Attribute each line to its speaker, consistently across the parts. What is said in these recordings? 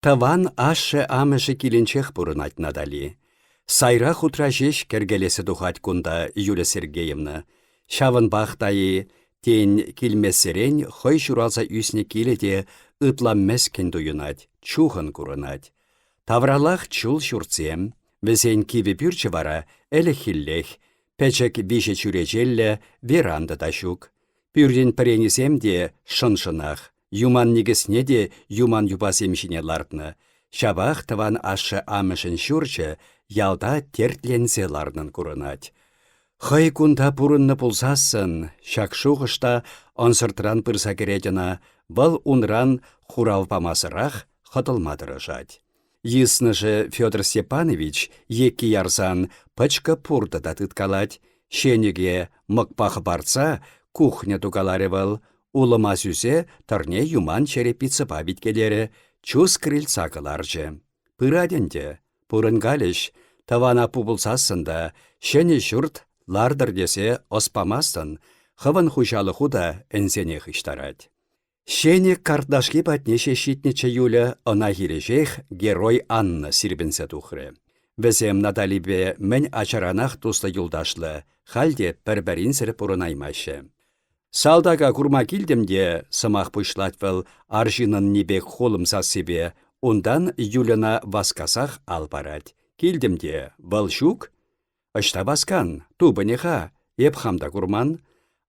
Speaker 1: Тӑван ашшӗ-амӑшӗ килӗнчех пурӑнать Натали. Сайра хутра ҫеҫ кӗркелесе тухать кунта Юля Сергеевна. Ҫавӑнпах та-и, тен, килмессерен хӑй ҫуралса ӳснӗ килӗ те ытла мӗскӗн туйӑнать, чухӑн курӑнать. Тавралах чул ҫуртсем, вӗсен кивӗ пӳрчӗ вара ӗлӗкхиллех, пӗчӗк виҫӗ чӳречеллӗ веранда та ҫук. Пӳртӗн пӗренисем те шӑн-шӑнах, юман никӗсне те юман юпасем ҫине лартнӑ. Ҫапах тӑван ашшӗ-амӑшӗн ҫурчӗ ялта тертленсе ларнӑн курӑнать. Хӑй кунта пурӑннӑ пулсассӑн ҫак шухӑш та ӑнсӑртран пырса кӗрет ӑна, вӑл унран хурав памасӑрах хӑтӑлма тӑрӑшать. Йыснӑшӗ Федор Степанович екки ярсан пӑчкӑ пуртӑ та тыткалать, ҫенӗке мӑкпа хӑпартса кухня тукаларӗ вӑл, улӑма сӳсе тӑрне юман черепицӑпа виткелерӗ, чус крыльца кӑларчӗ. Пырать ӗнтӗ, пурӑнкалӗҫ, тӑвана пулсассӑн та ҫӗнӗ ҫурт лартӑр тесе ӑс памастӑн, хӑвӑн хуҫалӑху та ӗнсене хыҫтарать. Ҫенӗк картлашки патне ҫеҫ ҫитнӗччӗ Юля, ӑна хирӗҫех герой Анна сирпӗнсе тухрӗ. Вӗсем Наталипе мӗн ачаранах туслӑ юлташлӑ, халь те пӗр-пӗринсӗр пурӑнаймаҫҫӗ. «Салтака курма килтӗм те», — сӑмах пуҫлать вӑл арҫынӑнни пек хулӑм сассипе, унтан Юльӑна васкасах ал парать. «Килтӗм те, вӑл ҫук». Ӑҫта васкан, тупӑнӗ-ха, эп хам та курман.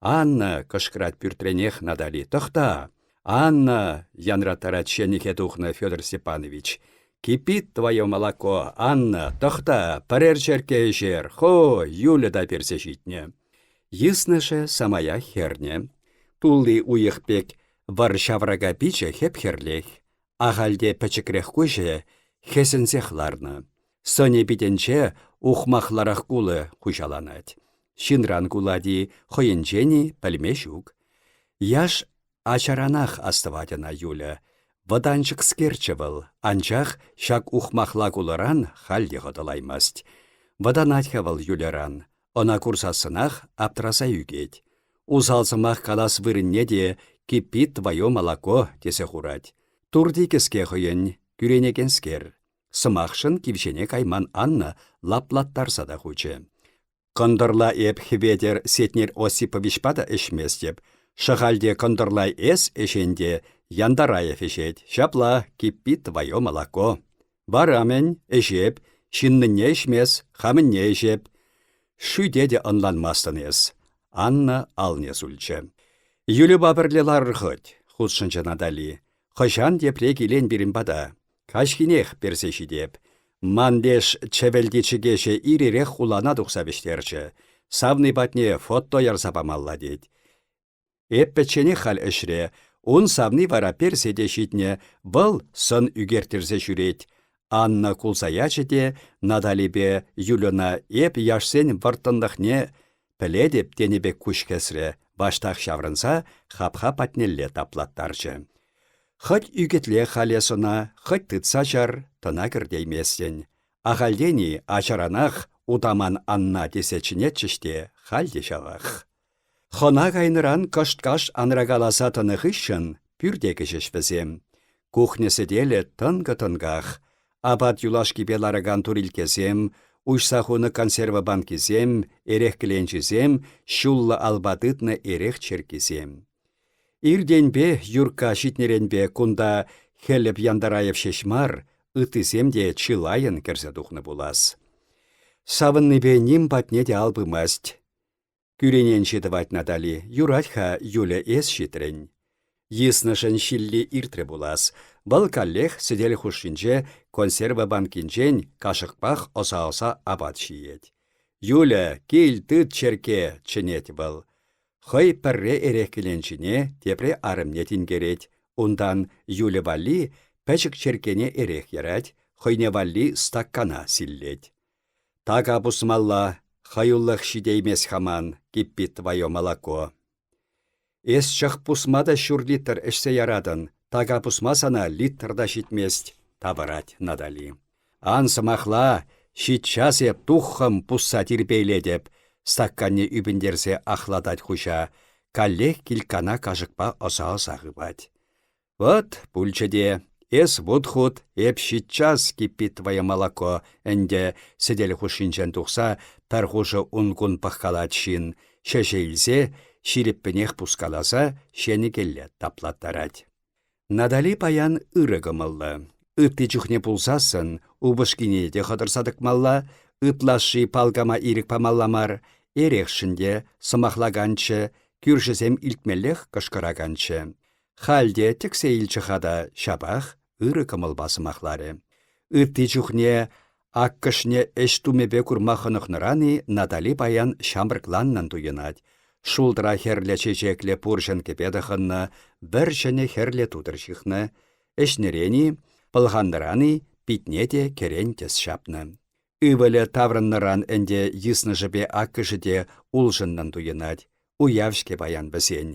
Speaker 1: Анна, кӑшкӑрать пӳртренех Натали, тӑхта. Анна, янраттарать ҫенӗхе тухнӑ Федор Степанович. Кипит твое молоко, Анна, тӑхта, пӗрер черкке ӗҫер, хо, Юля та персе ҫитнӗ. Йыснӑшӗ самаях хӗрнӗ. Тулли уйӑх пек вӑр ҫаврака пичӗ хӗп-хӗрлех. Ахаль те пӗчӗкрех куҫӗ хӗсӗнсех ларнӑ. Сӑнӗ питӗнче ухмахларах кулӑ хуҫаланать. Ҫынран кулать-и, хӑйӗнчен-и пӗлме ҫук. Яш ачаранах астӑвать ӑна Юля. Вӑтанчӑкскерччӗ вӑл, анчах ҫак ухмахла кулӑран халь те хӑтӑлаймасть. Вӑтанать-ха вӑл Юльӑран. Ӑна курсассӑнах аптраса ӳкет. Усал сӑмах калас вырӑнне те «кипит твое молоко» тесе хурать. Турти кӗске хӑйӗн, кӳренекенскер. Сӑмахшӑн кивҫене кайман Анна лаплаттарса та хучӗ. Кӑнтӑрла эп Хӗветӗр Сетнер Осиповичпа та ӗҫместӗп. Шӑхальте кӑнтӑрла эс ӗҫен те Янтараев ӗҫет. Ҫапла, кипит твое молоко. Вара мӗн, ӗҫеп, ҫыннӑнне ӗҫмес, хамӑнне ӗҫеп. Шӳте те ӑнланмастӑн эс. Анна алне сулчӗ. Юльӑпа пӗрле ларӑр хӑть, хутшӑнчӗ Натали. Хӑҫан тепре килен пирӗн пата? Каҫхинех персе ҫитеп. Ман леш чӗвӗлти чӗкеҫӗ ир-ирех хулана тухса вӗҫтерчӗ. Савни патне фото ярса памалла тет. Эп пӗчченех халь ӗҫре. Ун савни вара персе те ҫитнӗ, вӑл сӑн ӳкерттерсе ҫӳрет. Анна кулса ячӗ те Наталипе Юльӑна эп яшсен вӑрттӑнлӑхне пӗлетӗп тенӗ пек куҫ хӗсрӗ, ваштах ҫаврӑнса хапха патнелле таплаттарчӗ. Хӑть ӳкӗтле халь эс ӑна, хӑть тытса чар, тӑна кӗртейместӗн. Ахальтен-и ачаранах утаман Анна тесе чӗнетчӗҫ те халь те ҫавах. Хӑна кайнӑран кӑшт-кашт анракаласа тӑнӑ хыҫҫӑн пӳрте кӗчӗҫ вӗсем. Кухня сӗтелӗ тӑнкӑ-тӑнках. Апат юлашкипе ларакан турилккесем, уҫса хунӑ консерва банкисем, эрех кӗленчисем, ҫуллӑ алпа тытнӑ эрех черккисем. Иртенпе Юркка ҫитнӗренпе кунта Хӗлӗп Янтараев ҫеҫ мар, ыттисем те чылаййӑн кӗрсе тухнӑ пулас. Савӑннипе ним патне те ал пымасть. Кӳрененҫи тӑвать Натали, юрать-ха, Юля, эс ҫитрӗн. Йыснӑшӗн ҫилли иртрӗ пулас. Вӑл каллех сӗтел хушшинче консерва банкинчен кашӑкпах ӑса-ӑса апат ҫиет. «Юля, кил, тыт черкке!» — чӗнет вӑл. Хӑй пӗрре эрех кӗленчине, тепре арӑмне тинкерет. Унтан Юля валли пӗчӗк черккене эрех ярать, хӑйне валли стакана силлет. Така пусмалла, хӑюлӑх ҫитеймест-ха ман, кипит твое молоко. Эс чӑх пусма та ҫур литр ӗҫсе яратӑн, така пусма сана литр та ҫитмест, тавӑрать Натали. Ан сӑмахла, ҫиччас эп туххӑм пусса тирпейлетӗп, стаканне ӳпӗнтерсе ахлатать хуҫа, каллех кильккана кашӑкпа ӑса-ӑса хыпать. Вӑт, пулчӗ те. Эс вут хут, эп ҫиччас кипит твое молоко, ӗнтӗ сӗтел хушшинчен тухса пӗр хушӑ ун-кун пӑхкалать ҫын, ҫӗҫӗ илсе, ҫирӗппӗнех пускаласа ҫенӗкелле таплаттарать. Натали паян ырӑ кӑмӑллӑ. Ытти чухне пулсассӑн упӑшкине те хӑтӑрса тӑкмалла, ытлашши палкама ирӗк памалла мар, эрехшӗн те сӑмахлаканччӗ, кӳршӗсем илтмеллех кӑшкӑраканччӗ. Халь те тӗксе илчӗ-ха та ҫапах ырӑ кӑмӑлпа сӑмахларӗ. Ытти чухне аккӑшне ӗҫ тумӗпе курма хӑнӑхнӑран-и Натали паян ҫамрӑкланнӑн туйӑнать. Шултра хӗрлӗ чечеклӗ пурҫӑн кӗпе тӑхӑннӑ, вӗр ҫӗнӗ хӗрлӗ тутӑр ҫыхнӑ. Ӗҫнӗрен-и, пӑлханнӑран-и питне те кӗрен тӗс ҫапнӑ. Ывӑлӗ таврӑннӑран ӗнтӗ йыснӑшӗпе аккӑшӗ те улшӑннӑн туйӑнать. Уяв-ҫке паян вӗсен.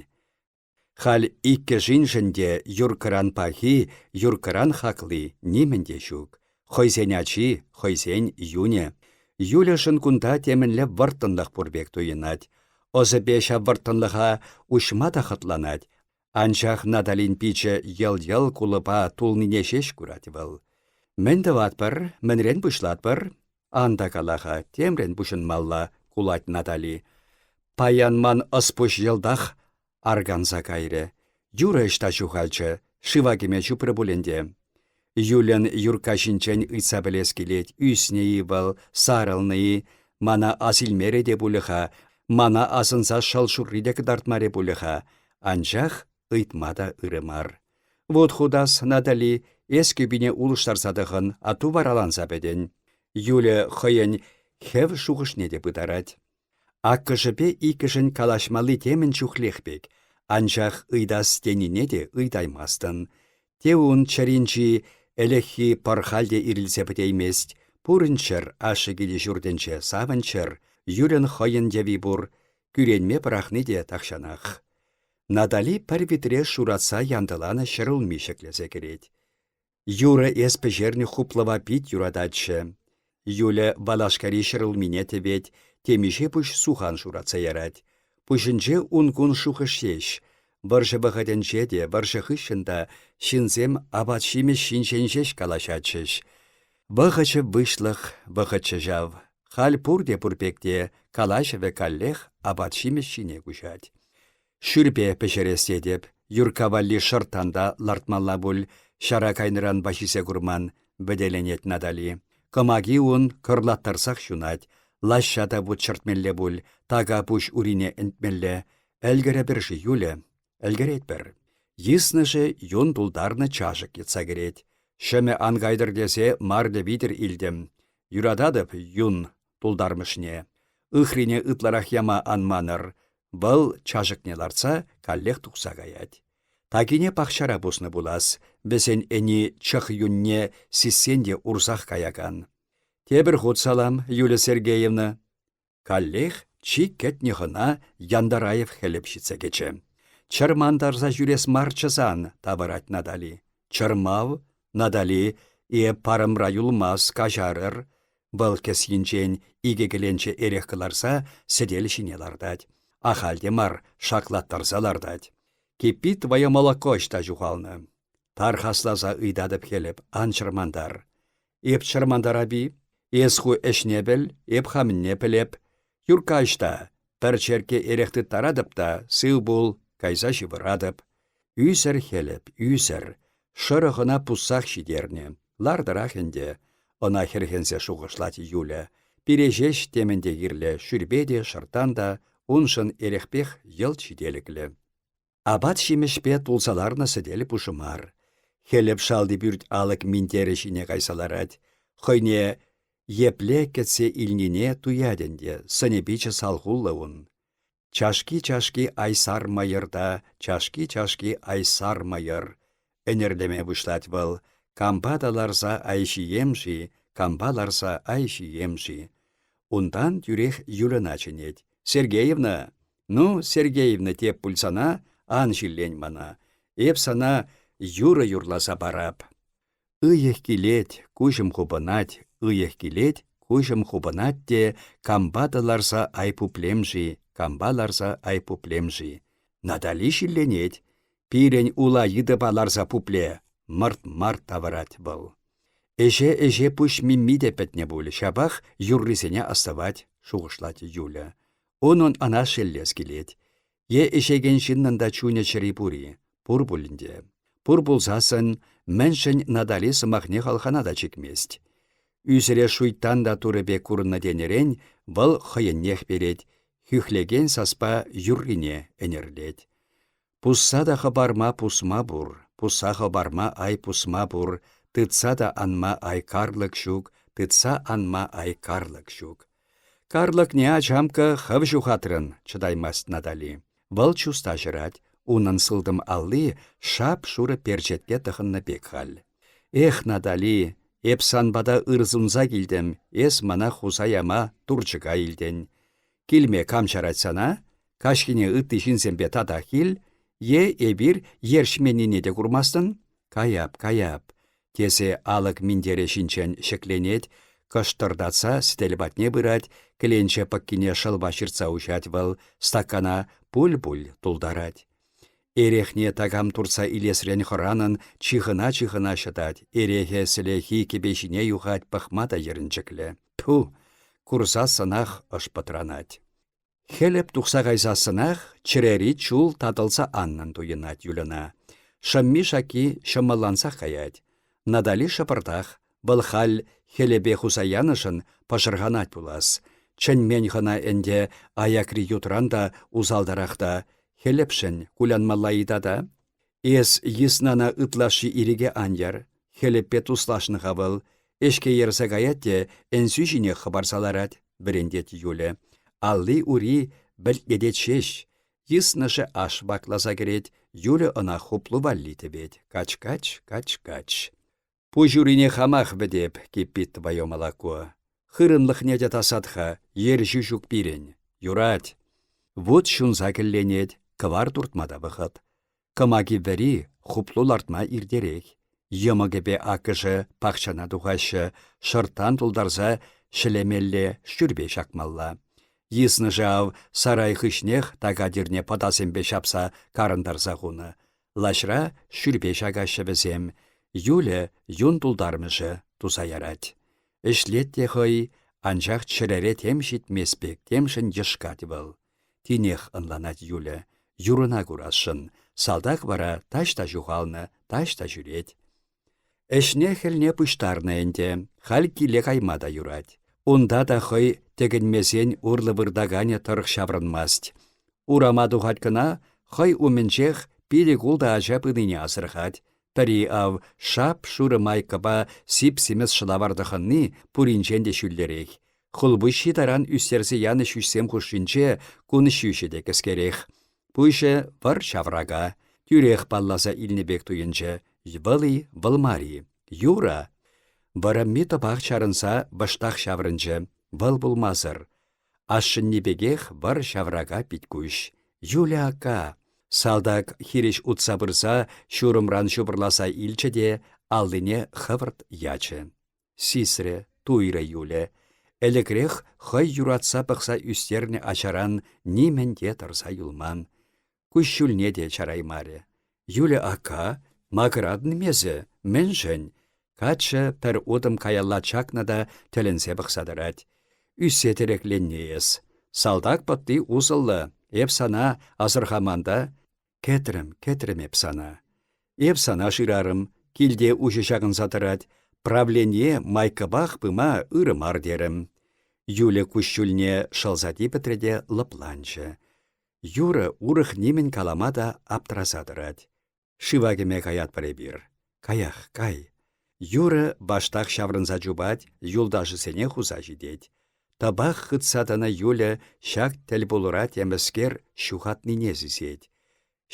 Speaker 1: Халь иккӗшиншӗн те Юркӑран пахи, Юркӑран хакли нимӗн те ҫук. Хӑйсен ачи, хӑйсен юнӗ. Юльӑшӑн кунта темӗнле вӑрттӑнлӑх пур пек туйӑнать. Ӑсӗпе ҫав вӑрттӑнлӑха уҫма та хӑтланать, анчах Наталин пичӗ йӑл-йӑл кулӑпа тулнине ҫеҫ курать вӑл. Мӗн тӑватпӑр, мӗнрен пуҫлатпӑр? Ан та кала-ха, темрен пуҫӑнмалла, кулать Натали. Паян ман ӑс-пуҫ йӑлтах арканса кайрӗ. Юра ӑҫта ҫухалчӗ, шыва кӗме чупрӗ пуль ӗнтӗ. Юльӑн Юркка ҫинчен ыйтса пӗлес килет, ӳснӗ-и вӑл, сарӑлнӑ-и, мана асилмерӗ те пулӗ-ха, мана асӑнса шӑл шурри те кӑтартмарӗ пулӗ-ха. Анчах ыйтма та ырӑ мар. Вот хутас, Натали, эс кӗпине улӑштарса тӑхӑн, атту вараланса пӗтӗн. Юля хӑйӗн хӗв шухӑшне те пытарать. Аккӑшӗпе иккӗшӗн калаҫмалли темӗн чухлех пек, анчах ыйтас тенине те ыйтаймастӑн. Те ун чӗринчи ӗлӗкхи пӑр халь те ирӗлсе пӗтеймест, пурӑнччӑр ашшӗ килӗ-ҫуртӗнче савӑнччӑр, Юльӑн хӑйӗн йӑви пур, кӳренме пӑрахни те тахҫанах. Натали пӗр витре шуратса янтӑланӑ ҫӗрулми ҫӗклесе кӗрет. Юра эс пӗҫернӗ хуплӑва пит юрататчӗ. Юля валашкари ҫӗрулмине тӗвет, темиҫе пуҫ сухан шуратса ярать. Пуҫӗнче ун-кун шухӑш ҫеҫ. Вӑрҫӑ вӑхӑтӗнче те, вӑрҫӑ хыҫҫӑн та ҫынсем апат-ҫимӗҫ ҫинчен ҫеҫ калаҫатчӗҫ. Вӑхӑчӗ выҫлӑх, вӑхӑтчӗ ҫав. Халь пурте пур пек те, калаҫӑвӗ каллех апат-ҫимӗҫ ҫине куҫать. Шӳрпе пӗҫерес тетӗп, Юркка валли шӑрттан та лартмалла пуль, ҫара кайнӑранпа ҫисе курман, вӗтеленет Натали. Кӑмаки ун кӑрлаттарсах ҫунать, лаҫҫа та вут чӗртмелле пуль, така пуҫ урине ӗнтмелле. Ӗлкӗрӗпӗр-ши, Юля? Ӗлкӗретпӗр. Йыснӑшӗ юн тултарнӑ чашӑк йӑтса кӗрет. Ҫӑмӗ ан кайтӑр тесе марлӗ витӗр илтӗм. Юрататӑп юн тултармӑшне. Ыхрине ытларах яма ан манӑр. Вӑл чашӑкне лартса каллех тухса каять. Такине пахчара пуснӑ пулас, вӗсен ӗни чӑх юнне сиссен те урсах каякан. Тепӗр хут салам, Юлия Сергеевна. Каллех чи кӗтнӗ хӑна Яндараев Хӗлӗп ҫитсе кӗчӗ. Чӑрмантарса ҫӳрес марччӗ сан, тавӑрать Натали. Чӑрмав, Натали, эп парӑмра юлмас, каҫарӑр. Вӑл кӗсйинчен икӗ кӗленче эрех кӑларса сӗтел ҫине лартать. Ахаль те мар, шаклаттарса лартать. Кипи твое молоко ӑҫта ҫухалнӑ? Тархасласа ыйтатӑп Хӗлӗп, ан чӑрмантар. Эп чӑрмантарап-и? Эс ху ӗҫне пӗл, эп хамӑнне пӗлеп. Юркка ӑҫта? Пӗр черкке эрех тыттаратӑп та сыв пул, кайса ҫывӑратӑп. Ӳсӗр Хӗлӗп, ӳсӗр. Шӑрӑх ӑна пуссах ҫитернӗ. Лартӑрах ӗнтӗ. Ӑна хӗрхенсе шухӑшлать Юля. Пире ҫеҫ темӗн те кирлӗ, шӳрпе те, шӑрттан та, уншӑн эрехпех йӑлт ҫителӗклӗ. Апат-ҫимӗҫпе тулса ларнӑ сӗтел пушӑ мар. Хӗлӗп шалти пӳрт алӑк минтерӗ ҫине кайса ларать. Хӑйне епле кӗтсе илнине туять ӗнтӗ, сӑнӗ-пичӗ салхуллӑ ун. Чашки-чашки ай сар мӑйӑр та, чашки-чашки ай сар мӑйӑр. Ӗнӗрлеме пуҫлать вӑл. Кампа та ларса ай ҫием-ши, кампа ларса ай ҫием-ши. Унтан тӳрех Юльӑна чӗнет. «Сергеевна, Ну, Сергеевна теп пуль сана, ан ҫиллен мана. Эп сана юрӑ юрласа парап. Ыйӑх килет, куҫӑм хупӑнать, ыйӑх килет, куҫӑм хупӑнать те кампа та ларса ай пуплем-ши, кампа ларса ай пуплем-ши. Натали ҫилленет. Пирӗн ула йытӑпа ларса пупле. мӑрт-март тавӑрать вӑл. Ӗҫе-ӗҫе пуҫ мимми те пӗтнӗ пуль, ҫапах юррисене астӑвать, шухӑшлать Юля. Унӑн ӑна шеллес килет. Е ӗҫекен ҫыннӑн та чунӗ-чӗри пур-и? Пур пуль ӗнтӗ. Пур пулсассӑн, мӗншӗн Натали сӑмахне хӑлхана та чикмест? Ӳсӗре шуйттан та турӑ пек курӑннӑ тенӗрен вӑл хӑйӗннех перет, хӳхлекен саспа юррине ӗнӗрлет. Пусса та хӑпарма пусма пур, пусса хӑпарма ай пусма пур, тытса та анма ай карлӑк ҫук, тытса анма ай карлӑк ҫук. Карлӑкне, ачамккӑ, хӑв ҫухатрӑн, чӑтаймасть Натали. Вӑл чуста ҫӑрать, унӑн сылтӑм алли шап-шурӑ перчетке тӑхӑннӑ пек халь. Эх, Натали, эп сан пата ыр сунса килтӗм, эс мана хуса яма турчӑка илтӗн. Килме кам чарать сана? Каҫхине ытти ҫынсемпе татах кил. Е эпир ерҫменнине те курмастӑн? Каяп, каяп, тесе алӑк минтерӗ ҫинчен ҫӗкленет, кӑштӑртатса сӗтел патне пырать, кӗленче пӑккине шӑлпа ҫыртса уҫать вӑл, стакана пуль-пуль тултарать. Эрехне такам туртса илесрен хӑранӑн чыхӑна-чыхӑна ҫӑтать, эрехӗ сӗлехи кӗпе ҫине юхать пӑхма та йӗрӗнчӗклӗ. Тьфу! Курсассӑнах ӑш пӑтранать. Хӗлӗп тухса кайсассӑнах чӗрери чул татӑлса аннӑн туйӑнать Юльӑна. Шӑмми-шакки ҫӑмӑллансах каять. Натали шӑпӑртах, вӑл халь хӗлӗпе хуса янӑшӑн пӑшӑрханать пулас. Чӗнмен хӑна ӗнтӗ аякри ютран та усалтарах та. Хӗлӗпшӗн кулянмалла-и тата? Эс йыснана ытлашши ирӗке ан яр. Хӗлӗппе туслашнӑ-ха вӑл. Ӗҫке ерсе каять те ӗнсӳ ҫине хӑпарса ларать, вӗрентет Юля. Алли-ури вӗлтлетет ҫеҫ. Йыснӑшӗ аш вакласа кӗрет, Юля ӑна хуплу валли тӗвет. Кач-кач, кач-кач. Пуҫ урине хамах вӗтеп, кипит твое молоко. Хырӑмлӑхне те тасат-ха, ерҫӳ ҫук пирӗн. Юрать. Вут ҫунса кӗлленет, кӑвар туртма та вӑхӑт. Кӑмаки вӗри, хуплу лартма иртерех. Йӑмӑкӗпе аккӑшӗ пахчана тухаҫҫӗ, шӑрттан тултарса ҫӗлемелле, шӳрпе ҫакмалла. Йыснӑшӗ ав сарай хыҫнех така тирне пӑтасемпе ҫапса карӑнтарса хунӑ. Лаҫра шӳрпе ҫакаҫҫӗ вӗсем. Юля юн тултармӑшӗ туса ярать. Ӗҫлет те хӑй, анчах чӗрере тем ҫитмест пек, темшӗн йӑшкать вӑл. Тинех ӑнланать Юля, Юрӑна курасшӑн. Салтак вара таҫта ҫухалнӑ, таҫта ҫӳрет. Ӗҫне-хӗлне пуҫтарнӑ ӗнтӗ, халь киле кайма та юрать. Унта та хӑй тӗкӗнмесен урлӑ выртаканӗ тӑрӑх ҫаврӑнмасть. Урама тухать кӑна, хӑй умӗнчех пилӗк-ултӑ ача пынине асӑрхать. Пӗри ав шап-шурӑ майкӑпа сип-симӗс шӑлавар тӑхӑнни пуринчен те ҫӳллӗрех. Хулпуҫҫи таран ӳстерсе янӑ ҫӳҫсем хушшинче кун ҫӳҫӗ те кӗскерех. Пуҫӗ вӑр ҫаврака, тӳрех палласа илнӗ пек туйӑнчӗ. Вӑл-и, вӑл мар-и? Юра! Вӑрӑмми тӑпах чарӑнса вӑштах ҫаврӑнчӗ. Вӑл пулмасӑр. Ашшӗнни пекех вӑр ҫаврака пит-куҫ. Юля акка! Салтак хирӗҫ утса пырса ҫурӑмран ҫупӑрласа илчӗ те аллине хӑвӑрт ячӗ. Сисрӗ, туйрӗ Юля. Ӗлӗкрех хӑй юратса пӑхса ӳстернӗ ачаран нимӗн те тӑрса юлман. Куҫҫульне те чараймарӗ. Юля акка, макӑратӑн эсӗ, мӗншӗн? Каччӑ пӗр утӑм каялла чакнӑ та тӗлӗнсе пӑхса тӑрать. Ӳссе тӗрекленнӗ эс. Салтак пӑтти усӑллӑ, эп сана асӑрхаман та. Кӗтрӗм, кӗтрӗм эп сана. Эп сана шырарӑм, килте уҫӑ ҫакӑнса тӑрать. Правление майкӑпах пыма ырӑ мар терӗм. Юля куҫҫульне шӑлса типӗтрӗ те лӑпланчӗ. Юра урӑх нимӗн калама та аптраса тӑрать. Шыва кӗме каятпӑр эпир. Каях, кай. Юра ваштах ҫаврӑнса чупать, юлташӗсене хуса ҫитет. Тӑпах хытса тӑнӑ Юля ҫак тӗлпулура темӗскер ҫухатнине сисет.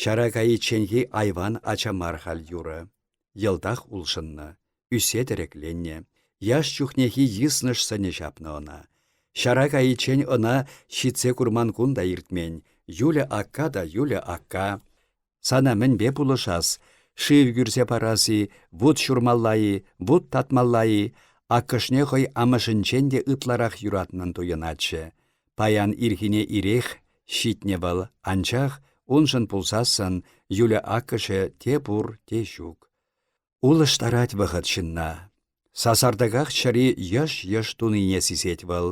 Speaker 1: Ҫара кайичченхи айван ача мар халь Юра. Йӑлтах улшӑннӑ, ӳссе тӗрекленнӗ. Яш чухнехи йыснӑш сӑнӗ ҫапнӑ ӑна. Ҫара кайиччен ӑна ҫитсе курман кун та иртмен. Юля акка та Юля акка. Сана мӗнпе пулӑшас? Шыв кӳрсе парас-и, вут ҫурмалла-и, вут татмалла-и? Аккӑшне хӑй амӑшӗнчен те ытларах юратнӑн туйӑнатчӗ. Паян ирхине ирех ҫитнӗ вӑл, анчах уншӑн пулсассӑн Юля аккӑшӗ те пур, те ҫук. Улӑштарать вӑхӑт ҫынна. Сасартӑках чӗри йӑш-йӑш тунине сисет вӑл.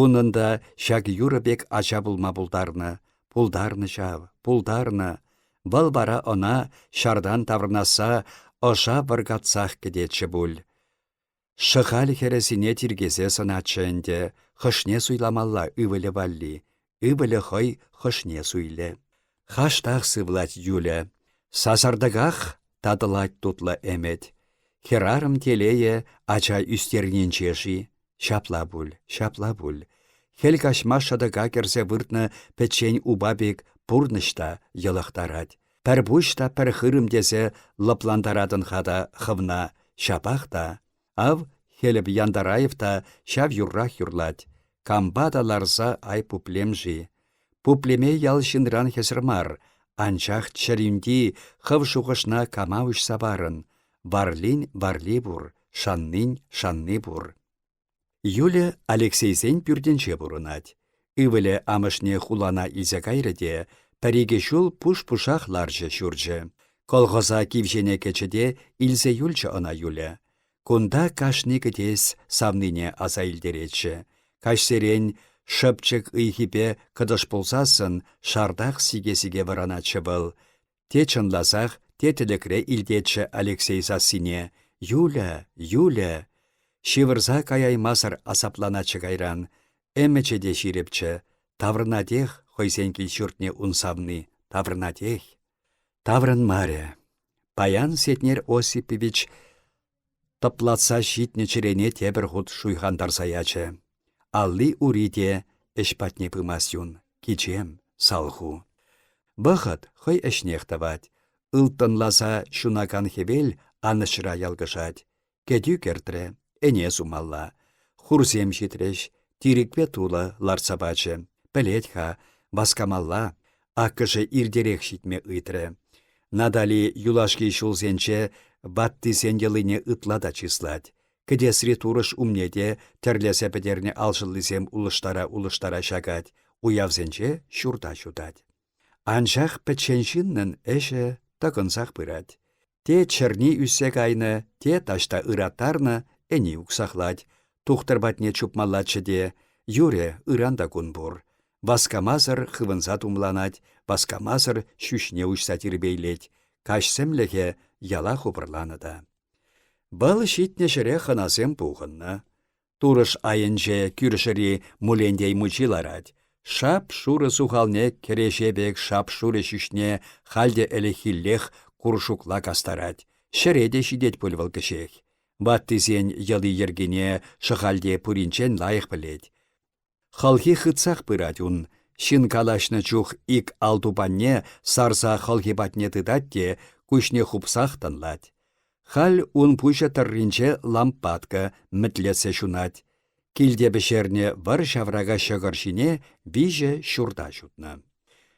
Speaker 1: Унӑн та ҫак юрӑ пек ача пулма пултарнӑ. Пултарнӑ ҫав, пултарнӑ. Вӑл вара ӑна ҫартан таврӑнасса ӑша вӑркатсах кӗтетчӗ пуль. Шӑхаль хӗрӗсене тиркесе сӑнатчӗ ӗнтӗ, хӑшне суйламалла ывӑлӗ валли, ывӑлӗ хӑй хӑшне суйлӗ. Хаштах сывлать Юля. Сасартӑках татӑлать тутлӑ ӗмӗт. Хӗрарӑм телейӗ ача ӳстернинче-ши? Ҫапла пуль, ҫапла пуль. Хӗл каҫма шӑтӑка кӗрсе выртнӑ пӗччен упа пек пурнӑҫ та йӑлӑхтарать. Пӗр пуҫ та пӗр хырӑм тесе лӑплантаратӑн-ха та хӑвна, ҫапах та. Ав, Хӗлӗп Янтараев та ҫав юррах юрлать. Кампа та ларса ай пуплем-ши? Пуплеме ял ҫынран хӗсӗр мар, анчах чӗрӳнти хӑв шухӑшна кама уҫса парӑн? Варлин варли пур, шаннин шанни пур. Юля Алексейсен пӳртӗнче пурӑнать. Ывӑлӗ амӑшне хулана илсе кайрӗ те пӗр-икӗ ҫул пуш-пушах ларчӗ ҫурчӗ. Колхоза кивҫене кӗчӗ те илсе юлчӗ ӑна Юля. Кунта кашни кӗтес савнине аса илтеретчӗ. Каҫсерен шӑпчӑк ыйхипе кӑтӑш пулсассӑн шартах сике-сике вӑранатчӗ вӑл. Те чӑнласах, те тӗлӗкре илтетчӗ Алексей сассине: «Юля, Юля!» Ҫывӑрса каяймасӑр асапланатчӗ кайран. Ӗмӗчӗ те ҫирӗпчӗ. Таврӑнатех хӑйсен кил-ҫуртне ун савни, таврӑнатех. Таврӑнмарӗ. Паян Сетнер Осипович тӑплатса ҫитнӗ чӗрене тепӗр хут шуйхантарса ячӗ. Алли-ури те ӗҫ патне пымасть ун, кичем, салху. Вӑхӑт хӑй ӗҫнех тӑвать. Ылтӑнласа ҫунакан хӗвел анӑҫра ялкӑшать. Кӗтӳ кӗртрӗ, ӗне сумалла. Хурсем ҫитрӗҫ, тирӗкпе тулӑ лартса пачӗ. Пӗлет-ха, васкамалла. Аккӑшӗ иртерех ҫитме ыйтрӗ. Натали юлашки ҫулсенче ваттисен йӑлине ытла та чыслать. Кӗтесри турӑш умне те тӗрлесе пӗтернӗ алшӑллисем улӑштара-улӑштара ҫакать, уявсенче ҫурта ҫутать. Анчах пӗччен ҫыннӑн ӗҫӗ тӑкӑнсах пырать. Те чӗрни ӳссе кайнӑ, те таҫта ыраттарнӑ, ӗни уксахлать. Тухтӑр патне чупмаллаччӗ те, юрӗ, ыран та кун пур. Васкамасӑр хывӑнса тумланать, васкамасӑр ҫӳҫне уҫса тирпейлет. Каҫ сӗмлӗхӗ яла хупӑрланӑ та. Вӑл ҫитнӗ ҫӗре хӑнасем пухӑннӑ. Турӑш айӗнче кӳршӗри Мулентей мучи ларать. Шап-шурӑ сухалне кӗреҫе пек шап-шурӑ ҫӳҫне халь те ӗлӗкхиллех куршукла кастарать. Ҫӗре те ҫитет пуль вӑл кӗҫех. Ваттисен йӑли-йӗркине Шӑхальте пуринчен лайӑх пӗлет. Хӑлхи хытсах пырать ун. Ҫын калаҫнӑ чух ик ал тупанне сарса хӑлхи патне тытать те куҫне хупсах тӑнлать. Халь ун пуҫӗ тӑрринче лампадка мӗтлетсе ҫунать. Килте пӗҫернӗ вӑр ҫаврака ҫӑкӑр ҫине виҫӗ ҫурта ҫутнӑ.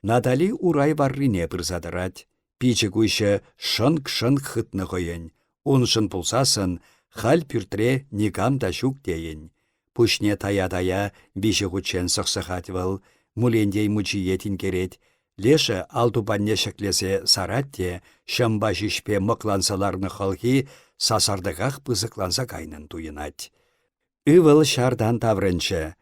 Speaker 1: Натали урай варрине пырса тӑрать. Пичӗ-куҫӗ шӑнк-шӑнк хытнӑ хӑйӗн. Уншӑн пулсассӑн халь пӳртре никам та ҫук тейӗн. Пуҫне тая-тая виҫӗ хутчен сӑхсӑхать вӑл, Мулентей мучие тинкерет. Лешӗ ал тупанне ҫӗклесе сарать те ҫӑмпа ҫӳҫпе мӑкланса ларнӑ хӑлхи сасартӑках пысӑкланса кайнӑн туйӑнать. Ывӑл ҫартан таврӑнчӗ.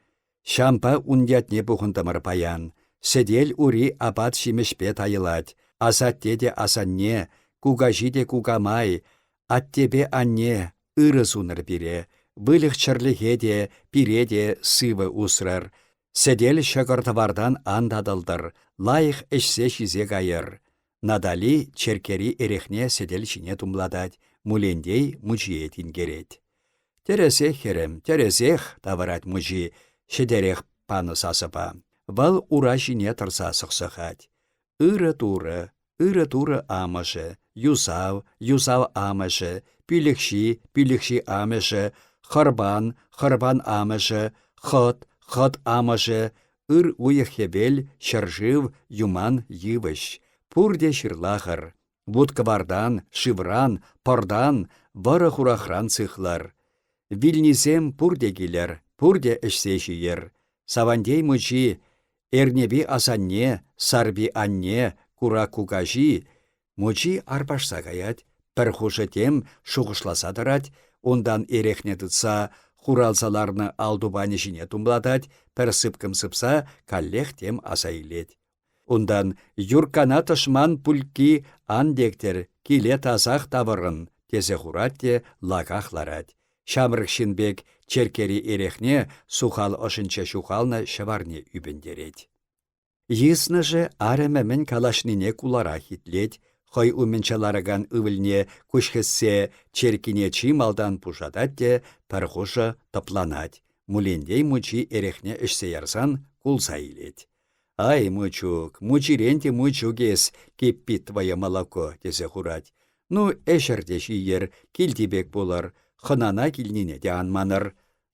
Speaker 1: Ҫампа ун ятне пухӑнтӑмӑр паян. Сӗтел ури апат-ҫимӗҫпе тайӑлать. Асатте те асанне, кукаҫи те кукамай, аттепе анне ырӑ сунӑр пире. Выльӑх-чӗрлӗхе те, пире те сывӑ усрӑр. Сӗтел ҫӑкӑр-тӑвартан ан татӑлтӑр, лайӑх ӗҫсе-ҫисе кайӑр. Натали черккери эрехне сӗтел ҫине тумлатать, Мулентей мучие тинкерет. Тӗрӗсех, хӗрӗм, тӗрӗсех, тавӑрать мучи ҫӗтерех панӑ сасӑпа. Вӑл ура ҫине тӑрса сӑхсӑхать. Ырӑ Турӑ, ырӑ Турӑ амӑшӗ, юсав, юсав амӑшӗ, пӳлӗхҫи, пӳлӗхҫи амӑшӗ, хӑрпан, хӑрпан амӑшӗ, хӑт, хӑт амӑшӗ, ыр уйӑх хӗвел, ҫӗршыв, юман, йывӑҫ. Пурте ҫырлахӑр. Вут-кӑвартан, шывран, пӑртан, вӑрӑ-хурахран сыхлӑр. Вилнисем пурте килӗр, пурте ӗҫсе ҫийӗр. Савантей мучи, Эрнепи асанне, Сарпи анне, Курак кукаҫи, мучи арпашса каять. Пӗр хушӑ тем шухӑшласа тӑрать, унтан эрехне тытса хуралса ларнӑ ал тупанӗ ҫине тумлатать, пӗр сыпкӑм сыпса каллех тем аса илет. Унтан Юрккана тӑшман пулькки ан тектӗр, киле тасах тавӑрӑн, тесе хурать те лаках ларать. Ҫамрӑк ҫын пек черккери эрехне сухал ӑшӗнче ҫухалнӑ ҫӑварне ӳпӗнтерет. Йыснӑшӗ арӑмӗ мӗн калаҫнине куларах итлет, хӑй умӗнче ларакан ывӑлне куҫ хӗссе черккине чи малтан пушатать те пӗр хушӑ тӑпланать. Мулентей мучи эрехне ӗҫсе ярсан кулса илет. «Ай, мучук, мучирен те мучук эс, кипит твое молоко», тесе хурать. «Ну, ӗҫӗр те ҫийӗр, килти пек пулӑр, хӑнана килнине те ан манӑр.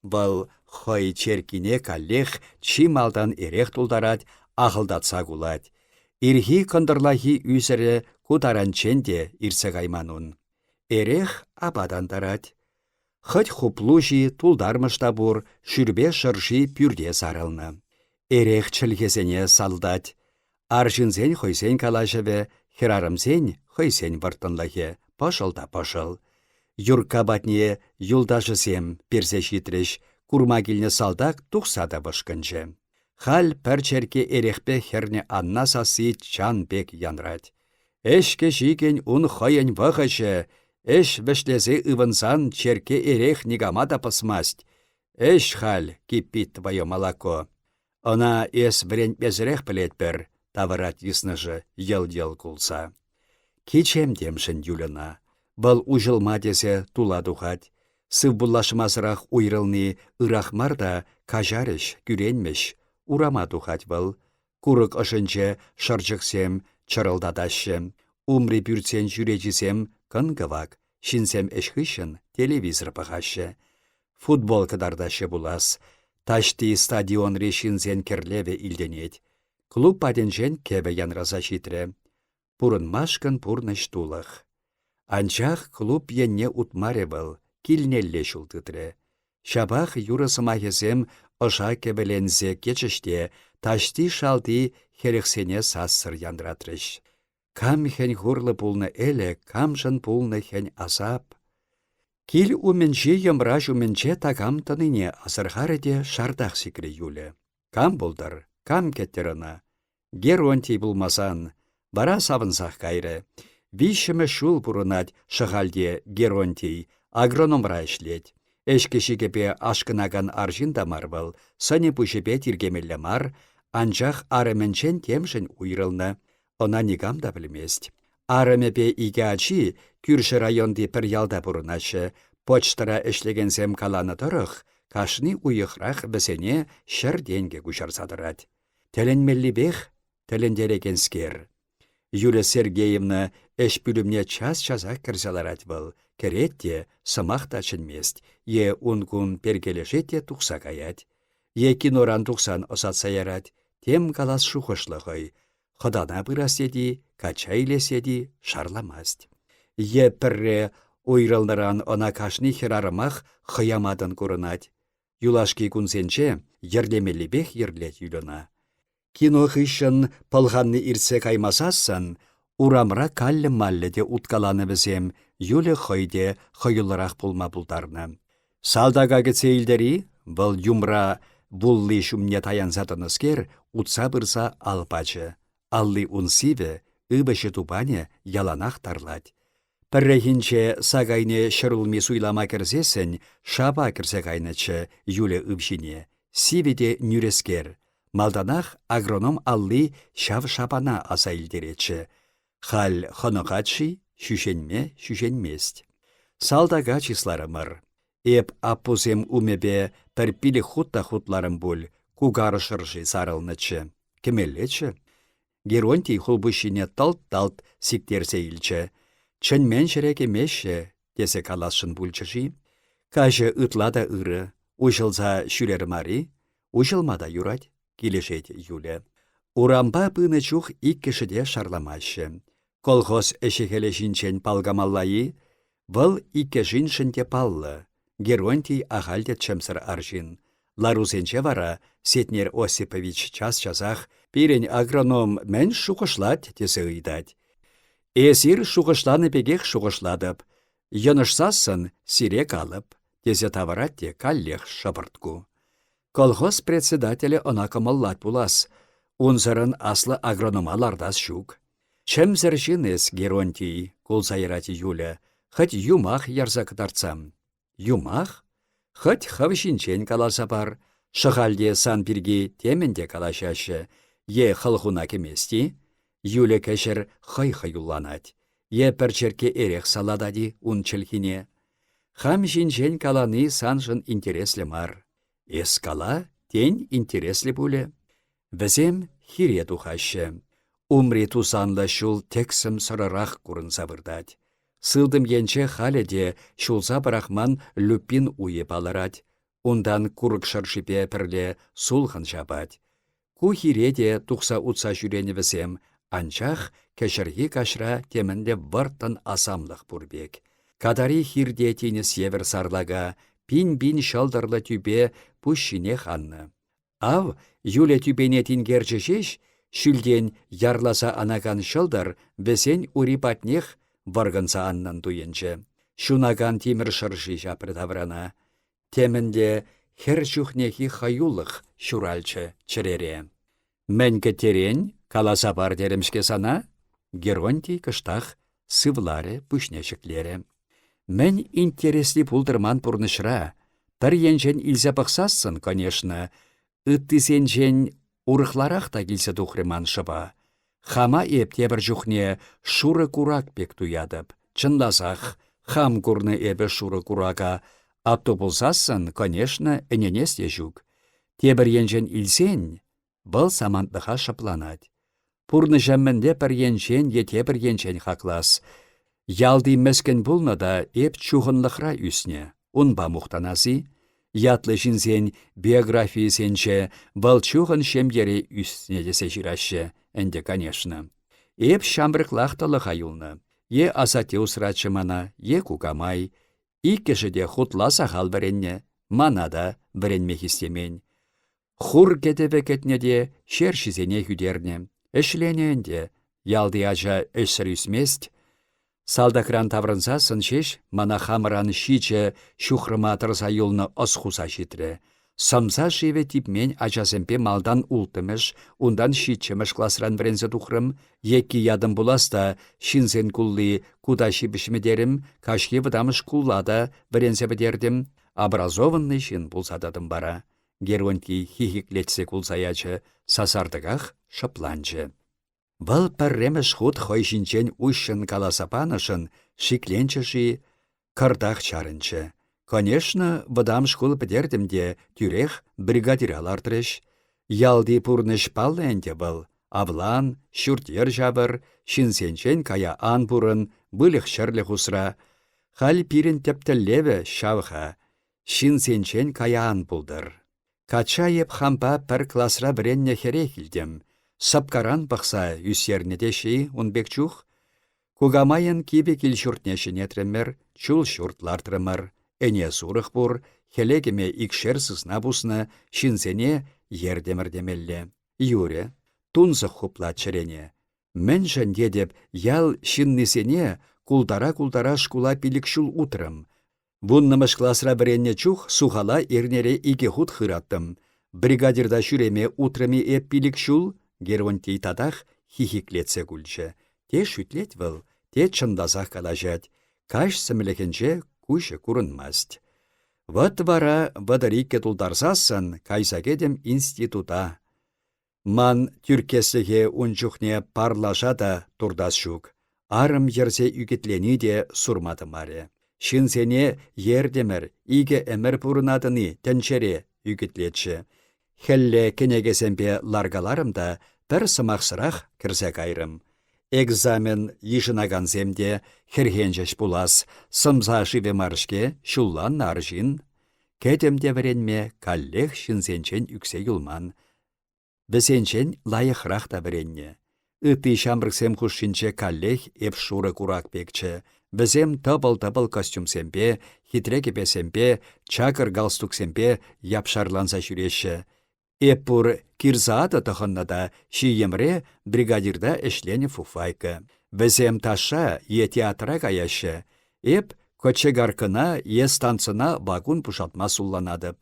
Speaker 1: Вӑл хӑй черккине каллех чи малтан эрех тултарать, ахӑлтатса кулать. Ирхи кӑнтӑрлахи ӳсӗрӗ ку таранччен те иртсе кайман ун. Эрех апат антарать. Хӑть хуплу-ши, тултармӑш та пур, шӳрпе шӑрши пӳрте сарӑлнӑ. Эрех чӗлхесене салтать. Арҫынсен хӑйсен калаҫӑвӗ, хӗрарӑмсен хӑйсен вӑрттӑнлӑхӗ, пӑшӑл та пӑшӑл. Юркка патне юлташӗсем персе ҫитрӗҫ, курма килнӗ салтак тухса та вӑшкӑнчӗ. Халь пӗр черкке эрехпе хӗрнӗ Анна сасси чан пек янрать. Ӗҫкӗ-ҫикӗн ун хӑйӗн вӑхӑчӗ, ӗҫ вӗҫлесе ывӑнсан черкке эрех никама та пӑсмасть. Ӗҫ халь, кипит твое молоко. Ӑна эс вӗрентмесӗрех пӗлетпӗр, тавӑрать йыснӑшӗ йӑл-йӑл кулса. Кичем темшӗн Юльӑна. Вӑл уҫӑлма тесе тула тухать. Сывпуллашмасӑрах уйрӑлни ырах мар та каҫарӗҫ, кӳренмӗҫ. Урама тухать вӑл. Курӑк ӑшӗнче шӑрчӑксем чӑрӑлтатаҫҫӗ. Умри пӳртсен чӳречисем кӑн-кӑвак, ҫынсем ӗҫ хыҫҫӑн телевизор пӑхаҫҫӗ. Футбол кӑтартаҫҫӗ пулас. Таҫти стадионри ҫынсен кӗрлевӗ илтӗнет. Клуб патӗнчен кӗвӗ янраса ҫитрӗ. Пурӑнмашкӑн пурнӑҫ тулӑх. Анчах клуб енне утмарӗ вӑл, килнелле ҫул тытрӗ. Ҫапах юрӑ сӑмахӗсем ӑша кӗвӗленсе кӗчӗҫ те таҫти шалти хӗрӗхсене сассӑр янратрӗҫ. Кам хӗн-хурлӑ пулнӑ ӗлӗк, камшӑн пулнӑ хӗн-асап? Кил умӗнчи йӑмра ҫумӗнче такам тӑнине асӑрхарӗ те шартах сикрӗ Юля. Кам пултӑр, кам кӗттӗр ӑна? Геронтий пулмасан. Вара савӑнсах кайрӗ. Виҫҫӗмӗш ҫул пурӑнать Шӑхальте Геронтий, агрономра ӗҫлет. Ӗҫкӗ-ҫикӗпе ашкӑнакан арҫын та мар вӑл, сӑнӗ-пуҫӗпе тиркемелле мар, анчах арӑмӗнчен темшӗн уйрӑлнӑ. Ӑна никам та пӗлмест. Арӑмӗпе икӗ ачи кӳршӗ районти пӗр ялта пурӑнаҫҫӗ. Почтӑра ӗҫлекенсем каланӑ тӑрӑх, кашни уйӑхрах вӗсене 100 тенкӗ куҫарса тӑрать. Тӗлӗнмеллипех тӗлӗнтерекенскер. Юля Сергеевна ӗҫ пӳлӗмне час-часах кӗрсе ларать вӑл, кӗрет те сӑмах та чӗнмест, е ун-кун перкелешет те тухса каять. Е киноран тухсан ӑсатса ярать, тем калас шухӑшлӑ хӑй. Хӑтана пырас тет-и, качча илес тет-и, шарламасть. Е пӗрре уйрӑлнӑран ӑна кашни хӗрарӑмах хӑяматӑн курӑнать. Юлашки кунсенче йӗрлемеллипех йӗрлет Юльӑна. Кино хыҫҫӑн пӑлханни иртсе каймасассӑн урамра каллӗ-маллӗ те уткаланӑ вӗсем, Юля хӑй те хӑюллӑрах пулма пултарнӑ. Салтака кӗтсе илтӗр-и? Вӑл юмра вулли ҫумне таянса тӑнӑскер утса пырса ал пачӗ. Алли ун сивӗ, ывӑҫӗ тупанӗ яланах тарлать. Пӗррехинче сакайне ҫӗрулми суйлама кӗрсессӗн шапа кӗрсе кайнӑччӗ Юля ывҫине. Сивӗ те нӳрӗскер. Малтанах агроном алли ҫав шапана аса илтеретчӗ. Халь хӑнӑхать-ши, ҫӳҫенме ҫӳҫенмест. Салтака чысларӑмӑр. Эп аппусем умӗпе пӗр пилӗк хут та хутларӑм пуль, кукар шӑрши сарӑлнӑччӗ. Кӗмеллеччӗ. Геронтий хулпуҫҫине тӑлт-талт сиктерсе илчӗ. Чӗнмен ҫӗре кӗмеҫҫӗ, тесе каласшӑн пулчӗ-ши? Каҫӗ ытла та ырӑ, уҫӑлса ҫӳрер мар-и? Уҫӑлма та юрать, килӗшет Юля. Урампа пынӑ чух иккӗшӗ те шарламаҫҫӗ. Колхоз ӗҫӗ-хӗлӗ ҫинчен палкамалла-и? Вӑл иккӗшиншӗн те паллӑ. Геронтий ахаль те чӗмсӗр арҫын. Ларусенче вара Сетнер Осипович час-часах «Пирӗн агроном мӗн шухӑшлать?» тесе ыйтать. Эсир шухӑшланӑ пекех шухӑшлатӑп. Йӑнӑшсассӑн сире калӑп, тесе тавӑрать те каллех шӑпӑрт ку. Колхоз председателӗ ӑна кӑмӑллать пулас. Унсӑрӑн аслӑ агронома лартас ҫук. Чӗмсӗр ҫын эс, Геронтий, кулса ярать Юля, хӑть юмах ярса кӑтартсам. Юмах? Хӑть хӑв ҫинчен каласа пар. Шӑхальте сан пирки темӗн те калаҫаҫҫӗ. Е хӑлхуна кӗмест-и? Юля кӗҫӗр хӑй хӑюлланать. Е пӗр черкке эрех салатать-и ун чӗлхине? Хам ҫинчен калани саншӑн интереслӗ мар. Эс кала, тен, интереслӗ пулӗ. Вӗсем хире тухаҫҫӗ. Умри тусанлӑ ҫул тӗксӗм сӑрӑрах курӑнса выртать. Сылтӑм енче халӗ те ҫулса пӑрахман люпин уйӗ палӑрать. Унтан курӑк шӑршипе пӗрле сулхӑн ҫапать. Ку хире те тухса утса ҫӳренӗ вӗсем, анчах кӗҫӗрхи каҫра темӗнле вӑрттӑн асамлӑх пур пек. Катари хирте тинӗс евӗр сарлака, пин-пин ҫӑлтӑрлӑ тӳпе пуҫ ҫинех аннӑ. Ав, Юля тӳпене тинкерчӗ ҫеҫ, ҫӳлтен ярласа анакан ҫӑлтӑр вӗсен ури патнех вӑркӑнса аннӑн туйӑнчӗ. Ҫунакан тимӗр шӑрши ҫапрӗ таврана. Темӗнле хӗр чухнехи хӑюлӑх ҫуралчӗ чӗрере. «Мӗн кӗттерен? Каласа пар терӗм-ҫке сана?» Геронтий кӑштах сывларӗ, пуҫне ҫӗклерӗ. «Мӗн интересли пултӑр ман пурнӑҫра? Пӗр енчен илсе пӑхсассӑн, конечно, ыттисенчен урӑхларах та килсе тухрӗ ман шӑпа. Хама эп тепӗр чухне шурӑ курак пек туятӑп. Чӑнласах, хам курнӑ эпӗ шурӑ курака. Атту пулсассӑн, конечно, ӗненес те ҫук. Тепӗр енчен илсен, вӑл самантлӑха шӑпланать. Пурнӑҫа мӗнле пӗр енчен е тепӗр енчен хаклас. Ялти мӗскӗн пулнӑ та эп чухӑнлӑхра ӳснӗ, унпа мухтанас-и? Ятлӑ ҫынсен биографийӗсенче вӑл чухӑн ҫемьере ӳснӗ тесе ҫыраҫҫӗ ӗнтӗ, конечно. Эп ҫамрӑклах тӑлӑха юлнӑ. Е асатте усратчӗ мана, е кукамай. Иккӗшӗ те хутла сахал вӗреннӗ, мана та вӗренме хистемен. Хур кӗтӗвӗ кӗтнӗ те ҫерҫисене хӳтернӗ. Ӗҫленӗ ӗнтӗ, ялти ача ӗҫсӗр ӳсмест. Салтакран таврӑнсассӑн ҫеҫ мана хамӑран ҫичӗ ҫухрӑма тӑрса юлнӑ ӑс хуса ҫитрӗ. Сӑмса шывӗ типмен ачасемпе малтан улттӑмӗш, унтан ҫиччӗмӗш класран вӗренсе тухрӑм. Екки ятӑм пулас та ҫынсен кулли кута ҫыпӑҫмӗ терӗм, каҫхи вӑтам шкула та вӗренсе пӗтертӗм. Образованнӑй ҫын пулса тӑтӑм вара. Геронтий хихиклетсе кулса ячӗ, сасартӑках шӑпланчӗ. Вӑл пӗрремӗш хут хӑй ҫинчен уҫҫӑн каласа панӑшӑн шикленчӗ-ши, кӑртах чарӑнчӗ. Конечно, вӑтам шкул пӗтертӗм те тӳрех бригадира лартрӗҫ. Ялти пурнӑҫ паллӑ ӗнтӗ вӑл. Авлан, ҫурт-йӗр ҫавӑр, ҫынсенчен кая ан пурӑн, выльӑх-чӗрлӗх усра. Халь пирӗн тӗп тӗллевӗ ҫав-ха. Ҫынсенчен кая ан пултӑр. Качча эп хампа пӗр класра вӗреннӗ хӗрех илтӗм. Сӑпкаран пӑхса ӳстернӗ теҫҫӗ-и ун пек чух? Кукамайӑн кивӗ кил-ҫуртне ҫӗнетрӗмӗр, чул ҫурт лартрӑмӑр. Ӗне-сурӑх пур, хӗле кӗме икшер сысна пуснӑ, ҫынсене ертӗмӗр темелле. Юрӗ, тунсӑх хуплать чӗрене. Мӗншӗн, тетӗп, ял ҫыннисене култара-култара шкула пилӗк ҫул утрӑм. Вуннӑмӗш класра вӗреннӗ чух сухала эрнере икӗ хут хыраттӑм. Бригадирта ҫӳреме утрӑм-и эп пилӗк ҫул? Геронтий татах хихиклетсе кулчӗ. Те шӳтлет вӑл, те чӑнласах калаҫать. Каҫ сӗмлӗхӗнче куҫӗ курӑнмасть. Вӑт вара 32 тултарсассӑн кайса кӗтӗм института. Ман тӳрккеслӗхе ун чухне пар лаша та туртас ҫук. Арӑм йӗрсе ӳкӗтлени те сурма тӑмарӗ. Ҫынсене ертӗмӗр, икӗ ӗмӗр пурӑнатӑн-и тӗнчере, ӳкӗтлетчӗ. Хӗлле кӗнекесемпе ларкаларӑм та пӗр сӑмахсӑрах кӗрсе кайрӑм. Экзамен йышӑнакансем те хӗрхенчӗҫ пулас, сӑмса шывӗ мар-ҫке, ҫулланнӑ арҫын. Кӗтӗм те вӗренме, каллех ҫынсенчен ӳксе юлман. Вӗсенчен лайӑхрах та вӗреннӗ. Ытти ҫамрӑксем хушшинче каллех эп шурӑ курак пекчӗ. Вӗсем тӑпӑл-тӑпӑл костюмсемпе, хитре кӗпесемпе, чакӑр галстуксемпе япшарланса ҫӳреҫҫӗ. Эп пур кирза атӑ тӑхӑннӑ та ҫийӗмре бригадирта ӗҫленӗ фуфайка. Вӗсем ташша е театра каяҫҫӗ. Эп кочегаркӑна е станцӑна вакун пушатма сулланатӑп.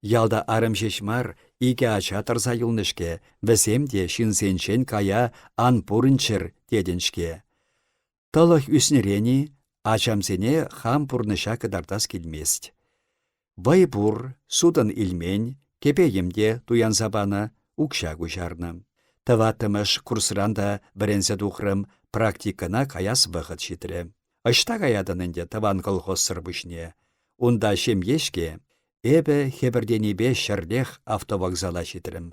Speaker 1: Ялта арӑм ҫеҫ мар, икӗ ача тӑрса юлнӑ-ҫке, вӗсем те ҫынсенчен кая ан пурӑнччӑр тетӗн-ҫке. Тӑлӑх ӳснӗрен-и, ачамсене хам пурнӑҫа кӑтартас килмест. Вӑй пур, сутӑн илмен, кӗпе-йӗм те туянса панӑ, укҫа куҫарнӑ. Тӑваттӑмӗш курсран та вӗренсе тухрӑм, практикӑна каяс вӑхӑт ҫитрӗ. Ӑҫта каятӑн ӗнтӗ тӑван колхозсӑр пуҫне? Унта ҫемье-ҫке. Эпӗ хӗпӗртенипе ҫӗрлех автовокзала ҫитрӗм.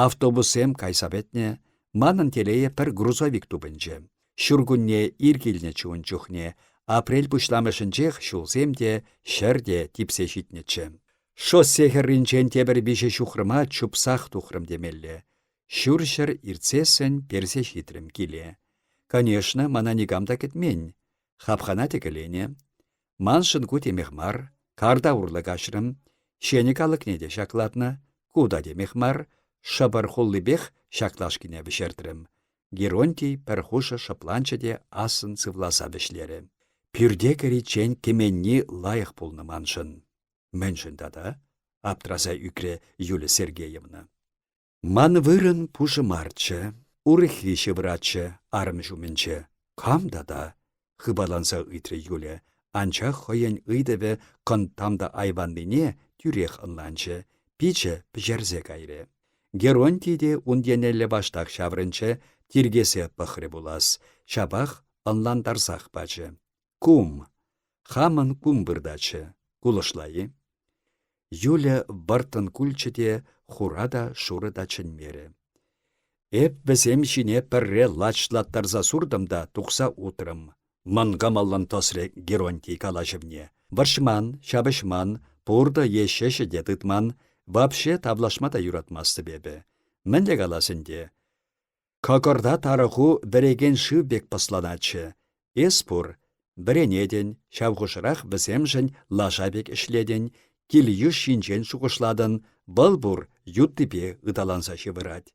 Speaker 1: Автобуссем кайса пӗтнӗ. Манӑн телее пӗр грузовик тупӑнчӗ. Ҫуркунне ир килнӗччӗ ун чухне, апрель пуҫламӑшӗнчех ҫулсем те, ҫӗр те типсе ҫитнӗччӗ. Шоссе хӗрринчен тепӗр виҫӗ ҫухрӑма чупсах тухрӑм темелле. Ҫурҫӗр иртсессӗн персе ҫитрӗм киле. Конечно, мана никам та кӗтмен. Хапхана тӗкӗленӗ. Маншӑн ку темех мар. Карта урлӑ каҫрӑм. Ҫенӗк алӑкне те ҫаклатнӑ. Ку та темех мар. Шӑпӑр хуллипех ҫаклашкине вӗҫертрӗм. Геронтий пӗр хушӑ шӑпланчӗ те ассӑн сывласа вӗҫлерӗ. Пӳрте кӗриччен кӗменни лайӑх пулнӑ маншӑн. Мӗншӗн тата? — аптраса ӳкрӗ Юля Сергеевна. Ман вырӑн пушӑ марччӗ, урӑххи ҫывӑратчӗ арӑм ҫумӗнче. Кам тата? — хыпаланса ыйтрӗ Юля, анчах хӑйӗн ыйтӑвӗ кӑнттам та айваннине тӳрех ӑнланчӗ, пичӗ пӗҫерсе кайрӗ. Геронтий те ун еннелле ваштах ҫаврӑнчӗ, тиркесе пӑхрӗ пулас, ҫапах ӑнлантарсах пачӗ. Кум. Хамӑн кум выртатчӗ. Кулӑшла-и? Юля вӑрттӑн кулчӗ те хура та шурӑ та чӗнмерӗ. Эп вӗсем ҫине пӗрре лачлаттарса суртӑм та тухса утрӑм. Мӑнкӑмӑллӑн тӑсрӗ Геронтий калаҫӑвне. Вӑрҫман, ҫапӑҫман, пуртӑ е ҫӗҫӗ те тытман, вообще тавлашма та юратмастӑп эпӗ. Мӗнле калас ӗнтӗ? Кӑкӑрта тарӑху вӗрекен шыв пек пӑсланатчӗ. Эс пур, вӗренетӗн, ҫав хушӑрах вӗсемшӗн лаша пек ӗҫлетӗн, кил-йыш ҫинчен шухӑшлатӑн, вӑл пур юттипе ыталанса ҫывӑрать.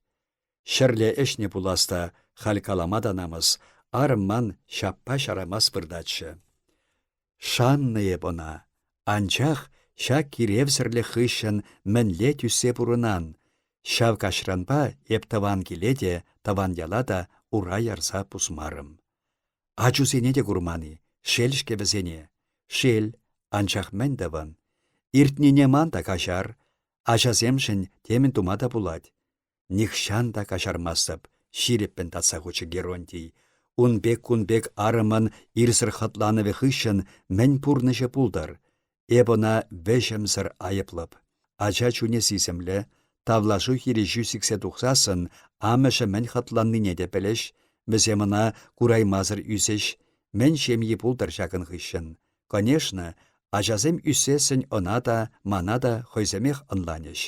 Speaker 1: Ҫӗрле ӗҫнӗ пулас та, халь калама та намӑс, арӑм ман ҫаппа-ҫарамас выртатчӗ. Шаннӑ эп ӑна. Анчах ҫак киревсӗрлӗх хыҫҫӑн мӗнле тӳссе пурӑнан? Ҫав каҫранпа эп тӑван киле те, тӑван яла та ура ярса пусмарӑм. Ачусене те курман-и, шел-ҫке вӗсене. Шел, анчах мӗн тӑвӑн? Иртнине ман та каҫар. Ачасемшӗн темӗн тума та пулать. Нихҫан та каҫармастӑп, ҫирӗппӗн татса хучӗ Геронтий. Ун пек-кун пек арӑмӑн ирсӗр хӑтланӑвӗ хыҫҫӑн мӗн пурнӑҫӗ пултӑр? Эп ӑна вӗҫӗмсӗр айӑплӑп. Ача чунӗ сисӗмлӗ, тавлашу-хирӗҫӳ сиксе тухсассӑн амӑшӗ мӗн хӑтланнине те пӗлӗҫ, вӗсем ӑна кураймасӑр ӳсӗҫ. Мӗн ҫемйи пултӑр ҫакӑн хыҫҫӑн? Конечно, ачасем ӳссессӗн ӑна та, мана та хӑйсемех ӑнланӗҫ.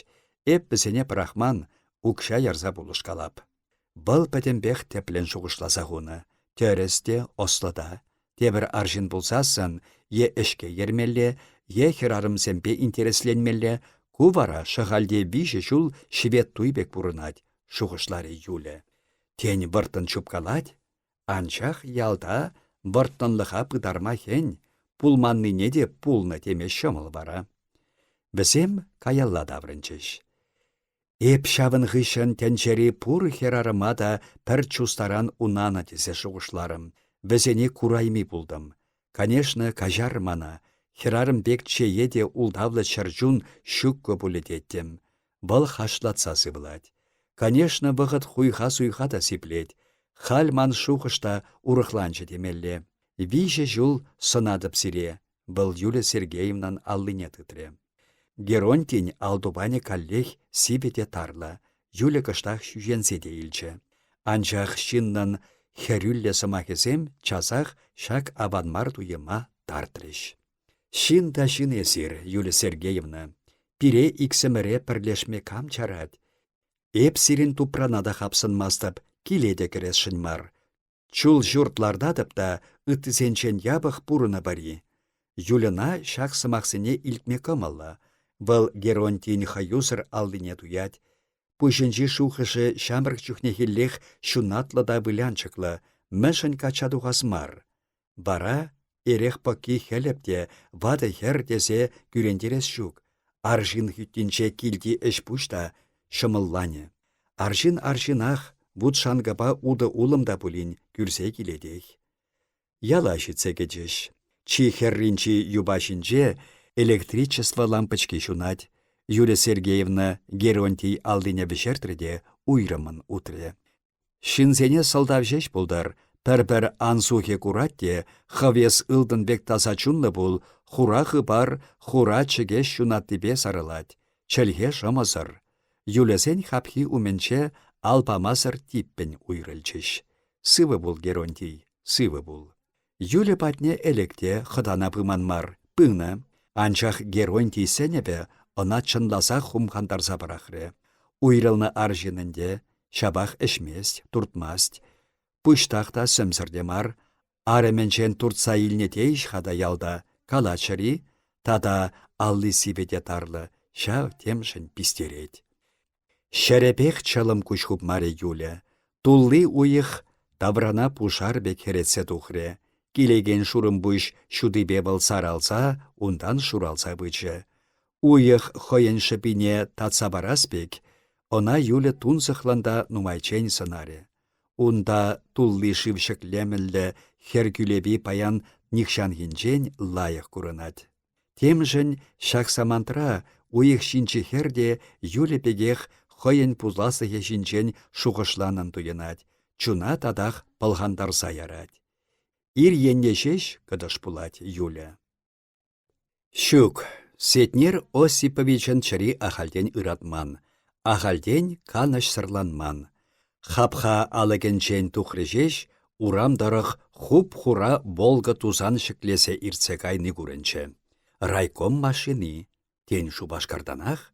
Speaker 1: Эп вӗсене пӑрахман, укҫа ярса пулӑшкалап. Вӑл пӗтӗмпех тӗплӗн шухӑшласа хунӑ. Тӗрӗс те, ӑслӑ та. Тепӗр арҫын пулсассӑн е ӗҫке ермелле, е хӗрарӑмсемпе интересленмелле, ку вара Шӑхальте виҫӗ ҫул ҫветтуй пек пурӑнать, шухӑшларӗ Юля. Тен, вӑрттӑн чупкалать? Анчах ялта вӑрттӑнлӑха пытарма хӗн, пулманнине те пулнӑ теме ҫӑмӑл вара. Вӗсем каялла таврӑнчӗҫ. Эп ҫавӑн хыҫҫӑн тӗнчери пур хӗрарӑма та пӗр чустаран унанӑ тесе шухӑшларӑм. Вӗсене курайми пултӑм. Конечно, каҫар мана, хӗрарӑм пек чее те ултавлӑ чӗрчун ҫуккӑ пулӗ теттӗм. Вӑл хашлатса сывлать. Конечно, вӑхӑт хуйха-суйха та сиплет. Халь ман шухӑш та урӑхланчӗ темелле. Виҫӗ ҫул сӑнатӑп сире, вӑл Юля Сергеевнан аллине тытрӗ. Геронтин ал тупанӗ каллех сивӗ те тарлӑ, Юля кӑштах ҫӳҫенсе те илчӗ. Анчах ҫыннӑн хӗрӳллӗ сӑмахӗсем часах ҫак аван мар туйӑма тартрӗҫ. Ҫын та ҫын эсир, Юлия Сергеевна. Пире иксӗмӗре пӗрлешме кам чарать? Эп сирӗн тупрана та хапсӑнмастӑп, киле те кӗресшӗн мар. Чул ҫурт лартатӑп та ыттисенчен япӑх пурӑнӑпӑр-и? Юльӑна ҫак сӑмахсене илтме кӑмӑллӑ. Вӑл Геронтин хӑюсӑр аллине туять. Пуҫӗнчи шухӑшӗ ҫамрӑк чухнехиллех ҫунатлӑ та вылянчӑклӑ. Мӗншӗн качча тухас мар? Вара эрех пӑкки Хӗлӗп те ватӑ хӗр тесе кӳрентерес ҫук. Арҫын хӳттинче килти ӗҫ-пуҫ та ҫӑмӑлланӗ. Арҫын арҫынах вут-шанкӑпа утӑ-улӑм та пулин кӳрсе килетех. Яла ҫитсе кӗчӗҫ. Чи хӗрринчи юпа ҫинче электричество лампочки ҫунать. Юлия Сергеевна Геронтий аллине вӗҫертрӗ те уйрӑммӑн утрӗ. Ҫынсене сӑлтав ҫеҫ пултӑр, пӗр-пӗр ансухӗ курать те хӑвес ылтӑн пек таса чунлӑ пул, хура хыпар хура чӗкеҫ ҫунаттипе сарӑлать. Чӗлхе шӑмӑсӑр. Юльӑсен хапхи умӗнче ал памасӑр типпӗн уйрӑлчӗҫ. Сывӑ пул, Геронтий, сывӑ пул. Юля патне ӗлӗк те хӑтана пыман мар, пынӑ. Анчах Геронтий сӗнӗвӗ ӑна чӑнласах хумхантарса пӑрахрӗ. Уйрӑлнӑ арҫын ӗнтӗ, ҫапах ӗҫмест, туртмасть. Пуҫтах та сӗмсӗр те мар. Арӑмӗнчен туртса илнӗ тейӗҫ-ха та ялта, калаччӑр-и? Тата алли сивӗ те тарлӑ, ҫав темшӗн пистерет. Ҫӗрӗпех чӑлӑм куҫ хупмарӗ Юля. Тулли уйӑх таврана пушар пек хӗретсе тухрӗ. Килекен шурӑмпуҫ ҫутипе вӑл саралса, унтан шуралса пычӗ. Уйӑх хӑйӗн шӑпине татса парас пек, ӑна Юля тунсӑхлӑн та нумайччен сӑнарӗ. Унта тулли шыв ҫӗклемӗллӗ хӗр кӳлепи паян нихҫанхинчен лайӑх курӑнать. Темшӗн ҫак самантра уйӑх ҫинчи хӗр те Юля пекех хӑйӗн пуласлӑхӗ ҫинчен шухӑшланӑн туйӑнать, чуна татах пӑлхантарса ярать. Ир енне ҫеҫ кӑтӑш пулать Юля. Ҫук, Сетнер Осиповичӑн чӗри ахальтен ыратман, ахальтен канӑҫсӑрланман. Хапха алӑкӗнчен тухрӗ ҫеҫ, урам тӑрӑх хуп-хура «Волга» тусан ҫӗклесе иртсе кайни курӑнчӗ. Райком машини, тен, Шупашкартанах?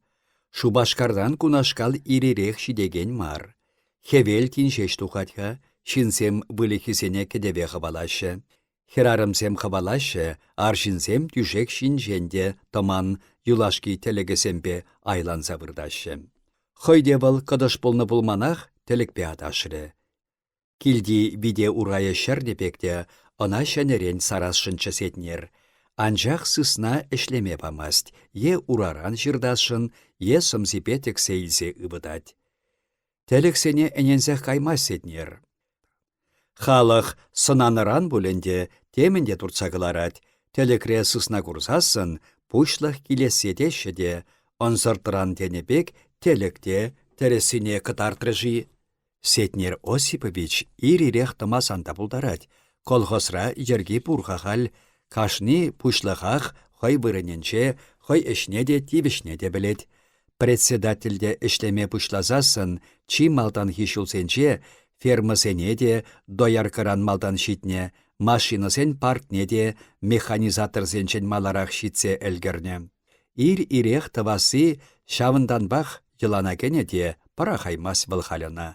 Speaker 1: Шупашкартан кунашкал ир-ирех ҫитекен мар. Хӗвел тин ҫеҫ тухать-ха, ҫынсем выльӑхӗсене кӗтӗве хӑвалаҫҫӗ. Хӗрарӑмсем хӑвалаҫҫӗ, арҫынсем тӳшек ҫинчен те тӑман юлашки тӗлӗкӗсемпе айланса выртаҫҫӗ. Хӑй те вӑл кӑтӑш пулнӑ пулманах тӗлӗкпе аташрӗ. Килти вите урайӗ ҫӗрнӗ пек те ӑна ҫӗнӗрен сарасшӑнччӗ Сетнер. Анчах сысна ӗҫлеме памасть, е ураран ҫыртасшӑн, е сӑмсипе тӗксе илсе ывӑтать. Тӗлӗксене ӗненсех каймасть Сетнер. Халӑх сӑнанӑран пуль ӗнтӗ темӗн те туртса кӑларать. Тӗлӗкре сысна курсассӑн пуҫлӑх килессе теҫҫӗ те, ӑнсӑртран тенӗ пек тӗлӗк те тӗрӗссине кӑтартрӗ-ши? Сетнер Осипович ир-ирех тӑмасан та пултарать. Колхозра йӗрки пур-ха халь. Кашни пуҫлӑхах хӑй вырӑнӗнче, хӑй ӗҫне те, тивӗҫне те пӗлет. Председательте ӗҫлеме пуҫласассӑн чи малтанхи ҫулсенче фермӑсене те дояркӑран малтан ҫитнӗ, машинӑсен паркне те механизаторсенчен маларах ҫитсе ӗлкӗрнӗ. Ир-ирех тӑвасси ҫавӑнтанпах йӑлана кӗнӗ те пӑрахаймасть вӑл халь ӑна.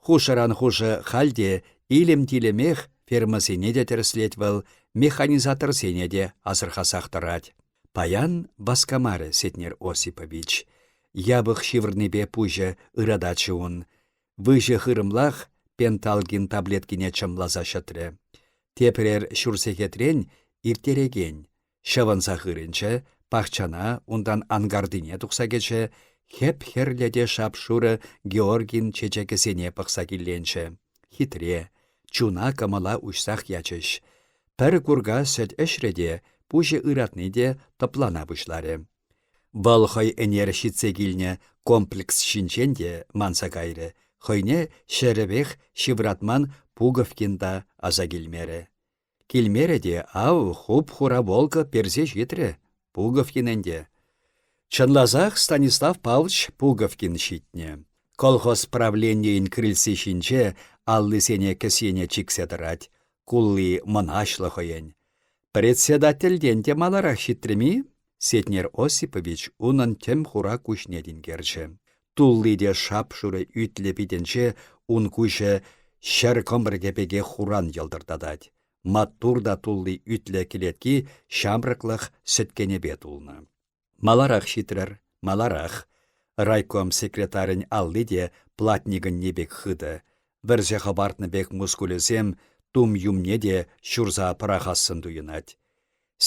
Speaker 1: Хушӑран хушӑ халь те илӗм-тилӗмех фермӑсене те тӗрӗслет вӑл, механизаторсене те асӑрхасах тӑрать. Паян васкамарӗ Сетнер Осипович. Япӑх ҫывӑрнипе пуҫӗ ырататчӗ ун. Выҫӑ хырӑмлах пенталгин таблеткине чӑмласа ҫӑтрӗ. Тепрер ҫур сехетрен ирттерекен. Ҫӑвӑнса хырӑнчӗ, пахчана, унтан анкартине тухса кӗчӗ, хӗп-хӗрлӗ те шап-шурӑ Георгин чечекӗсене пӑхса килленчӗ. Хитре, чуна кӑмӑла уҫсах ячӗҫ. Пӗр курка сӗт ӗҫрӗ те пуҫӗ ыратни те тӑплана пуҫларӗ. Вӑл хӑй ӗнер ҫитсе килнӗ комплекс ҫинчен те манса кайрӗ, хӑйне ҫӗрӗпех ҫывратман Пуговкин та аса килмерӗ. Килмерӗ те, ав, хуп-хура «Волга» персе ҫитрӗ. Пуговкин ӗнтӗ. Чӑнласах Станислав Павлович Пуговкин ҫитнӗ. Колхоз правленийӗн крыльци ҫинче аллисене кӗсьене чиксе тӑрать. Кулли мӑнаҫлӑ хӑйӗн. Председательтен те маларах ҫитрӗм-и? Сетнер Осипович унӑн тӗм хура куҫне тинкерчӗ. Тулли те шап-шурӑ ӳтлӗ питӗнче ун куҫӗ ҫӗр кӑмрӑкӗ пекех хуран йӑлтӑртатать. Маттур та тулли ӳтлӗ кӗлетки ҫамрӑклӑх сӗткенӗпе тулнӑ. Маларах ҫитрӗр, маларах. Райком секретарӗн алли те платникӑнни пек хытӑ. Вӗрсе хӑпартнӑ пек мускулӗсем тум-юмне те ҫурса пӑрахассӑн туйӑнать.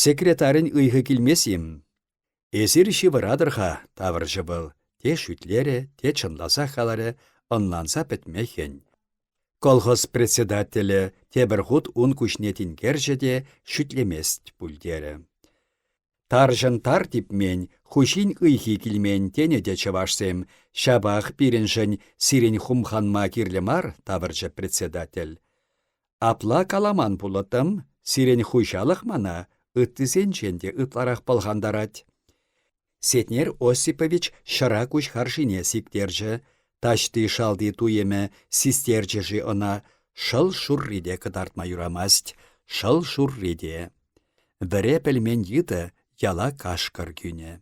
Speaker 1: Секретарӗн ыйхӑ килмест-им? Эсир ҫывӑратӑр-ха, тавӑрчӗ вӑл. Те шӳтлерӗ, те чӑнласах каларӗ, ӑнланса пӗтме хӗн. Колхоз председателӗ тепӗр хут ун куҫне тинкерчӗ те шӳтлемест пуль терӗ. Тарҫӑн тар типмен, хуҫин ыйхи килмен тенӗ те чӑвашсем, ҫапах пирӗншӗн сирӗн хумханма кирлӗ мар, тавӑрчӗ председатель. Апла каламан пулӑттӑм, сирӗн хуҫалӑх мана ыттисенчен те ытларах пӑлхантарать. Сетнер Осипович ҫӑра куҫ харшине сиктерчӗ, таҫти шалти туйӑмӗ систерчӗ-ши ӑна, шӑл шурри те кӑтартма юрамасть, шӑл шурри те. Вӗре пӗлмен йытӑ яла кашкӑр кӳнӗ.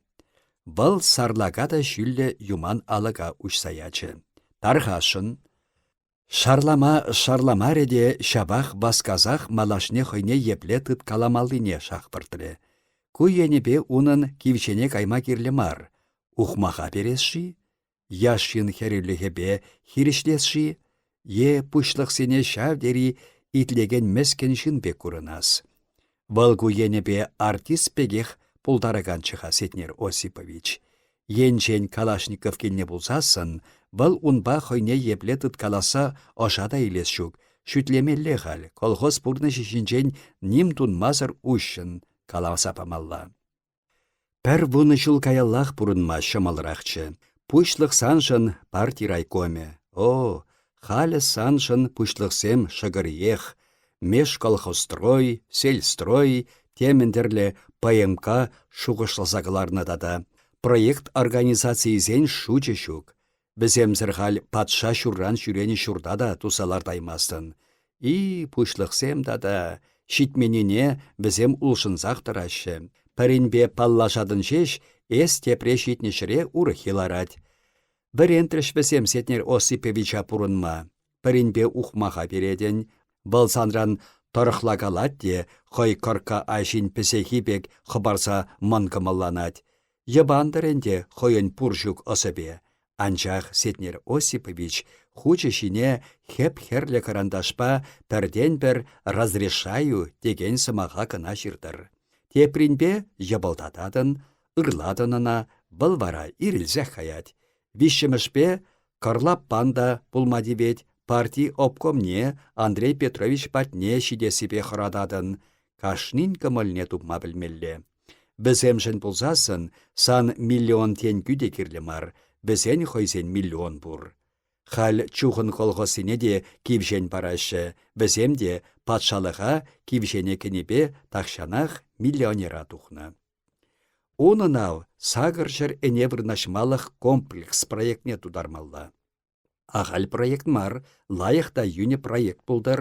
Speaker 1: Вӑл сарлака та ҫӳллӗ юман алӑка уҫса ячӗ. Тархасшӑн. Шарлама шарламарӗ те ҫапах васкасах малашне хӑйне епле тыткаламаллине шахвӑртрӗ. Ку енӗпе унӑн кивҫене кайма кирлӗ мар. Ухмаха перес-ши? Яш ҫын хӗрӳлӗхӗпе хирӗҫлес-ши? Е пуҫлӑхсене ҫав тери итлекен мӗскӗн ҫын пек курӑнас? Вӑл ку енӗпе артист пекех пултараканччӗ-ха Сетнер Осипович. Енчен Калашников килнӗ пулсассӑн, вӑл унпа хӑйне епле тыткаласса ӑша та илес ҫук, шӳтлемелле халь, колхоз пурнӑҫӗ ҫинчен ним тунмасӑр уҫҫӑн каласа памалла. Пӗр вунӑ ҫул каяллах пурӑнма ҫӑмӑлрахчӗ. Пуҫлӑх саншӑн парти райкомӗ. О, халӗ саншӑн пуҫлӑхсем шӑкӑриех. Межколхозстрой, сельстрой, темӗн тӗрлӗ ПМК шухӑшласа кӑларнӑ тата. Проект организацийӗсен шучӗ ҫук. Вӗсемсӗр халь патша ҫурран ҫӳренӗ ҫурта та туса лартаймастӑн. И, пуҫлӑхсем тата, ҫитменнине вӗсем улшӑнсах тӑраҫҫӗ. Пӗринпе паллашатӑн ҫеҫ, эс тепре ҫитнӗ ҫӗре урӑххи ларать. Вӗрентрӗҫ вӗсем Сетнер Осиповича пурӑнма. Пӗринпе ухмаха перетӗн, вӑл санран тӑрӑхлакалать те хӑй кӑркка аҫин пӗсехи пек хӑпарса мӑнкӑмӑлланать. Йӑпантӑр ӗнтӗ хӑйӗн пур-ҫук ӑсӗпе. Анчах Сетнер Осипович хучӗ ҫине хӗп-хӗрлӗ кӑранташпа пӗртен-пӗр «разрешаю» текен сӑмаха кӑна ҫыртӑр. Тепринпе йӑпӑлтататӑн, ырлатӑн ӑна, вӑл вара ирӗлсех каять. Виҫҫӗмӗшпе кӑрлаппан та пулма тивет, парти обкомне Андрей Петрович патне ҫитессипе хӑрататӑн. Кашнин кӑмӑлне тупма пӗлмелле. Вӗсемшӗн пулсассӑн сан миллион тенкӳ те кирлӗ мар, вӗсен хӑйсен миллион пур. Халь чухӑн колхозсене те кивҫен параҫҫӗ, вӗсем те патшалӑха кивҫене кӗнипе тахҫанах миллионера тухнӑ. Унӑн ав сакӑр ҫӗр ӗне вырнаҫмалӑх комплекс проектне тутармалла. Ахаль проект мар, лайӑх та йӳнӗ проект пултӑр.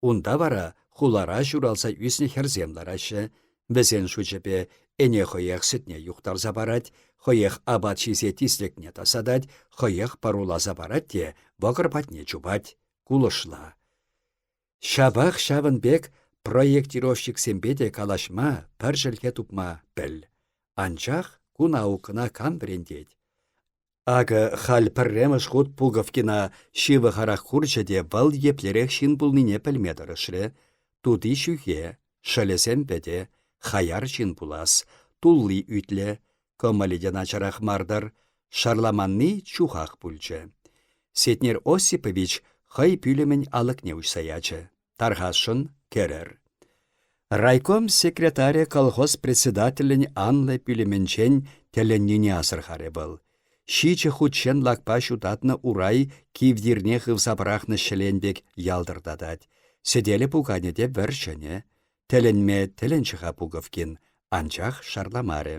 Speaker 1: Унта вара хулара ҫуралса ӳснӗ хӗрсем лараҫҫӗ. Вӗсен шучӗпе ӗне хӑех сӗтне юхтарса парать, хӑех апат ҫисе тислӗкне тасатать, хӑех пӑруласа парать те вӑкӑр патне чупать. Кулӑшла. Ҫапах ҫавӑн пек проектировщиксемпе те калаҫма, пӗр чӗлхе тупма пӗл. Анчах ку наукӑна кам вӗрентет? Акӑ халь пӗрремӗш хут Пуговкина ҫывӑхарах курчӗ те вӑл еплерех ҫын пулнине пӗлме тӑрӑшрӗ. Тути ҫӳхе, шӑлӗсем пӗтӗ, хаяр ҫын пулас, тулли ӳтлӗ, кӑмӑлӗ те начарах мар-тӑр, шарламанни чухах пулчӗ. Сетнер Осипович хӑй пӳлӗмӗн алӑкне уҫса ячӗ. Тархасшӑн, кӗрӗр. Райком секретарӗ колхоз председателӗн анлӑ пӳлӗмӗнчен тӗлӗннине асӑрхарӗ вӑл. Ҫичӗ хутчен лакпа ҫутатнӑ урай кивтирне хывса пӑрахнӑ ҫӗлен пек ялтӑртатать. Сӗтелӗ-пуканӗ те вӗр ҫӗнӗ. Тӗлӗнме тӗлӗнчӗ-ха Пуговкин, анчах шарламарӗ.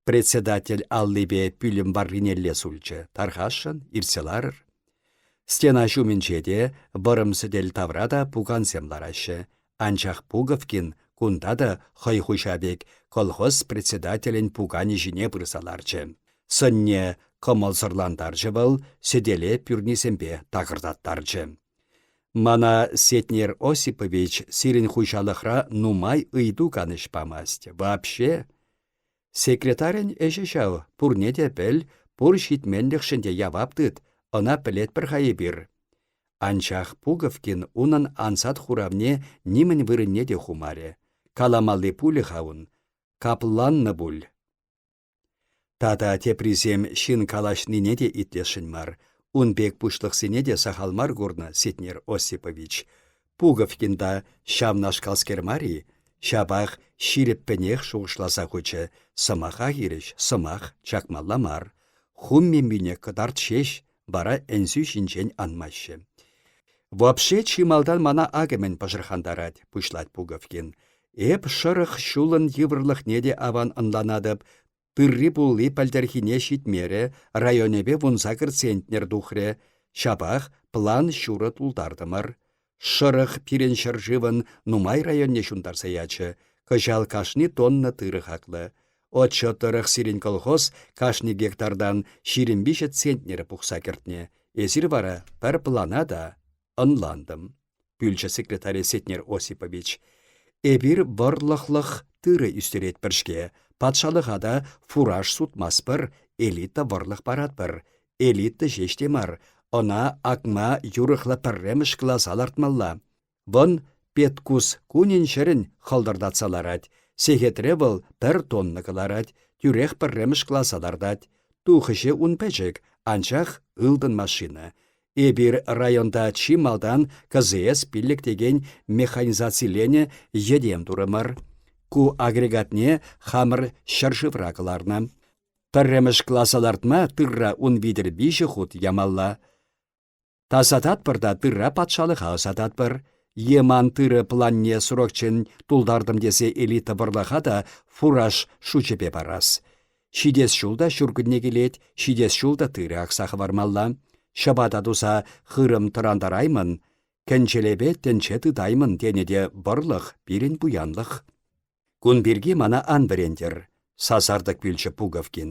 Speaker 1: Председатель аллипе пӳлӗм варринелле сулчӗ. Тархасшӑн, иртсе ларӑр. Стена ҫумӗнче те, вӑрӑм сӗтел тавра та пукансем лараҫҫӗ. Анчах Пуговкин кунта та хӑй хуҫа пек колхоз председателӗн пуканӗ ҫине пырса ларчӗ. Сӑнне кӑмӑлсӑрлантарчӗ вӑл, сӗтеле пӳрнисемпе такӑртаттарчӗ. Мана, Сетнер Осипович, сирӗн хуҫалӑхра нумай ыйту канӑҫ памасть. Вообще, Секретарӗн ӗҫӗ ҫав, пурне те пӗл, пур ҫитменлӗхшӗн те явап тыт, ӑна пӗлетпӗр-ха эпир. Анчах Пуговкин унӑн ансат хуравне нимӗн вырӑнне те хумарӗ. Каламалли пулӗ-ха ун. Капланнӑ пуль. Тата теприсем ҫын калаҫнине те итлесшӗн мар. Ун пек пуҫлӑхсене те сахал мар курнӑ Сетнер Осипович. Пуговкин та ҫавнашкалскер мар-и? Ҫапах ҫирӗппӗнех шухӑшласа хучӗ: сӑмаха хирӗҫ сӑмах чакмалла мар. Хум мимине кӑтарт ҫеҫ, вара ӗнсӳ ҫинчен анмаҫҫӗ. Вообще чи малтан мана акӑ мӗн пӑшӑрхантарать, пуҫлать Пуговкин. Эп шӑрӑх ҫулӑн йывӑрлӑхне те аван ӑнланатӑп. Тырри-пулли пӗлтӗрхине ҫитмерӗ, районӗпе 18 центнер тухрӗ. Ҫапах план ҫурӑ тултартӑмӑр. Шӑрӑх пирӗн ҫӗршывӑн нумай районне ҫунтарса ячӗ. Кӑҫал кашни тонна тырӑ хаклӑ. Отчет тӑрӑх сирӗн колхоз кашни гектартан 23 центнер пухса кӗртнӗ. Эсир вара пӗр плана та ӑнлантӑм, пӳлчӗ секретаре Сетнер Осипович. Эпир вӑрлӑхлӑх тырӑ ӳстеретпӗр-ҫке, патшалӑха та фураж сутмастпӑр, элита вӑрлӑх паратпӑр. Элита ҫеҫ те мар, ӑна акма юрӑхлӑ пӗрремӗш класа лартмалла. Вӑн Петкус кунӗн-ҫӗрӗн хӑлтӑртатса ларать, сехетре вӑл пӗр тонна кӑларать, тӳрех пӗрремӗш класа лартать. Тухӑҫӗ ун пӗчӗк, анчах ылтӑн машина. Эпир районта чи малтан КЗС пиллӗк текен механизациленӗ йӗтем турӑмӑр. Ку агрегатне хамӑр ҫӗршывра кӑларнӑ. Пӗрремӗш класа лартма тырра ун витӗр виҫӗ хут ямалла. Тасататпӑр та тырра патшалӑха ӑсататпӑр. Е ман тырӑ планне срокчен тултартӑм тесе элита вӑрлӑха та фураж шучӗпе парас. Ҫитес ҫул та ҫуркунне килет, ҫитес ҫул та тырӑ акса хӑвармалла. Ҫӑпата туса хырӑм тӑрантараймӑн, кӗнчелепе тӗнче тытаймӑн тенӗ те вӑрлӑх пирӗн пуянлӑх. Кун пирки мана ан вӗрентӗр, сасартӑк пӳлчӗ Пуговкин,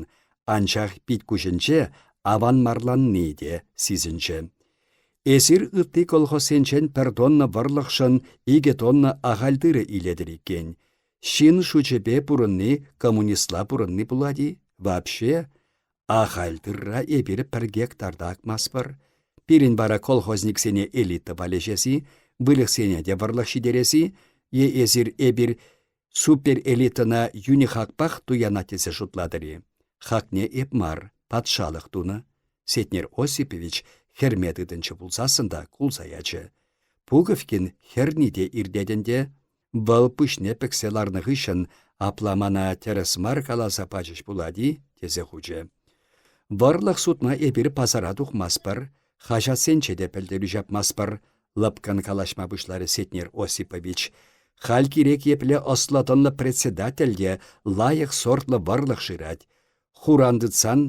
Speaker 1: анчах пит-куҫӗнче аванмарланни те сисӗнчӗ. Эсир ытти колхозсенчен пӗр тонна вӑрлӑхшӑн икӗ тонна ахаль тырӑ илетӗр иккен. Ҫын шучӗпе пурӑнни коммунистла пурӑнни пулать-и? Вообще, ахаль тырра эпир пӗр гектар та акмастпӑр. Пирӗн вара колхозниксене элита валеҫес-и, выльӑхсене те вӑрлӑх ҫитерес-и е эсир эпир суперэлитӑна йӳнӗ хакпах туянать тесе шутлатӑр-и? Хакне эп мар, патшалӑх тунӑ. Сетнер Осипович хӗрме тытӑнчӗ пулсассӑн та кулса ячӗ. Пуговкин хӗрни те иртет ӗнтӗ. Вӑл пуҫне пӗксе ларнӑ хыҫҫӑн апла мана тӗрӗс мар каласа пачӗҫ пулать-и тесе хучӗ. Вӑрлӑх сутма эпир пасара тухмастпӑр, хаҫатсенче те пӗлтерӳ ҫапмастпӑр, лӑпкӑн калаҫма пуҫларӗ Сетнер Осипович. Халь кирек епле ӑслӑ-тӑнлӑ председатель те лайӑх сортлӑ вӑрлӑх шырать. Хуран тытсан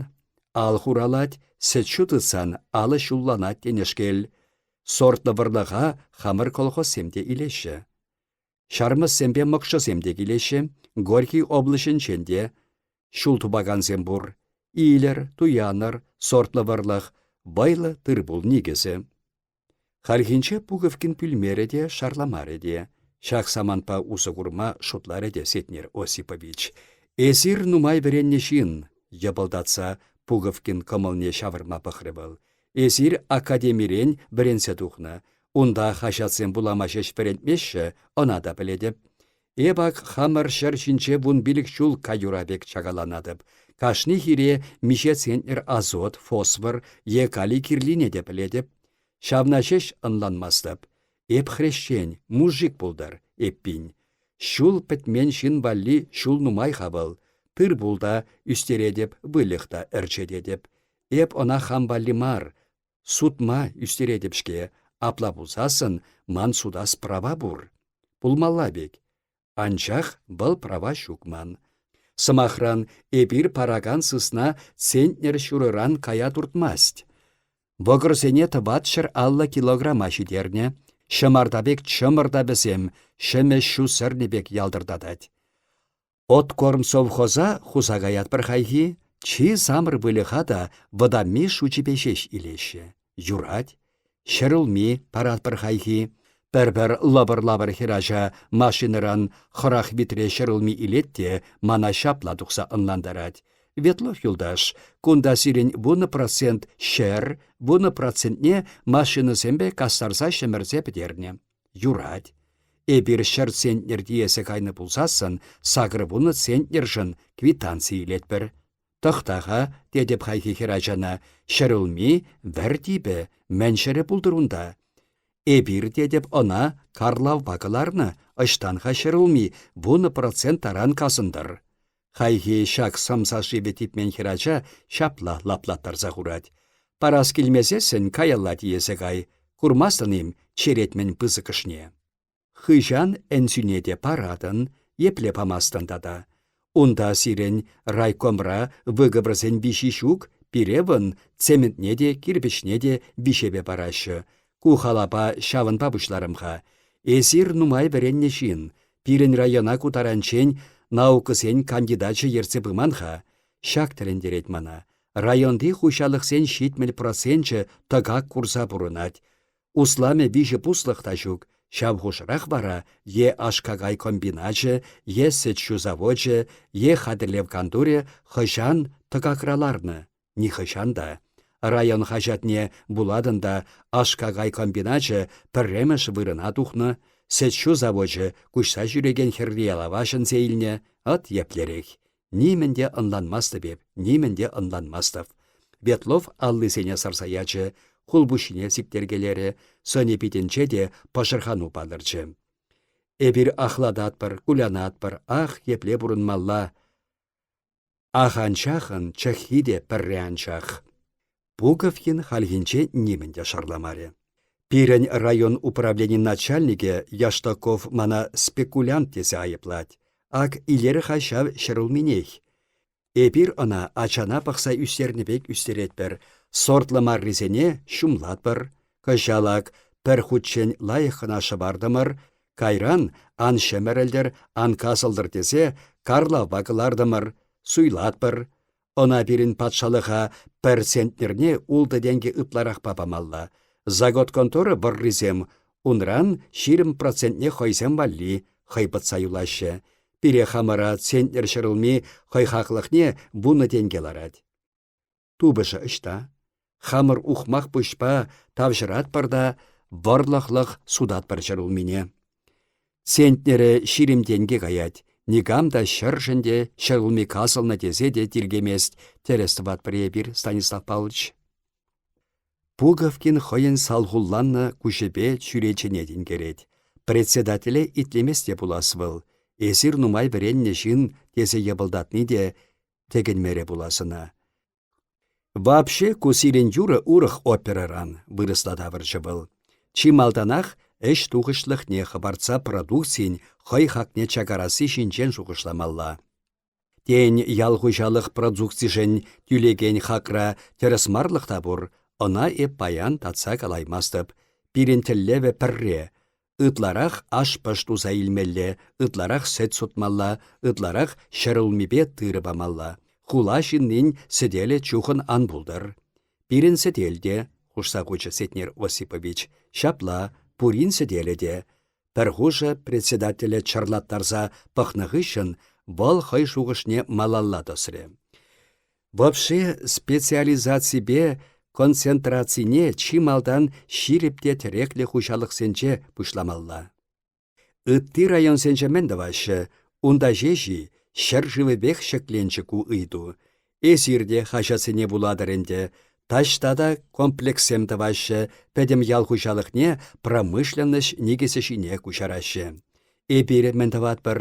Speaker 1: ал хуралать, сӗт-ҫу тытсан алӑ ҫулланать тенешкел. Сортлӑ вӑрлӑха хамӑр колхозсем те илеҫҫӗ. Ҫармӑссемпе мӑкшӑсем те килеҫҫӗ, Горький облаҫӗнчен те ҫул тупакансем пур. Илӗр, туянӑр, сортлӑ вӑрлӑх, вӑйлӑ тыр-пул никӗсӗ. Хальхинче Пуговкин пӳлмерӗ те, шарламарӗ те. Ҫак самантпа усӑ курма шутларӗ те Сетнер Осипович. Эсир нумай вӗреннӗ ҫын, йӑпӑлтатса Пуговкин кӑмӑлне ҫавӑрма пӑхрӗ вӑл. Эсир академирен вӗренсе тухнӑ. Унта хаҫатсем вулама ҫеҫ вӗрентмеҫҫӗ, ӑна та пӗлетӗп. Эп ак хамӑр ҫӗр ҫинче вунпилӗк ҫул каюра пек чакаланатӑп. Кашни хире миҫе центнер азот, фосфор е кали кирлине те пӗлетӗп. Ҫавна ҫеҫ ӑнланмастӑп. Эп хресчен, мужик пултӑр, эппин. Ҫул пӗтмен ҫын валли ҫул нумай-ха вӑл. Тыр-пул та ӳстеретӗп, выльӑх та ӗрчететӗп. Эп ӑна хам валли мар, сутма ӳстеретӗп-ҫке, апла пулсассӑн ман сутас права пур. Пулмалла пек. Анчах вӑл права ҫук ман. Сӑмахран, эпир паракан сысна центнер ҫурӑран кая туртмасть. Вӑкӑрсене 450 килограмма ҫитернӗ. Ҫӑмарта пек чӑмӑр та вӗсем, ҫӑмӗ ҫу сӗрнӗ пек ялтӑртатать. Откорм совхоза хуса каятпӑр хайхи, чи самӑр выльӑха та вӑтамми шучӗпе ҫеҫ илеҫҫӗ. Юрать. Ҫӗрулми паратпӑр хайхи. Пӗр-пӗр лӑпӑр-лапӑр хӗрача машинӑран хӑрах витре ҫӗрулми илет те мана ҫапла тухса ӑнлантарать. Ветлов юлташ, кунта сирӗн 10% ҫӗр, 10 процентне машинӑсемпе кастарса ҫӗмӗрсе пӗтернӗ. Юрать. Эпир 100 центнер тиесе кайнӑ пулсассӑн 80 центнершӗн квитанци илетпӗр. Тӑхта-ха, тетӗп хайхи хӗрачана, ҫӗрулми вӗр типӗ, мӗн ҫӗрӗ пултӑр унта? Эпир, тетӗп, ӑна карлавпа кӑларнӑ, ӑҫтан-ха ҫӗрулми 10% таран касӑнтӑр? Хайхи ҫак сӑмса шывӗ типмен хӗрача ҫапла лаплаттарса хурать. Парас килмесессӗн каялла тиесе кай, курмастӑн-им черет-мӗн пысӑкӑшне? Хыҫан ӗнсӳне те паратӑн, епле памастӑн тата. Унта сирӗн райкомра выговорсен виҫи ҫук, пире вӑн цементне те, кирпӗчне те виҫепе параҫҫӗ. Ку халапа ҫавӑнпа пуҫларӑм-ха. Эсир нумай вӗреннӗ ҫын, пирӗн района ку таранччен наукӑсен кандидачӗ ертсе пыман-ха. Ҫак тӗлӗнтерет мана. Районти хуҫалӑхсен 70 проценчӗ тӑкак курса пурӑнать. Усламӗ виҫӗ пуслӑх та ҫук, ҫав хушӑрах вара е аш-какай комбиначӗ, е сӗт-ҫу завочӗ, е хатӗрлев кантурӗ хӑҫан тӑкакра ларнӑ? Нихӑҫан та. Район хаҫатне вулатӑн та аш-какай комбиначӗ пӗрремӗш вырӑна тухнӑ, сӗт-ҫу завочӗ куҫса ҫӳрекен хӗрлӗ ялава ҫӗнсе илнӗ, ӑт еплерех. Нимӗн те ӑнланмастӑп эп, нимӗн те ӑнланмастӑп. Ветлов аллисене сарса ячӗ, хулпуҫҫине сиктеркелерӗ, сӑнӗ-питӗнче те пӑшӑрхану палӑрчӗ. Эпир ахлататпӑр, кулянатпӑр, ах, епле пурӑнмалла. Ах-анчахӑн чӑххи те пӗрре анчах. Пуговкин хальхинче нимӗн те шарламарӗ. Пирӗн район управленин начальникӗ Яштаков мана спекулянт тесе айӑплать. Ак илер-ха ҫав ҫӗрулминех. Эпир ӑна ачана пӑхса ӳстернӗ пек ӳстеретпӗр, сортлӑ маррисене ҫумлатпӑр. Кӑҫал ак пӗр хутчен лайӑх кӑна шӑвартӑмӑр, кайран ан ҫӗмӗрӗлтӗр, ан касӑлтӑр тесе карлавпа кӑлартӑмӑр, суйлатпӑр. Ӑна пирӗн патшалӑха пӗр центнерне ултӑ тенкӗ ытларахпа памалла. Заготконтора вӑррисем унран 20 процентне хӑйсем валли хӑйпӑтса юлаҫҫӗ. Пире хамӑра центнер ҫӗрулми хӑйхаклӑхне 10 тенкӗ ларать. Тупӑшӗ ӑҫта? Хамӑр ухмах пуҫпа тавҫӑратпӑр та вӑрлӑхлӑх сутатпӑр ҫӗрулмине. Центнерӗ 20 тенке каять. Никам та ҫӗршӗн те ҫӗрулми касӑлнӑ тесе те тиркемест, тӗрӗс тӑватпӑр эпир, Станислав Павлович. Пуговкин хӑйӗн салхулланнӑ куҫӗпе чӳречене тинкерет. Председателе итлемест те пулас вӑл. Эсир нумай вӗреннӗ ҫын тесе йӑпӑлтатни те тӗкӗнмерӗ пулас ӑна. Вообще ку сирӗн юрӑ урӑх оперӑран, вырӑсла тавӑрчӗ вӑл. Чи малтанах ӗҫ тухӑҫлӑхне хӑпартса продукцин хӑй хакне чакарасси ҫинчен шухӑшламалла. Тен, ял хуҫалӑх продукцишӗн тӳлекен хакра тӗрӗсмарлӑх та пур, ӑна эп паян татса калаймастӑп. Пирӗн тӗллевӗ пӗрре – ытларах аш-пӑш туса илмелле, ытларах сӗт сутмалла, ытларах ҫӗрулмипе тырӑ памалла. Хула ҫыннин сӗтелӗ чухӑн ан пултӑр. Пирӗн сӗтел те, хушса хучӗ Сетнер Осипович, ҫапла, пурин сӗтелӗ те. Пӗр хушӑ председателе чӑрлаттарса пӑхнӑ хыҫҫӑн вӑл хӑй шухӑшне малалла тӑсрӗ. Вообще специализаципе концентрацине чи малтан ҫирӗп те тӗреклӗ хуҫалӑхсенче пуҫламалла. Ытти районсенче мӗн тӑваҫҫӗ, унта ҫеҫ-и ҫӗршывӗпех ҫӗкленчӗ ку ыйту. Эсир те хаҫатсене вулатӑр ӗнтӗ, таҫта та комплекссем тӑваҫҫӗ, пӗтӗм ял хуҫалӑхне промышленноҫ никӗсӗ ҫине куҫараҫҫӗ. Эпир мӗн тӑватпӑр?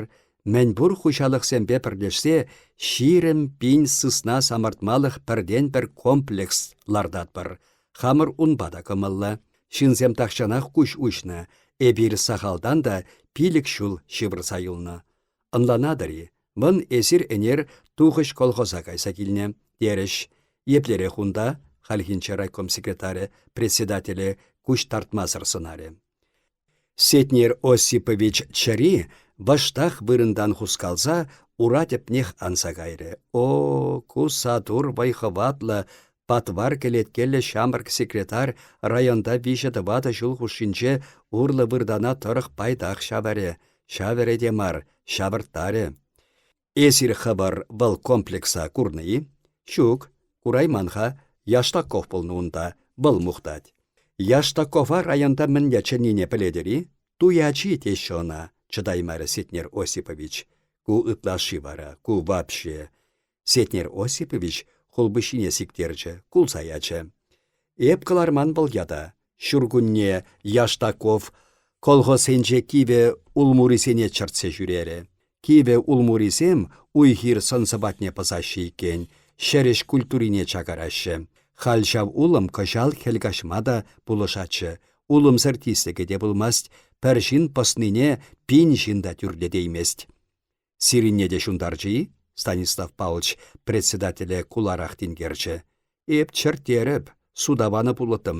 Speaker 1: Мӗнпур хуҫалӑхсемпе пӗрлешсе 20 пин сысна самӑртмалӑх пӗртен-пӗр комплекс лартатпӑр. Хамӑр унпа та кӑмӑллӑ. Ҫынсем тахҫанах куҫ уҫнӑ, эпир сахалтан та пилӗк ҫул ҫывӑрса юлнӑ. Ӑнланатӑр-и, вӑн эсир ӗнер Тухӑҫ колхоза кайса килнӗ, терӗҫ. Еплерех унта? хальхинче райком секретарӗ председателе куҫ тартмасӑр сӑнарӗ. Сетнер Осипович чӗри вӑштах вырӑнтан хускалса ура тӗпнех анса кайрӗ. О, ку сатур вӑй-хӑватлӑ, патвар кӗлеткеллӗ ҫамрӑк секретарь районта виҫӗ-тӑватӑ ҫул хушшинче урлӑ выртана тӑрӑх пайтах ҫавӑрӗ, ҫавӑрӗ те мар, ҫавӑрттарӗ. Эсир хӑвӑр вӑл комплекса курнӑ-и? Ҫук, курайман-ха, Яштаков пулнӑ унта, вӑл мухтать. Яштакова районта мӗнле чӗннине пӗлетӗр-и? Туй ачи теҫҫӗ ӑна, чӑтаймарӗ Сетнер Осипович. Ку ытлашши вара, ку вообще. Сетнер Осипович хулпуҫҫине сиктерчӗ, кулса ячӗ. Эп кӑларман вӑл ята. Ҫуркунне Яштаков колхозсенче кивӗ улмурисене чӗртсе ҫӳрерӗ. Кивӗ улмурисем уй-хир сӑн-сӑпатне пӑсаҫҫӗ иккен, ҫӗрӗҫ культурине чакараҫҫӗ. Халь ҫав улӑм кӑҫал хӗл каҫма та пулӑшатчӗ. Улӑмсӑр тислӗкӗ те пулмасть, пӗр ҫын пӑснине пин ҫын та тӳрлетеймест. Сирӗнне те ҫунтарчӗ-и? Станислав Павлович председателе куларах тинкерчӗ. Эп чӗрттерӗп, суда панӑ пулӑттӑм.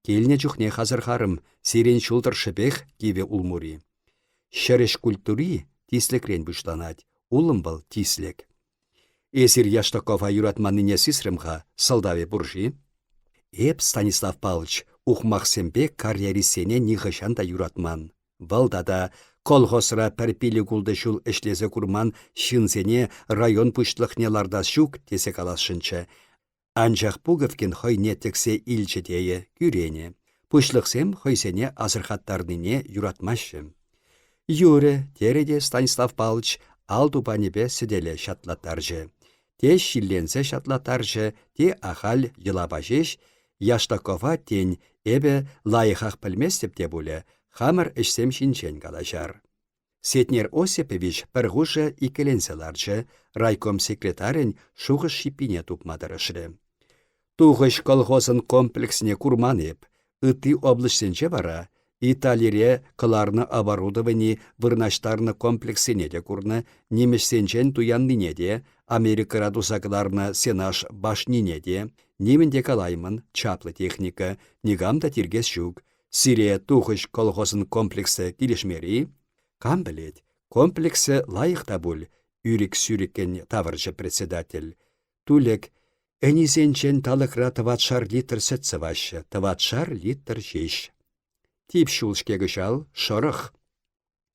Speaker 1: Килнӗ чухнех асӑрхарӑм, сирӗн ҫул тӑршшӗпех кивӗ улмури. Ҫӗрӗҫ культури тислӗкрен пуҫланать, улӑм вӑл тислӗк. Эсир Яштакова юратманнине сисрӗм-ха, сӑлтавӗ пур-ши? Эп, Станислав Павлович, ухмахсемпе карьеристсене нихӑҫан та юратман. Вӑл тата колхозра пӗр пилӗк-ултӑ ҫул ӗҫлесе курман ҫынсене район пуҫлӑхне лартас ҫук тесе каласшӑнччӗ. Анчах Пуговкин хӑйне тӗксе илчӗ тейӗ, кӳренӗ. Пуҫлӑхсем хӑйсене асӑрхаттарнине юратмаҫҫӗ. Юрӗ, терӗ те Станислав Павлович ал тупанӗпе сӗтеле ҫатлаттарчӗ. Те ҫилленсе ҫатлаттарчӗ, те ахаль йӑлапа ҫеҫ, Яштакова, тен, эпӗ лайӑхах пӗлместӗп те пулӗ, хамӑр ӗҫсем ҫинчен калаҫар. Сетнер Осипович пӗр хушӑ иккӗленсе ларчӗ, райком секретарӗн шухӑш ҫиппине тупма тӑрӑшрӗ. Тухӑҫ колхозӑн комплексне курман эп, ытти облаҫсенче вара Италире кӑларнӑ оборудовани вырнаҫтарнӑ комплекссене те курнӑ, нимӗҫсенчен туяннине те, Америкӑра туса кӑларнӑ сенаж башнине те, нимӗн те калаймӑн, чаплӑ техника, никам та тиркес ҫук. Сире Тухӑҫ колхозӑн комплексӗ килӗшмер-и? Кам пӗлет, комплексӗ лайӑх та пуль, ӳрӗк-сӳрӗккӗн тавӑрчӗ председатель. Тулӗк, ӗнисенчен талӑкра тӑватшар литр сӗт сӑваҫҫӗ, тӑватшар литр ҫеҫ. Тип ҫул-ҫке кӑҫал, шӑрӑх.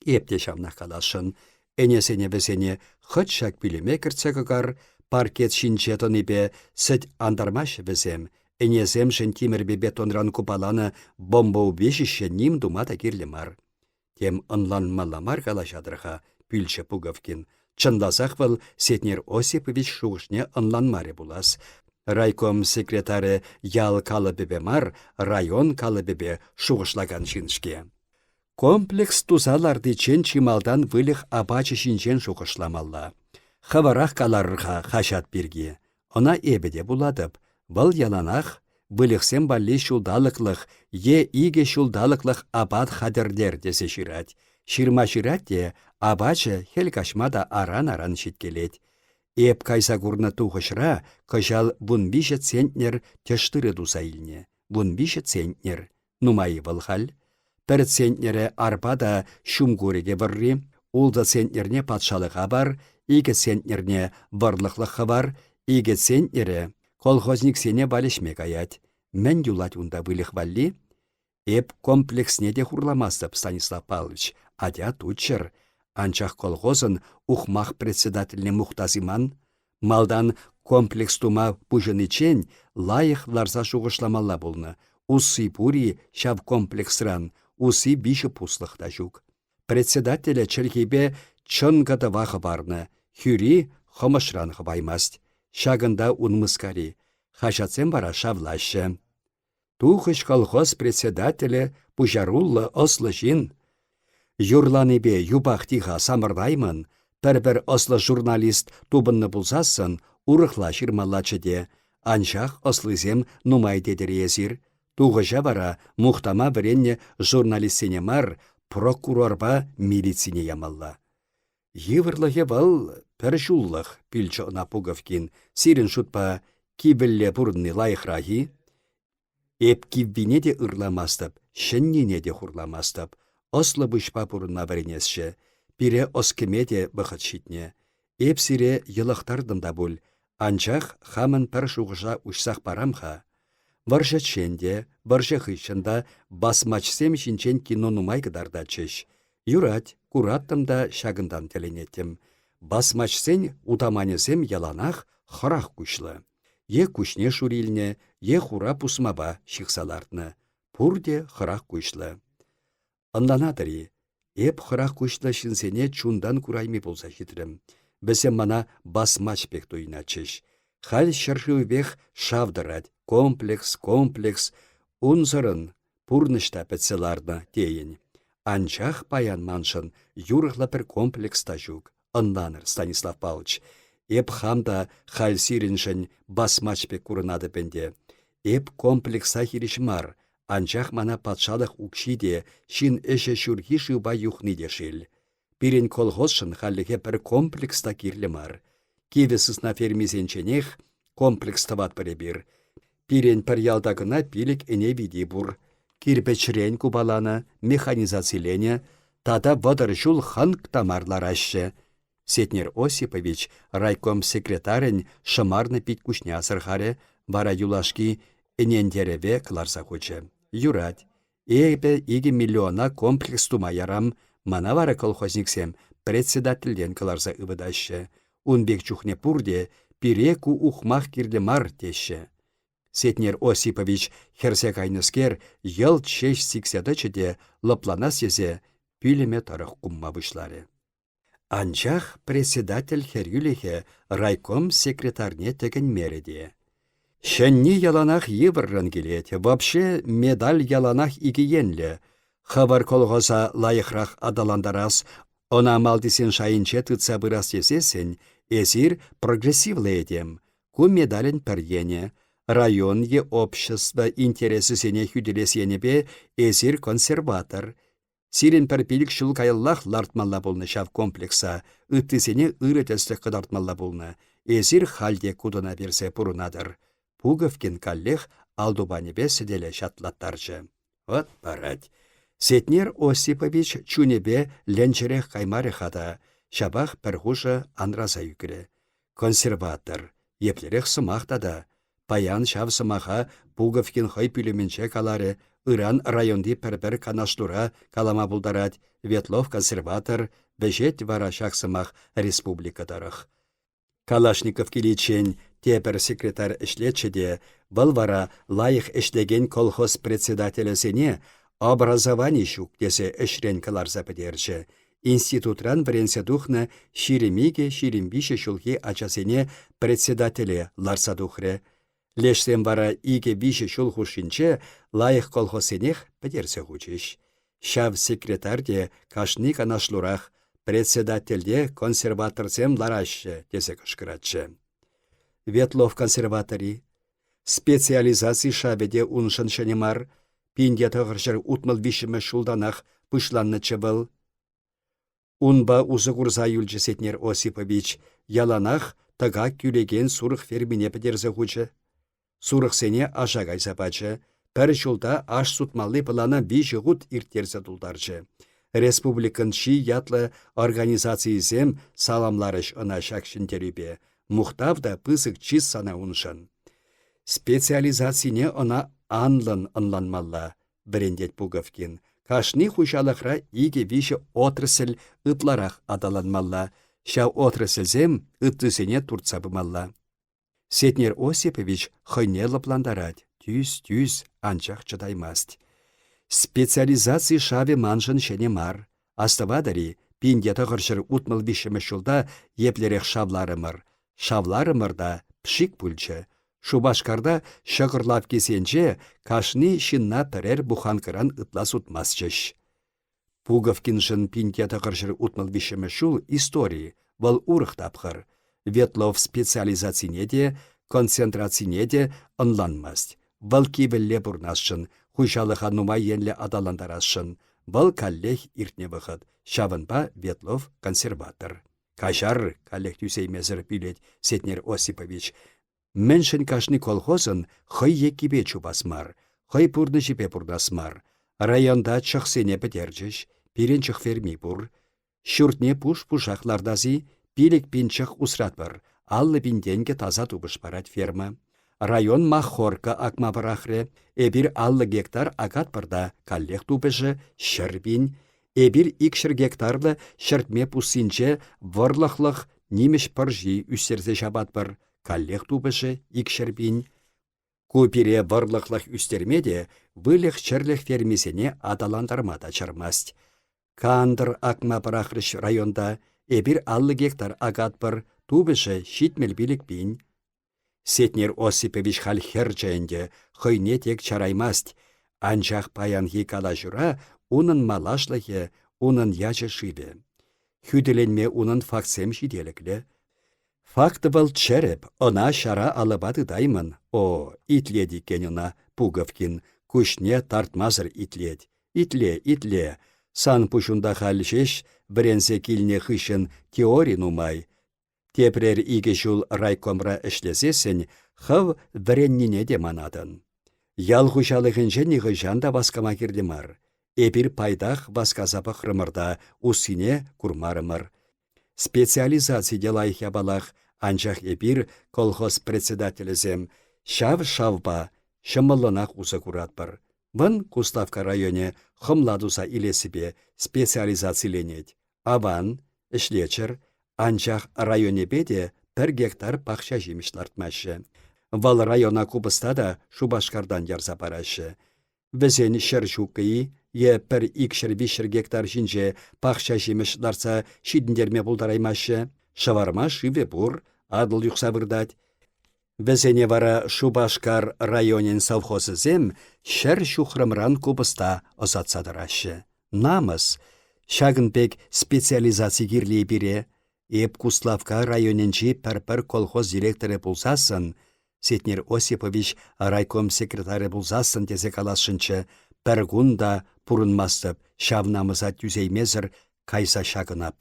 Speaker 1: Эп те ҫавнах каласшӑн. Ӗнесене вӗсене хӑть ҫак пӳлӗме кӗртсе кӑкар, паркет ҫинче тӑнипе сӗт антармаҫҫӗ вӗсем. Ӗнесемшӗн тимӗрпе бетонран купаланӑ бомбоубежище ним тума та кирлӗ мар. Тем ӑнланмалла мар калаҫатӑр-ха, пӳлчӗ Пуговкин. Чӑнласах вӑл Сетнер Осипович шухӑшне ӑнланмарӗ пулас. Райком секретарӗ ял калӑпӗпе мар, район калӑпӗпе шухӑшлакан ҫын-ҫке. Комплекс туса лартиччен чи малтан выльӑх апачӗ ҫинчен шухӑшламалла. Хӑвӑрах каларӑр-ха хаҫат пирки. Ӑна эпӗ те вулатӑп. Вӑл яланах выльӑхсем валли ҫулталӑклӑх е икӗ ҫулталӑклӑх апат хатӗрлер тесе ҫырать. Ҫырма ҫырать те апачӗ хӗл каҫма та аран-аран ҫиткелет. Эп кайса курнӑ тухӑҫра кӑҫал вунвиҫӗ центнер тӗш-тырӑ туса илнӗ. Вунвиҫӗ центнер. Нумай-и вӑл халь? Пӗр центнерӗ арпа та ҫумкурӑкӗ вӑрри, ултӑ центнерне патшалӑха пар, икӗ центнерне вӑрлӑхлӑх хӑвар, икӗ центнерӗ колхозниксене валеҫме каять. Мӗн юлать унта выльӑх валли? Эп комплексне те хурламастӑп, Станислав Павлович, атя туччӑр. Анчах колхозӑн ухмах председательне мухтас-и ман? Малтан комплекс тума пуҫӑниччен лайӑх ларса шухӑшламалла пулнӑ. Усси пур-и ҫав комплексран, усси виҫӗ пуслӑх та ҫук. Председателе чӗлхипе чӑнкӑ тӑва хӑпарнӑ, хӳри хӑмӑшран хӑпаймасть. Ҫакӑнта ун мыскари. Хаҫатсем вара шавлаҫҫӗ. Тухӑҫ колхоз председателӗ пуҫаруллӑ ӑслӑ ҫын. Юрланипе юпах тиха самӑртаймӑн, пӗр-пӗр ӑслӑ журналист тупӑннӑ пулсассӑн урӑхла ҫырмаллаччӗ те. Анчах ӑслисем нумай тетӗр эсир. Тухӑҫа вара мухтама вӗреннӗ журналистсене мар, прокурорпа милицине ямалла. Йывӑрлӑхӗ вӑл пӗр ҫуллӑх, пӳлчӗ ӑна Пуговкин. Сирӗн шутпа, кивӗлле пурӑнни лайӑхрах-и? Эп киввине те ырламастӑп, ҫӗннине те хурламастӑп. Ӑслӑ пуҫпа пурӑнма вӗренесчӗ. Пире ӑс кӗме те вӑхӑт ҫитнӗ. Эп сире йӑлӑхтартӑм та пуль, анчах хамӑн пӗр шухӑша уҫсах парам-ха. Вӑрҫӑччен те, вӑрҫӑ хыҫҫӑн та басмачсем ҫинчен кино нумай кӑтартатчӗҫ. Юрать, кураттӑм та ҫакӑнтан тӗлӗнеттӗм. Басмачсен утаманӗсем яланах хӑрах куҫлӑ. Е куҫне шур илнӗ, е хура пусмапа ҫыхса лартнӑ. Пурте хӑрах куҫлӑ. Ӑнланатӑр-и, эп хӑрах куҫлӑ ҫынсене чунтан курайми пулса ҫитрӗм. Вӗсем мана басмач пек туйӑнатчӗҫ. Халь ҫӗршывӗпех шав тӑрать, комплекс, комплекс. Унсӑрӑн пурнӑҫ та пӗтсе ларнӑ тейӗн. Анчах паян маншӑн юрӑхлӑ пӗр комплекс та ҫук, ӑнланӑр, Станислав Павлович. Эп хам та халь сирӗншӗн басмач пек курӑнатӑп ӗнтӗ. Эп комплекса хирӗҫ мар, анчах мана патшалӑх укҫи те, ҫын ӗҫӗ ҫурхи шывпа юхни те шел. Пирӗн колхозшӑн хальлӗхе пӗр комплекс та кирлӗ мар. Кивӗ сысна фермисенченех комплекс тӑватпӑр эпир. Пирӗн пӗр ялта кӑна пилӗк ӗне вити пур. Кирпӗчрен купаланӑ, механизациленӗ тата 30 ҫул хӑнк та мар лараҫҫӗ. Сетнер Осипович райком секретарӗн шӑмарнӑ пит-куҫне асӑрхарӗ, вара юлашки ӗнентерӗве кӑларса хучӗ. Юрать. Эпӗ икӗ миллиона комплекс тума ярам, мана вара колхозниксем председательтен кӑларса ывӑтаҫҫӗ. Ун пек чухне пурте пире ку ухмах кирлӗ мар теҫҫӗ. Сетнер Осипович хӗрсе кайнӑскер йӑлт ҫеҫ сиксе тӑчӗ те лӑпланас тесе пӳлӗме тӑрӑх кумма пуҫларӗ. Анчах председатель хӗрӳлӗхӗ райком секретарьне тӗкӗнмерӗ те. Ҫӗнни яланах йывӑррӑн килет, вообще медаль яланах икӗ енлӗ. Хӑвӑр колхоза лайӑхрах аталантарас, ӑна малтисен шайӗнче тытса пырас тесессӗн эсир прогрессивлӑ этем. Ку медалӗн пӗр енӗ. Район е общество интересӗсене хӳтӗлес енӗпе эсир консерватор. Сирӗн пӗр пилӗк ҫул каяллах лартмалла пулнӑ ҫав комплекса, ыттисене ырӑ тӗслӗх кӑтартмалла пулнӑ. Эсир халь те кутӑна персе пурӑнатӑр. Пуговкин каллех алтупанӗпе сӗтеле ҫатлаттарчӗ. Вӑт парать. Сетнер Осипович чунӗпе лӗнчӗрех каймарӗ-ха та, ҫапах пӗр хушӑ анраса ӳкрӗ. Консерватор. Еплерех сӑмах тата. Паян ҫав сӑмаха Пуговкин хӑй пӳлӗмӗнче каларӗ, ыран районти пӗр-пӗр канашлура калама пултарать, Ветлов консерватор, вӗҫет вара ҫак сӑмах республика тӑрӑх. Калашников киличчен тепӗр секретарь ӗҫлетчӗ те, вӑл вара лайӑх ӗҫлекен колхоз председателӗсене образовани ҫук тесе ӗҫрен кӑларса пӗтерчӗ, Институтран вӗренсе тухнӑ 22-23 ҫулхи ачасене председателе лартса тухрӗ. Лешсем вара икӗ-виҫӗ ҫул хушшинче лайӑх колхозсенех пӗтерсе хучӗҫ. Ҫав секретарь те кашни канашлурах председательте консерваторсем лараҫҫӗ тесе кӑшкӑратчӗ. Ветлов консерватори Специализаци шавӗ те уншӑн ҫӗнӗ мар. 1963 ҫултанах пуҫланнӑччӗ вӑл. Унпа усӑ курса юлчӗ Сетнер Осипович. Яланах тӑкак кӳрекен сурӑх фермине пӗтерсе хучӗ. Сурӑхсене аша кайса пачӗ. Пӗр ҫулта аш сутмалли плана виҫӗ хут ирттерсе тултарчӗ. Республикӑн чи ятлӑ организацийӗсем саламларӗҫ ӑна ҫак ҫӗнтерӳпе. Мухтав та пысӑк чыс сана уншӑн. Специализацине ӑна анлӑн ӑнланмалла, вӗрентет Пуговкин. Кашни хуҫалӑхра икӗ-виҫӗ отрасль ытларах аталанмалла, ҫав отрасльсем ыттисене туртса пымалла. Сетнер Осипович хӑйне лӑплантарать, тӳс-тӳс, анчах чӑтаймасть. Специализаци шавӗ маншӑн ҫӗнӗ мар. Астӑватӑр-и, 1963 ҫулта еплерех шавларӑмӑр. Шавларӑмӑр та пшик пулчӗ. Шупашкарта ҫӑкӑр лавккисенче кашни ҫынна пӗрер буханкӑран ытла сутмастчӗҫ. Пуговкиншӑн 1963 ҫул истори, вӑл урӑх тапхӑр. Ветлов специализацине те, концентрацине те ӑнланмасть. Вӑл кивӗлле пурнасшӑн, хуҫалӑха нумай енлӗ аталантарасшӑн. Вӑл каллех иртнӗ вӑхӑт, ҫавӑнпа Ветлов консерватор. Каҫар, каллех тӳсеймесӗр пӳлет Сетнер Осипович. Мӗншӗн кашни колхозӑн хӑй еккипе чупас мар, хӑй пурнӑҫӗпе пурнас мар? Районта чӑхсене пӗтерчӗҫ, пирӗн чӑх ферми пур. Ҫуртне пуш-пушах лартас-и, 5000 чӑх усратпӑр, 50 000 тенкӗ таса тупӑш парать ферма. Район махорка акма пӑрахрӗ, эпир 50 гектар акатпӑр та каллех тупӑшӗ 100 пин. Эпир икҫӗр гектарлӑ ҫӗртме пуссинче вӑрлӑхлӑх нимӗҫ пӑрҫи ӳстерсе ҫапатпӑр, каллех тупӑшӗ 200 пин. Ку пире вӑрлӑхлӑх ӳстерме те, выльӑх-чӗрлӗх фермисене аталантарма та чармасть. Кантӑр акма пӑрахрӗҫ районта, эпир 50 гектар акатпӑр, тупӑшӗ 75 пин. Сетнер Осипович халь хӗрчӗ ӗнтӗ, хӑйне тек чараймасть. Анчах паянхи калаҫура унӑн малашлӑхӗ, унӑн ячӗ-шывӗ. Хӳтӗленме унӑн фактсем ҫителӗклӗ. Факт вӑл чӗрӗп, ӑна ҫара алӑпа тытаймӑн. О, итлет иккен ӑна Пуговкин, куҫне тартмасӑр итлет. Итле, итле. Сан пуҫунта халь ҫеҫ вӗренсе килнӗ хыҫҫӑн теори нумай. Тепрер икӗ ҫул райкомра ӗҫлесессӗн хӑв вӗреннине те манатӑн. Ял хуҫалӑхӗнче нихӑҫан та васкама кирлӗ мар. Эпир пайтах васкаса пӑхрӑмӑр та уссине курмарӑмӑр. Специализаци те лайӑх япалах, анчах эпир, колхоз председателӗсем, ҫав шавпа ҫӑмӑллӑнах усӑ куратпӑр. Вӑн Куславкка районӗ хӑмла туса илессипе специализациленет. Аван, ӗҫлеччӗр, анчах районӗпе те пӗр гектар пахча ҫимӗҫ лартмаҫҫӗ. Вӑл района купӑста та Шупашкартан ярса параҫҫӗ. Вӗсен ҫӗр ҫуккӑ-и е пӗр икҫӗр-виҫҫӗр гектар ҫинче пахча ҫимӗҫ лартса ҫитӗнтерме пултараймаҫҫӗ. Шӑварма шывӗ пур, Атӑл юхса выртать. Вӗсене вара Шупашкар районӗн совхозӗсем ҫӗр ҫухрӑмран купӑста ӑсатса тӑраҫҫӗ. Намӑс! Ҫакӑн пек специализаци кирлӗ пире. Эп Куславкка районӗнчи пӗр-пӗр колхоз директорӗ пулсассӑн, Сетнер Осипович райком секретарӗ пулсассӑн тесе каласшӑнччӗ, пӗр кун та пурӑнмастӑп, ҫав намӑса тӳсеймесӗр кайса ҫакӑнап.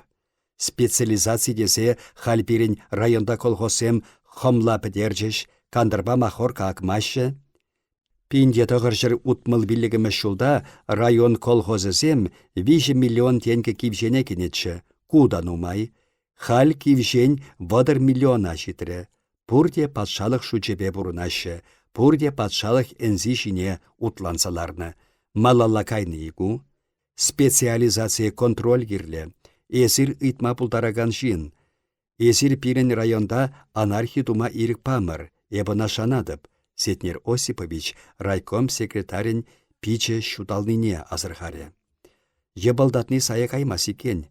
Speaker 1: Специализаци тесе халь пирӗн районта колхозсем хӑмла пӗтерчӗҫ, кантӑрпа махорка акмаҫҫӗ. 1965 ҫулта район колхозӗсем 3 миллион тенкӗ кивҫене кӗнӗччӗ, ку та нумай. Халь кивҫен 30 миллиона ҫитрӗ. Пурте патшалӑх шучӗпе пурӑнаҫҫӗ, пурте патшалӑх ӗнси ҫине утланса ларнӑ. Малалла кайнӑ-и ку? Специализацие контроль кирлӗ. Эсир ыйтма пултаракан ҫын. Эсир пирӗн районта анархи тума ирӗк памӑр, эп ӑна шанатӑп, Сетнер Осипович райком секретарӗн пичӗ ҫуталнине асӑрхарӗ. Йӑпӑлтатни сая каймасть иккен.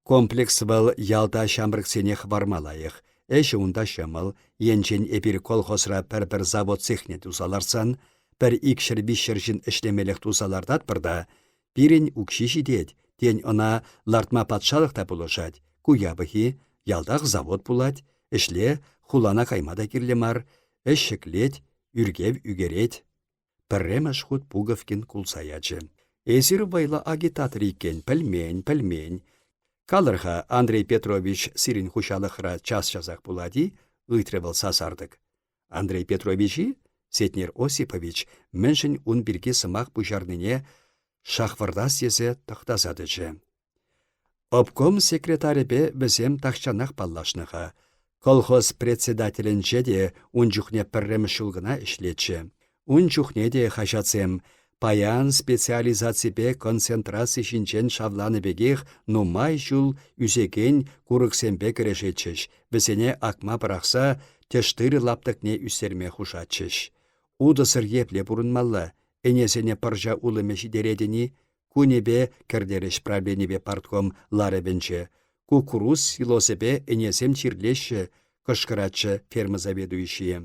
Speaker 1: Комплекс вӑл ялта ҫамрӑксене хӑварма лайӑх. Ӗҫӗ унта ҫӑмӑл. Енчен эпир колхозра пӗр-пӗр завод цехне туса лартсан, пӗр икҫӗр-виҫҫӗр ҫын ӗҫлемелӗх туса лартатпӑр та, пирӗн укҫи ҫитет, тен, ӑна лартма патшалӑх та пулӑшать. Ку япӑх-и? Ялтах завод пулать. Ӗҫле, хулана кайма та кирлӗ мар. Ӗҫ ҫӗклет, ӳркев ӳкерет. Пӗрремӗш хут Пуговкин кулса ячӗ. «Эсир вӑйлӑ агитатор иккен, пӗлмен, пӗлмен. Калӑр-ха, Андрей Петрович сирӗн хуҫалӑхра час-часах пулать-и?» — ыйтрӗ вӑл сасартӑк. «Андрей Петрович-и?» Сетнер Осипович мӗншӗн ун пирки сӑмах пуҫарнине шахвӑртас тесе тӑхтаса тӑчӗ. Обком секретарӗпе вӗсем тахҫанах паллашнӑ-ха. Колхоз председателӗнче те ун чухне пӗрремӗш ҫул кӑна ӗҫлетчӗ. Ун чухне те хаҫатсем паян специализаципе концентраци ҫинчен шавланӑ пекех нумай ҫул ӳсекен курӑксемпе кӗрешетчӗҫ, вӗсене акма пӑрахса тӗш-тырӑ лаптӑкне ӳстерме хушатчӗҫ. Утӑсӑр епле пурӑнмалла, ӗнесене пӑрҫа улӑмӗ ҫитеретӗн-и? Кунӗпе кӗртерӗҫ правленипе партком ларӑвӗнче. Куккурус силосӗпе ӗнесем чирлеҫҫӗ, кӑшкӑратчӗ ферма заведующийӗ.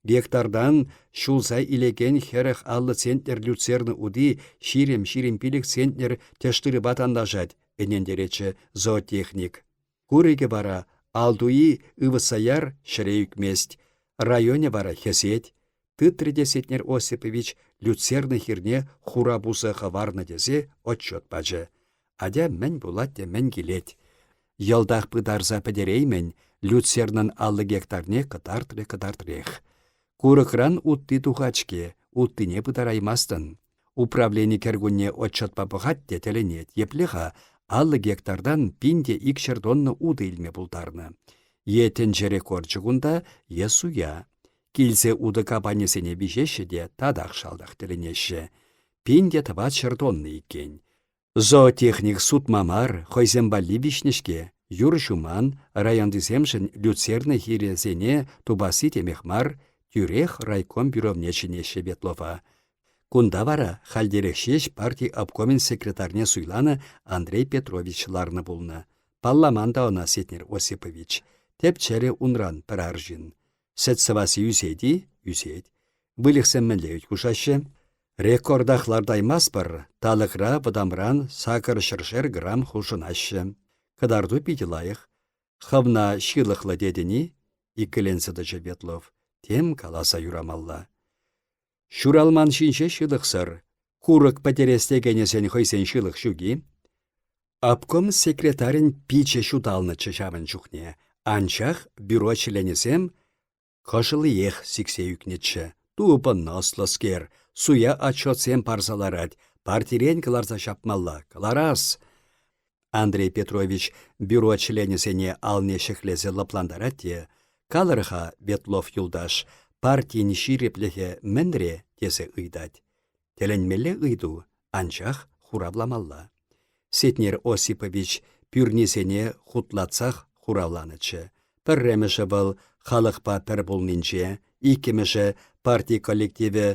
Speaker 1: Гектартан ҫулса илекен 40-50 центнер люцерна ути 20-25 центнер тӗш-тырӑпа танлашать, ӗнентеретчӗ зоотехник. Курӑкӗ вара алтуи ывӑтса яр ҫӗре ӳкмест. Районӗ вара хӗсет. Тытрӗ те Сетнер Осипович люцерна хирне хура пусӑ хӑварнӑ тесе отчет пачӗ. Атя мӗн пулать те мӗн килет. Йӑлтах пытарса пӗтереймӗн, люцернӑн 50 гектарне кӑтартрӗ-кӑтартрех. Курӑкран утти тухать-ҫке, уттине пытараймастӑн. Управлени кӗркунне отчетпа пӑхать те тӗлӗнет, епле-ха 50 гектартан пин те икҫӗр тонна утӑ илме пултарнӑ. Е тӗнче рекорчӗ кунта, е суя. Килсе утӑ капанӗсене виҫеҫҫӗ те татах шалтах тӗлӗнеҫҫӗ. Пин те тӑватҫӗр тонна иккен. Зоотехник сутма мар, хӑйсем валли виҫнӗ-ҫке. Юр ҫуман, районтисемшӗн люцерна хирӗсене тупасси темех мар, тӳрех райком бюровне чӗнеҫҫӗ Ветлова. Кунта вара хальтерех ҫеҫ парти обкомӗн секретарьне суйланӑ Андрей Петрович ларнӑ пулнӑ. Палламан та ӑна Сетнер Осипович. Тӗп чӗрӗ унран пӗр арҫын. Сӗт сӑвасси ӳсет-и? Ӳсет. Выльӑхсем мӗнле ӳт хушаҫҫӗ? Рекордах лартаймастпӑр, талӑкра вӑтамран сакӑр ҫӗршер грамм хушӑнаҫҫӗ. Кӑтарту питӗ лайӑх. Хӑвна ҫылӑхлӑ тетӗн-и? иккӗленсе тӑчӗ Ветлов. Тем каласа юрамалла. Ҫуралман ҫинҫе ҫылӑхсӑр. Курӑк пӗтерес текенӗсен хӑйсен ҫылӑх ҫук-и? Обком секретарӗн пичӗ ҫуталнӑччӗ ҫавӑн чухне, анчах бюро членӗсем кӑшӑлиех сиксе ӳкнӗччӗ. Тупӑннӑ ӑслӑскер, суя отчетсем парса ларать, партирен кӑларса ҫапмалла, кӑларас! Андрей Петрович бюро членӗсене алне ҫӗклесе лӑплантарать те, «Калӑр-ха, Ветлов юлташ, партин ҫирӗплӗхӗ мӗнре?» тесе ыйтать. Тӗлӗнмелле ыйту, анчах хуравламалла. Сетнер Осипович пӳрнисене хутлатсах хуравланӑччӗ. Пӗрремӗшӗ вӑл халӑхпа пӗр пулнинче, иккӗмӗшӗ парти коллективӗ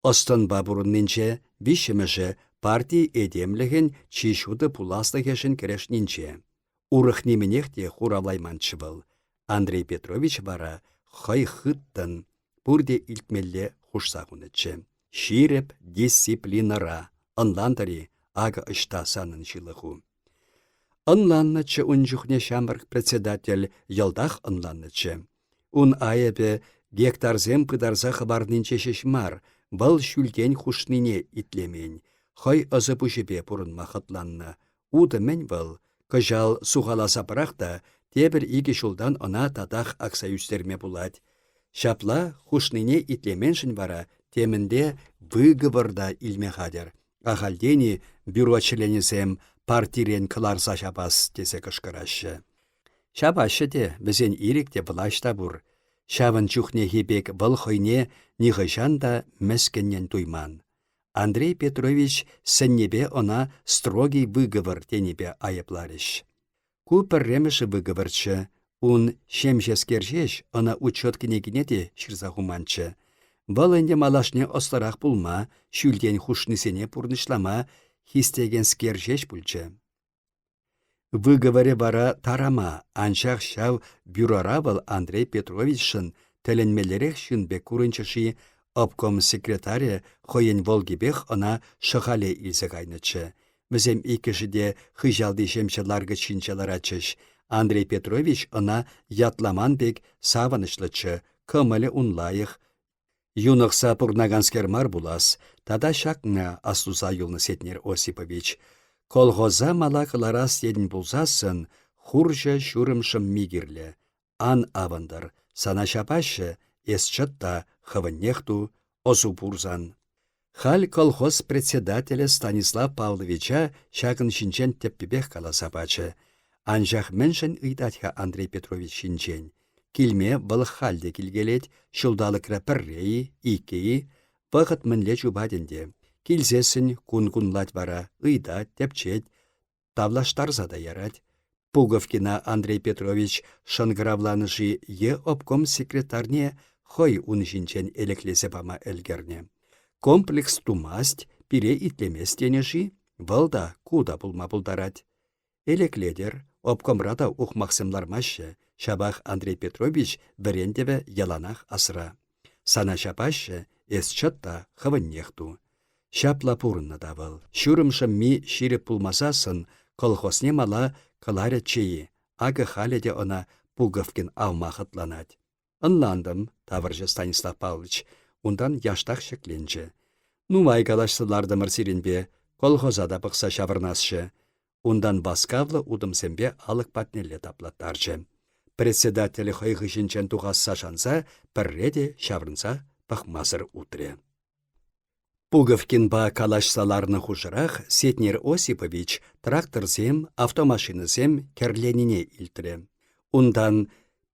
Speaker 1: ӑс-тӑнпа пурӑннинче, виҫҫӗмӗшӗ парти этемлӗхӗн чи ҫутӑ пуласлӑхӗшӗн кӗрешнинче. Урӑх нимӗнех те хуравлайманччӗ вӑл. Андрей Петрович вара хӑй хыттӑн, пурте илтмелле хушса хунӑччӗ. Ҫирӗп дисциплинӑра, ӑнлантӑр-и, акӑ ӑҫта санӑн ҫылӑху. Ӑнланнӑччӗ ун чухне ҫамрӑк председатель, йӑлтах ӑнланнӑччӗ. Ун айӑпӗ гектарсем пытарса хӑварнинче ҫеҫ мар, вӑл ҫӳлтен хушнине итлемен, хӑй ӑсӗ-пуҫӗпе пурӑнма хӑтланнӑ. Утӑ мӗн вӑл? Кӑҫал сухаласа пӑрах та тепӗр икӗ ҫултан ӑна татах акса ӳстерме пулать. Ҫапла хушнине итлеменшӗн вара темӗнле выговор та илме хатӗр. Ахальтен-и бюро членӗсем партирен кӑларса ҫапас тесе кӑшкӑраҫҫӗ. Ҫапаҫҫӗ те, вӗсен ирӗк те влаҫ та пур. Ҫавӑн чухнехи пек вӑл хӑйне нихӑҫан та мӗскӗннӗн туйман. Андрей Петрович сӗннипе ӑна строгий выговор тенипе айӑпларӗҫ. Ку пӗрремӗш выговорччӗ. Ун ҫемҫескер ҫеҫ ӑна учет кӗнекине те ҫырса хуманччӗ. Вӑл ӗнтӗ малашне ӑслӑрах пулма, ҫӳлтен хушнисене пурнӑҫлама хистекенскер ҫеҫ пулчӗ. Выговорӗ вара тарама, анчах ҫав бюрора вӑл Андрей Петровичшӑн тӗлӗнмеллерех ҫын пек курӑнчӗ-ши, обком секретарӗ хӑйӗн Волгипех ӑна Шӑхале илсе кайнӑччӗ. Вӗсем иккӗшӗ те хыҫалти ҫемҫе ларкӑч ҫинче ларатчӗҫ. Андрей Петрович ӑна ятламан пек савӑнӑҫлӑччӗ, кӑмӑлӗ ун лайӑх, Юнӑхса пурӑнаканскер мар пулас, тата ҫакна астуса юлнӑ Сетнер Осипович. Колхоза мала кӑларас тетӗн пулсассӑн хурҫӑ ҫурӑм шӑмми кирлӗ. Ан авӑнтӑр, сана ҫапаҫҫӗ, эс чӑт та хӑвӑннех ту, ӑсу пурсан. Халь колхоз председателӗ Станислав Павловича ҫакӑн ҫинчен тӗппипех каласа пачӗ. Анчах мӗншӗн ыйтать-ха Андрей Петрович ҫинчен? Килме вӑл халь те килкелет, ҫулталӑкра пӗрре-и, иккӗ-и, вӑхӑт мӗнле чупать ӗнтӗ. Килсессӗн кун кунлать вара, ыйтать, тӗпчет, тавлаштарса та ярать. Пуговкина Андрей Петрович шӑнкӑравланӑ-ши е обком секретарьне хӑй ун ҫинчен элеклесе пама ӗлкӗрнӗ. Комплекс тумасть, пире итлемест тенӗ-ши? Вӑл та, ку та пулма пултарать. Элеклетӗр, обкомра та ухмахсем лармаҫҫӗ, ҫапах Андрей Петрович вӗрентӗвӗ яланах асра. Сана ҫапаҫҫӗ, эс чӑт та хӑвӑннех ту. Ҫапла пурӑннӑ та вӑл. Ҫурӑм шӑмми ҫирӗп пулмасассӑн колхозне мала кӑларӗччӗ-и, акӑ халӗ те ӑна Пуговкин авма хӑтланать. Ӑнлантӑм, тавӑрчӗ Станислав Павлович. Унтан яштах ҫӗкленчӗ. Нумай калаҫса лартӑмӑр сирӗнпе, колхоза та пӑхса ҫаврӑнасчӗ. Унтан васкавлӑ утӑмсемпе алӑк патнелле таплаттарчӗ. Председатель хӑй хыҫӗнчен тухасса шанса пӗрре те ҫаврӑнса пӑхмасӑр утрӗ. Пуговкинпа калаҫса ларнӑ хушӑрах Сетнер Осипович тракторсем, автомашинӑсем кӗрленине илтрӗ. Унтан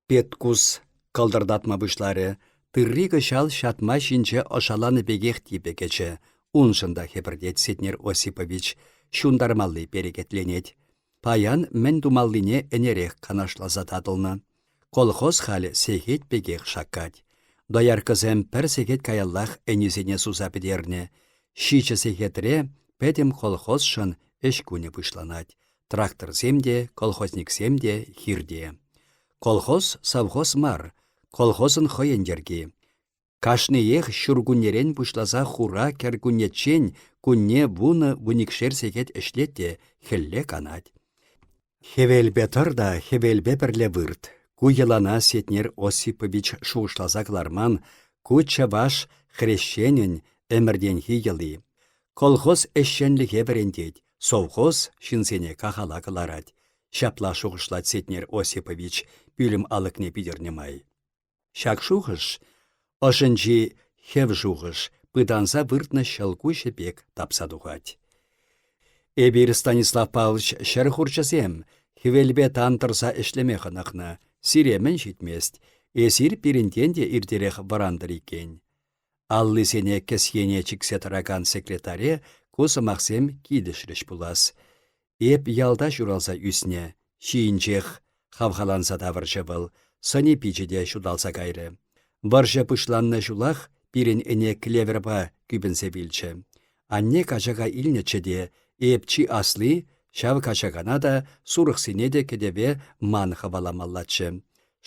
Speaker 1: Петкус кӑлтӑртатма пуҫларӗ. Тырри кӑҫал ҫатма ҫинче ӑшаланӑ пекех типӗ кӗчӗ. Уншӑн та хӗпӗртет Сетнер Осипович. ҫунтармалли перекетленет. Паян мӗн тумаллине ӗнерех канашласа татӑлнӑ. Колхоз халь сехет пекех шаккать. Дояркӑсем пӗр сехет каяллах ӗнисене суса пӗтернӗ. Ҫичӗ сехетре пӗтӗм колхозшӑн ӗҫ кунӗ пуҫланать. Тракторсем те, колхозниксем те хирте. Колхоз совхоз мар, колхозӑн хӑйӗн йӗрки. Кашниех ҫуркуннерен пуҫласа хура кӗркуннеччен кунне вунӑ-вуникшер сехет ӗҫлет те хӗлле канать. Хӗвелпе тӑр та хӗвелпе пӗрле вырт. Ку йӑлана Сетнер Осипович шухӑшласа кӑларман, ку чӑваш хресченӗн ӗмӗртенхи йӑли. Колхоз ӗҫченлӗхе вӗрентет, совхоз ҫынсене кахала кӑларать. Ҫапла шухӑшлать Сетнер Осипович пӳлӗм алӑкне питӗрнӗ май. Ҫак шухӑш, ӑшӗнчи хӗв шухӑш, пытанса выртнӑ ҫӑлкуҫӗ пек тапса тухать. Эпир, Станислав Павлович, ҫӗр хурчӗсем, хӗвелпе тан тӑрса ӗҫлеме хӑнӑхнӑ. Сире мӗн ҫитмест? Эсир пирӗнтен те иртерех вӑрантӑр иккен. Аллисене кӗсьене чиксе тӑракан секретаре ку сӑмахсем килӗшрӗҫ пулас. Эп ялта ҫуралса ӳснӗ, ҫийӗнчех хавхаланса тавӑрчӗ вӑл, сӑнӗ-пичӗ те ҫуталса кайрӗ. Вӑрҫӑ пуҫланнӑ ҫулах пирӗн ӗне клеверпа кӳпӗнсе вилчӗ. Анне качака илнӗччӗ те, эп чи асли, ҫав качакана та, сурӑхсене те кӗтӗве ман хӑваламаллаччӗ.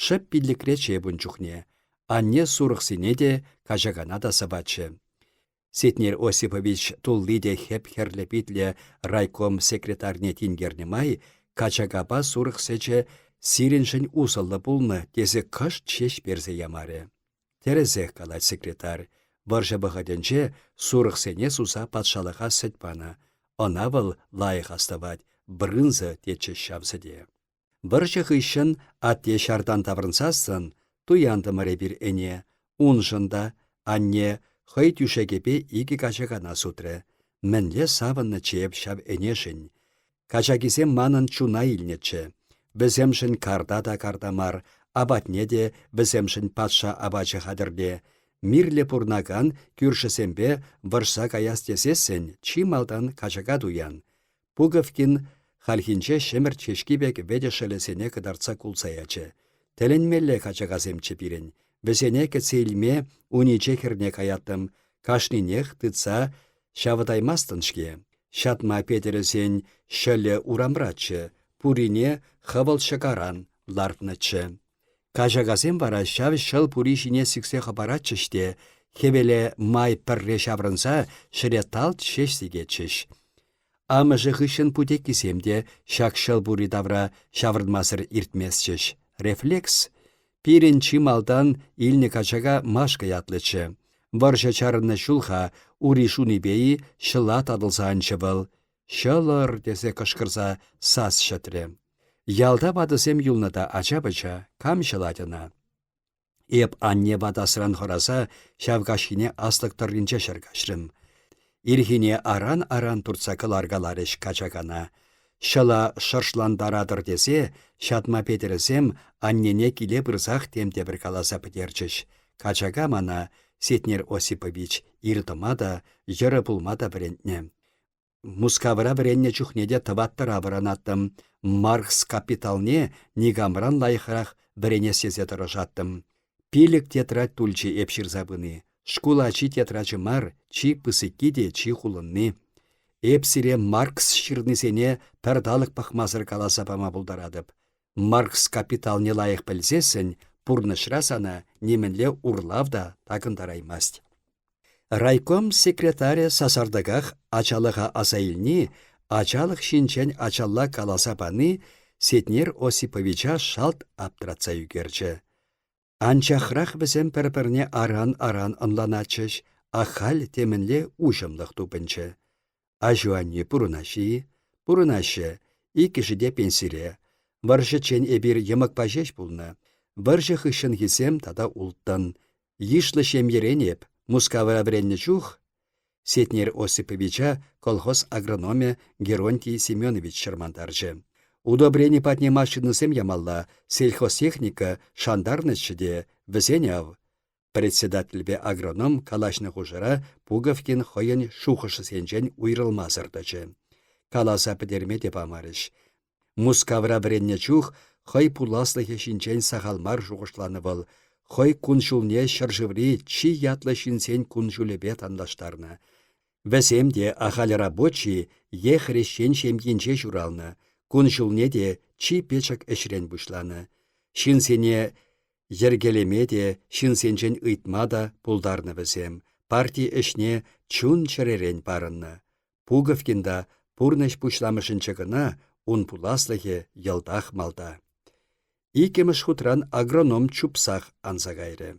Speaker 1: Шӑп пиллӗкреччӗ эп ун чухне. Анне сурӑхсене те, качакана та сӑватчӗ. Сетнер Осипович тулли те хӗп-хӗрлӗ питлӗ райком секретарьне тинкернӗ май качакапа сурӑх сӗчӗ сирӗншӗн усӑллӑ пулнӑ тесе кӑшт ҫеҫ персе ямарӗ. Тӗрӗсех калать секретарь, вӑрҫӑ вӑхӑтӗнче сурӑхсене суса патшалӑха сӗт панӑ. Ӑна вӑл лайӑх астӑвать, брынза тетчӗҫ ҫав сӗте. Вӑрҫӑ хыҫҫӑн атте ҫартан таврӑнсассӑн туянтӑмӑр эпир ӗне. Уншӑн та анне хӑй тӳшекӗпе икӗ качакана сутрӗ. Мӗнле савӑннӑччӗ эп ҫав ӗнешӗн. Качакисем манӑн чуна илнӗччӗ. Вӗсемшӗн карта та карта мар, апатне те вӗсемшӗн патша апачӗ хатӗрле. Мирлӗ пурӑнакан кӳршӗсемпе вӑрҫса каяс тесессӗн чи малтан качака туян. Пуговкин хальхинче ҫӗмӗрт ҫеҫки пек вӗтӗ шӑлӗсене кӑтартса кулса ячӗ. Тӗлӗнмелле качакасемччӗ пирӗн. Вӗсене кӗтсе илме униче хӗрне каяттӑм. Кашнинех тытса ҫавӑтаймастӑн-ҫке. Ҫатма Петӗрӗсен ҫӑлӗ урамраччӗ, пурине хӑвӑл ҫӑкаран лартнӑччӗ. Качакасем вара ҫав ҫӑл пури ҫине сиксе хӑпаратчӗҫ те хӗвеле май пӗрре ҫаврӑнса ҫӗре талт ҫеҫ сикетчӗҫ. Амӑшӗ хыҫҫӑн путеккисем те ҫак ҫӑл пури тавра ҫаврӑнмасӑр иртместчӗҫ. Рефлекс. Пирӗн чи малтан илнӗ качака Машка ятлӑччӗ. Вӑрҫӑ чарӑннӑ ҫул-ха ури шунипе-и ҫӑла татӑлса анчӗ вӑл. Ҫӑлӑр! тесе кӑшкӑрса сас ҫӗтрӗ. Ялта ватӑсем юлнӑ та ача-пӑча, кам ҫӑлать ӑна? Эп анне ватасран хӑраса ҫав каҫхине аслӑк тӑрринче ҫӗр каҫрӑм. Ирхине аран-аран туртса кӑларкаларӗҫ качакана. Ҫӑла шӑршлантаратӑр тесе Ҫатма Петӗрӗсем аннене киле пырсах тем те пӗр каласа пӗтерчӗҫ. Качака мана, Сетнер Осипович, ир тӑма та, йӑрӑ пулма та вӗрентнӗ. Мускавра вӗреннӗ чухне те тӑваттӑра вӑранаттӑм, Маркс капиталне никамран лайӑхрах вӗренес тесе тӑрӑшаттӑм. Пилӗк тетрадь тулчӗ эп ҫырса пыни. Шкул ачи тетрачӗ мар, чи пысӑкки те чи хулӑнни. Эп сире Маркс ҫырнисене пӗр талӑк пӑхмасӑр каласа пама пултаратӑп. Маркс капиталне лайӑх пӗлсессӗн пурнӑҫра сана нимӗнле урлав та такӑнтараймасть. Райком секретарӗ сасартӑках ачалӑха аса илни, ачалӑх ҫинчен ачалла каласа пани Сетнер Осиповича шалт аптратса ӳкерчӗ. Анчахрах вӗсем пӗр-пӗрне аран-аран ӑнланатчӗҫ, ахаль темӗнле уҫӑмлӑх тупӑнчӗ. Аҫу-аннӳ пурӑнаҫҫӗ-и? Пурӑнаҫҫӗ. Иккӗшӗ те пенсире. Вӑрҫӑччен эпир йӑмӑкпа ҫеҫ пулнӑ. Вӑрҫӑ хыҫҫӑнхисем тата улттӑн. Йышлӑ ҫемьерен эп, Мускавра вӗреннӗ чух Сетнер Осиповича колхоз агрономӗ Геронтий Семенович чӑрмантарчӗ. Удобрени патне машинӑсем ямалла, сельхозтехника шантарнӑччӗ те, вӗсен ав. Председательпе агроном калаҫнӑ хушӑра Пуговкин хӑйӗн шухӑшӗсенчен уйрӑлмасӑр тӑчӗ. Каласа пӗтерме те памарӗҫ. Мускавра вӗреннӗ чух хӑй пуласлӑхӗ ҫинчен сахал мар шухӑшланӑ вӑл, хӑй кун-ҫулне ҫӗршыври чи ятлӑ ҫынсен кун-ҫулӗпе танлаштарнӑ. Вӗсем те ахаль рабочи е хресчен ҫемйинче ҫуралнӑ, кун-ҫулне те чи пӗчӗк ӗҫрен пуҫланӑ. Ҫынсене йӗркелеме те, ҫынсенчен ыйтма та пултарнӑ вӗсем, парти ӗҫне чун-чӗререн парӑннӑ. Пуговкин та пурнӑҫ пуҫламӑшӗнче кӑна ун пуласлӑхӗ йӑлтах малта. Иккӗмӗш хутран агроном чупсах анса кайрӗ.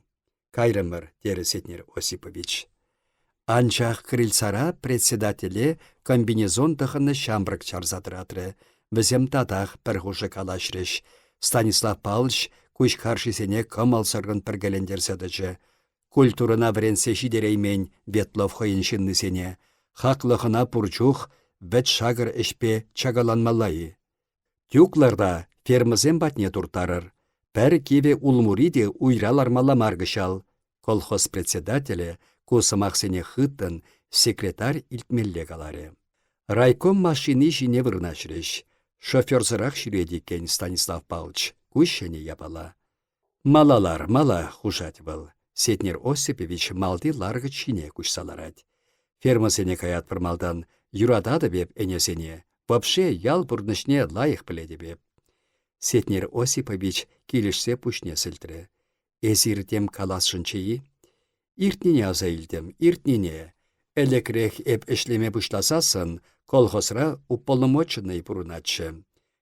Speaker 1: «Кайрӑмӑр», терӗ Сетнер Осипович. Анчах крыльцара председателе комбинезон тӑхӑннӑ ҫамрӑк чарса тӑратрӗ. Вӗсем татах пӗр хушӑ калаҫрӗҫ. Станислав Павлович куҫ харшисене кӑмӑлсӑррӑн пӗркелентерсе тӑчӗ. Культурӑна вӗрентсе ҫитереймен Ветлов хӑйӗн ҫыннисене. Хаклӑ хӑна пур чух вӗт-шакӑр ӗҫпе чакаланмалла-и? Тюк ларта фермӑсем патне турттарӑр. Пӗр кивӗ улмури те уйра лармалла мар кӑҫал. Колхоз председателӗ ку сӑмахсене хыттӑн секретарь илтмелле каларӗ. Райком машини ҫине вырнаҫрӗҫ. Шоферсӑрах ҫӳрет иккен Станислав Палч. Ку ҫӗнӗ япала. Мала лар, мала, хушать вӑл. Сетнер Осипович малти ларкӑч ҫине куҫса ларать. Фермӑсене каятпӑр малтан. Юрататӑп эп ӗнесене. Вообще ял пурнӑҫне лайӑх пӗлетӗп эп. Сетнер Осипович килӗшсе пуҫне сӗлтрӗ. Эсир тем каласшӑнччӗ-и? Иртнине аса илтӗм, иртнине. Ӗлӗкрех эп ӗҫлеме пуҫласассӑн колхозра уполномоченнӑй пурӑнатчӗ.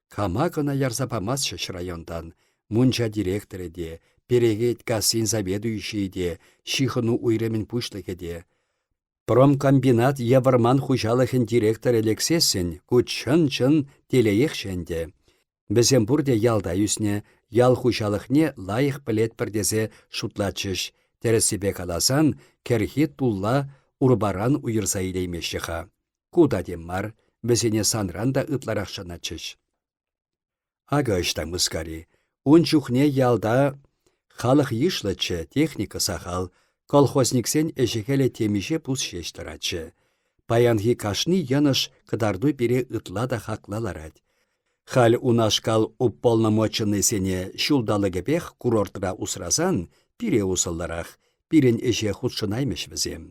Speaker 1: Кама кӑна ярса памастчӗҫ районтан. Мунча директорӗ те, перекет кассин заведующийӗ те, ҫыхӑну уйрӑмӗн пуҫлӑхӗ те. Промкомбинат е вӑрман хуҫалӑхӗн директорӗ лексессӗн ку чӑн-чӑн телеехчӗ ӗнтӗ. Вӗсем пурте ялта ӳснӗ, ял хуҫалӑхне лайӑх пӗлетпӗр тесе шутлатчӗҫ. Тӗрӗссипе каласан, кӗрхи тулла урпаран уйӑрса илеймеҫҫӗ-ха. Ку та тем мар, вӗсене санран та ытларах шанатчӗҫ. Акӑ ӑҫта мыскари. Ун чухне ялта халӑх йышлӑччӗ, техника сахал, колхозниксен ӗҫӗ-хӗлӗ темиҫе пус ҫеҫ тӑратчӗ. Паянхи кашни йӑнӑш кӑтарту пире ытла та хакла ларать. Халь унашкал уполномоченнӑйсене ҫулталӑкӗпех курортра усрасан пире усӑллӑрах, пирӗн ӗҫе хутшӑнаймӗҫ вӗсем.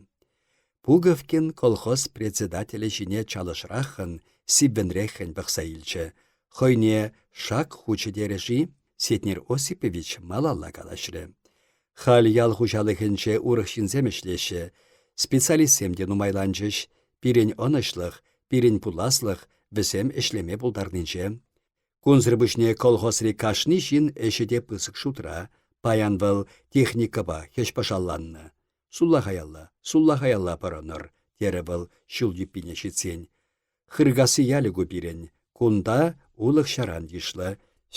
Speaker 1: Пуговкин колхоз председателӗ ҫине чалӑшраххӑн, сиввӗнреххӗн пӑхса илчӗ. Хӑйне шак хучӗ терӗ-ши? Сетнер Осипович малалла калаҫрӗ. Халь ял хуҫалӑхӗнче урӑх ҫынсем ӗҫлеҫҫӗ. Специалистсем те нумайланчӗҫ. Пирӗн ӑнӑҫлӑх, пирӗн пуласлӑх вӗсем ӗҫлеме пултарнинче. Кунсӑр пуҫне колхозри кашни ҫын ӗҫӗ те пысӑк шутра. Паян вӑл техникӑпа хӗҫ-пӑшалланнӑ. Суллахаялла, суллахаялла пӑрӑнӑр, терӗ вӑл ҫул юппине ҫитсен. Хыркасси ялӗ ку пирӗн. Кунта улӑх-ҫаран йышлӑ.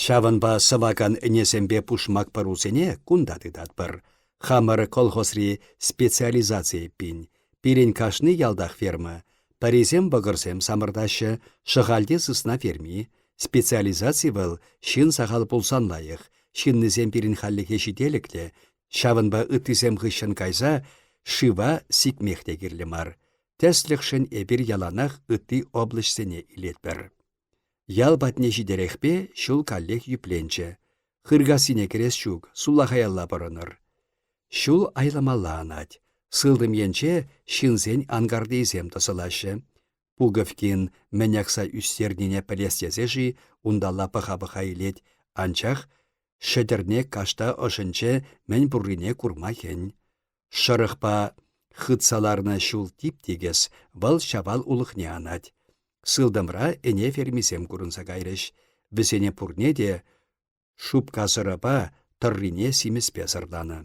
Speaker 1: Ҫавӑнпа сӑвакан ӗнесемпе пушмак пӑрусене кунта тытатпӑр. Хамӑр колхозри специализаци эппин. Пирӗн кашни ялтах ферма. Пӗрисем вӑкӑрсем самӑртаҫҫӗ, Шӑхальте сысна ферми. Специализаци вӑл ҫын сахал пулсан лайӑх. Ҫыннисем пирӗн хальлӗхе ҫителӗклӗ. Ҫавӑнпа ыттисем хыҫҫӑн кайса шыва сикмех те кирлӗ мар. Тӗслӗхшӗн эпир яланах ытти облаҫсене илетпӗр. Ял патне ҫитерехпе ҫул каллех юпленчӗ. Хыркассине кӗрес ҫук, сулахаялла пӑрӑнӑр. Ҫул айламалла анать. Сылтӑм енче ҫынсен анкартийӗсем тӑсӑлаҫҫӗ. Пуговкин мӗн акса ӳстернине пӗлес тесе-ши унталла пӑха-пӑха илет, анчах шӗтӗрне кашта ӑшӗнче мӗн пуррине курма хӗн. Шӑрӑхпа хытса ларнӑ ҫул тип-тикӗс, вӑл Ҫавал улӑхне анать. Сылтӑмра ӗне фермисем курӑнса кайрӗҫ. Вӗсене пурне те шупка сӑрӑпа, тӑррине симӗспе сӑрланӑ.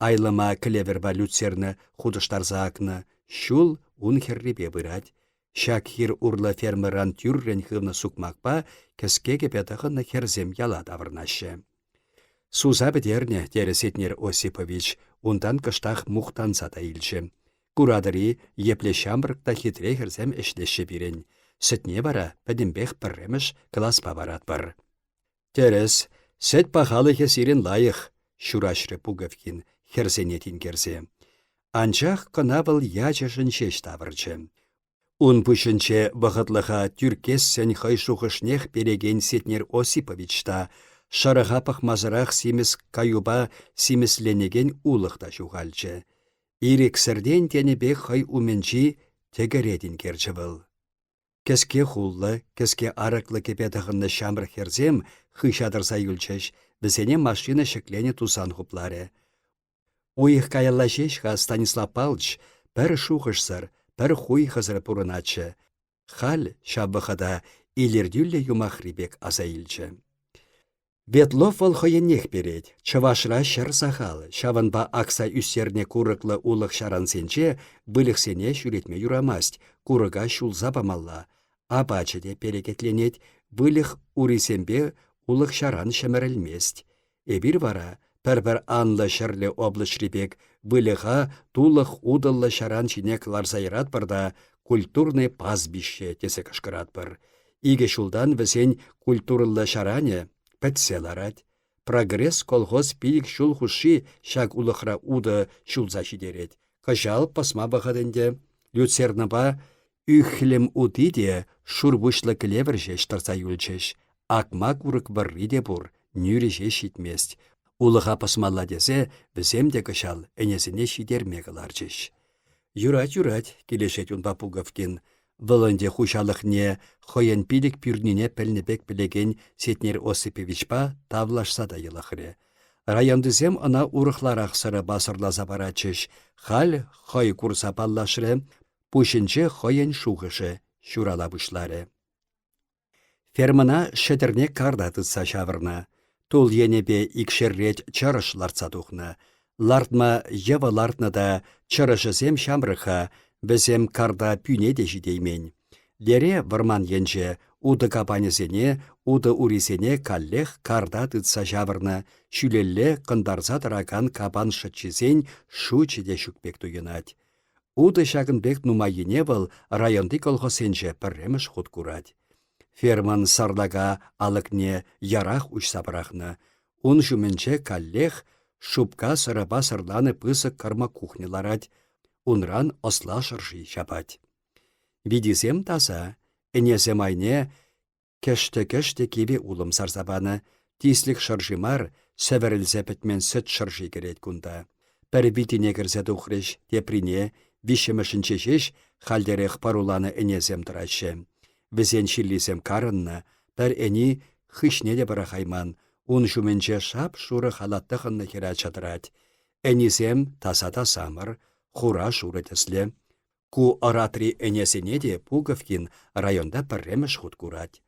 Speaker 1: Айлӑма клеверпа люцерна хутӑштарса акнӑ, ҫул ун хӗррипе пырать. Ҫак хир урлӑ фермӑран тӳррӗн хывнӑ сукмакпа кӗске кӗпе тӑхӑннӑ хӗрсем яла таврӑнаҫҫӗ. Суса пӗтернӗ, терӗ Сетнер Осипович, унтан кӑштах мухтанса та илчӗ. Куратӑр-и, епле ҫамрӑк та хитре хӗрсем ӗҫлеҫҫӗ пирӗн. Сӗтне вара пӗтӗмпех пӗрремӗш класпа паратпӑр. Тӗрӗс, сӗт пахалӑхӗ сирӗн лайӑх, ҫураҫрӗ Пуговкин хӗрсене тинкерсе. Анчах кӑна вӑл ячӗшӗн ҫеҫ тавӑрчӗ. Ун пуҫӗнче вӑхӑтлӑха тӳрккессӗн хӑй шухӑшнех перекен Сетнер Осипович та, шӑрӑха пӑхмасӑрах симӗс каюпа симӗсленекен улӑх та ҫухалчӗ. Ирӗксӗртен тенӗ пек хӑй умӗнчи тӗкӗре тинкерчӗ вӑл. Кӗске хуллӑ, кӗске арӑклӑ кӗпе тӑхӑннӑ ҫамрӑк хӗрсем хыҫа тӑрса юлчӗҫ, вӗсене машина ҫӗкленӗ тусан хупларӗ. Уйӑх каялла ҫеҫ-ха Станислав Палч пӗр шухӑшсӑр, пӗр хуйхӑсӑр пурӑнатчӗ. Халь ҫав вӑхӑта илӗртӳллӗ юмахри пек аса илчӗ. Ветлов вӑл хӑйӗннех перет. Чӑвашра ҫӗр сахал, ҫавӑнпа акса ӳстернӗ курӑклӑ улӑх-ҫарансенче выльӑхсене ҫӳретме юрамасть, курӑка ҫулса памалла. Апачӗ те перекетленет, выльӑх урисемпе улӑх-ҫаран ҫӗмӗрӗлмест. Эпир вара пӗр-пӗр анлӑ ҫӗрлӗ облаҫри пек выльӑха тулӑх утӑллӑ ҫаран ҫине кӑларса яратпӑр та культурный пастбище тесе кӑшкӑратпӑр. Икӗ ҫултан вӗсен культурӑллӑ ҫаранӗ пӗтсе ларать. «Прогресс» колхоз пилӗк ҫул хушши ҫак улӑхра утӑ ҫулса ҫитерет. Кӑҫал пӑсма вӑхӑт ӗнтӗ. Люцернӑпа ӳхлӗм ути те шур пуҫлӑ клевер ҫеҫ тӑрса юлчӗҫ. Акма курӑк вӑрри те пур, нӳрӗ ҫеҫ ҫитмест. Улӑха пӑсмалла тесе вӗсем те кӑҫал ӗнесене ҫитерме кӑларчӗҫ. Юрать, юрать, килӗшет унпа Пуговкин. Вӑл ӗнтӗ хуҫалӑхне хӑйӗн пилӗк пӳрнине пӗлнӗ пек пӗлекен Сетнер Осиповичпа тавлашса та йӑлӑхрӗ. Районтисем ӑна урӑхларах сӑрӑпа сӑрласа паратчӗҫ. Халь хӑй курса паллашрӗ, пуҫӗнче хӑйӗн шухӑшӗ ҫурала пуҫларӗ. Фермӑна шӗтӗрне карта тытса ҫавӑрнӑ. Тул енӗпе икшер рет чӑрӑш лартса тухнӑ. Лартма йӑвӑ лартнӑ та чӑрӑшӗсем ҫамрӑк-ха, вӗсем карта пӳне те ҫитеймен. Лере, вӑрман енче, утӑ капанӗсене, утӑ урисене каллех карта тытса ҫавӑрнӑ, ҫӳлелле кӑнтарса тӑракан капан шӑччисен шучӗ те ҫук пек туйӑнать. Утӑ ҫакӑн пек нумаййине вӑл районти колхозсенче пӗрремӗш хут курать. Фермӑн сарлака алӑкне ярах уҫса пӑрахнӑ. Ун ҫумӗнче каллех шупка сӑрӑпа сӑрланӑ пысӑк кӑрмӑк кухня ларать, унран ӑсла шӑрши ҫапать. Витисем таса, ӗнесем айне Кӗштӗ-кӗштӗ кивӗ улӑм сарса панӑ. Тислӗк шӑрши мар, сӗвӗрӗлсе пӗтмен сӗт шӑрши кӗрет кунта. Пӗр витине кӗрсе тухрӗҫ, теприне, виҫҫӗмӗшӗнче ҫеҫ хальтерех пӑруланӑ ӗнесем тӑраҫҫӗ. Вӗсен ҫиллисем карӑннӑ, пӗр ӗни хыҫне те пӑрахайман, ун ҫумӗнче шап-шурӑ халат тӑхӑннӑ хӗрача тӑрать. Ӗнисем таса та самӑр, хура-шурӑ тӗслӗ. Ку ӑратри ӗнесене те Пуговкин районта пӗрремӗш хут курать.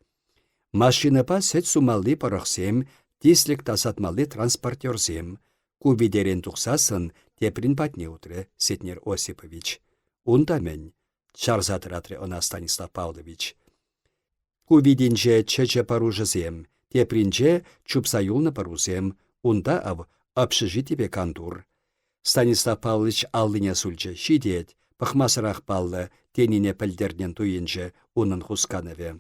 Speaker 1: Машинӑпа сӗт сумалли пӑрӑхсем, тислӗк тасатмалли транспортерсем. Ку витерен тухсассӑн теприн патне утрӗ Сетнер Осипович. Унта мӗн? чарса тӑратрӗ ӑна Станислав Павлович. Ку витинче чӗчӗ пӑрушӗсем, тепринче чупса юлнӑ пӑрусем, унта ав общежитипе кантур. Станислав Павлович аллине сулчӗ, ҫитет, пӑхмасӑрах паллӑ, тенине пӗлтернӗн туйӑнчӗ унӑн хусканӑвӗ.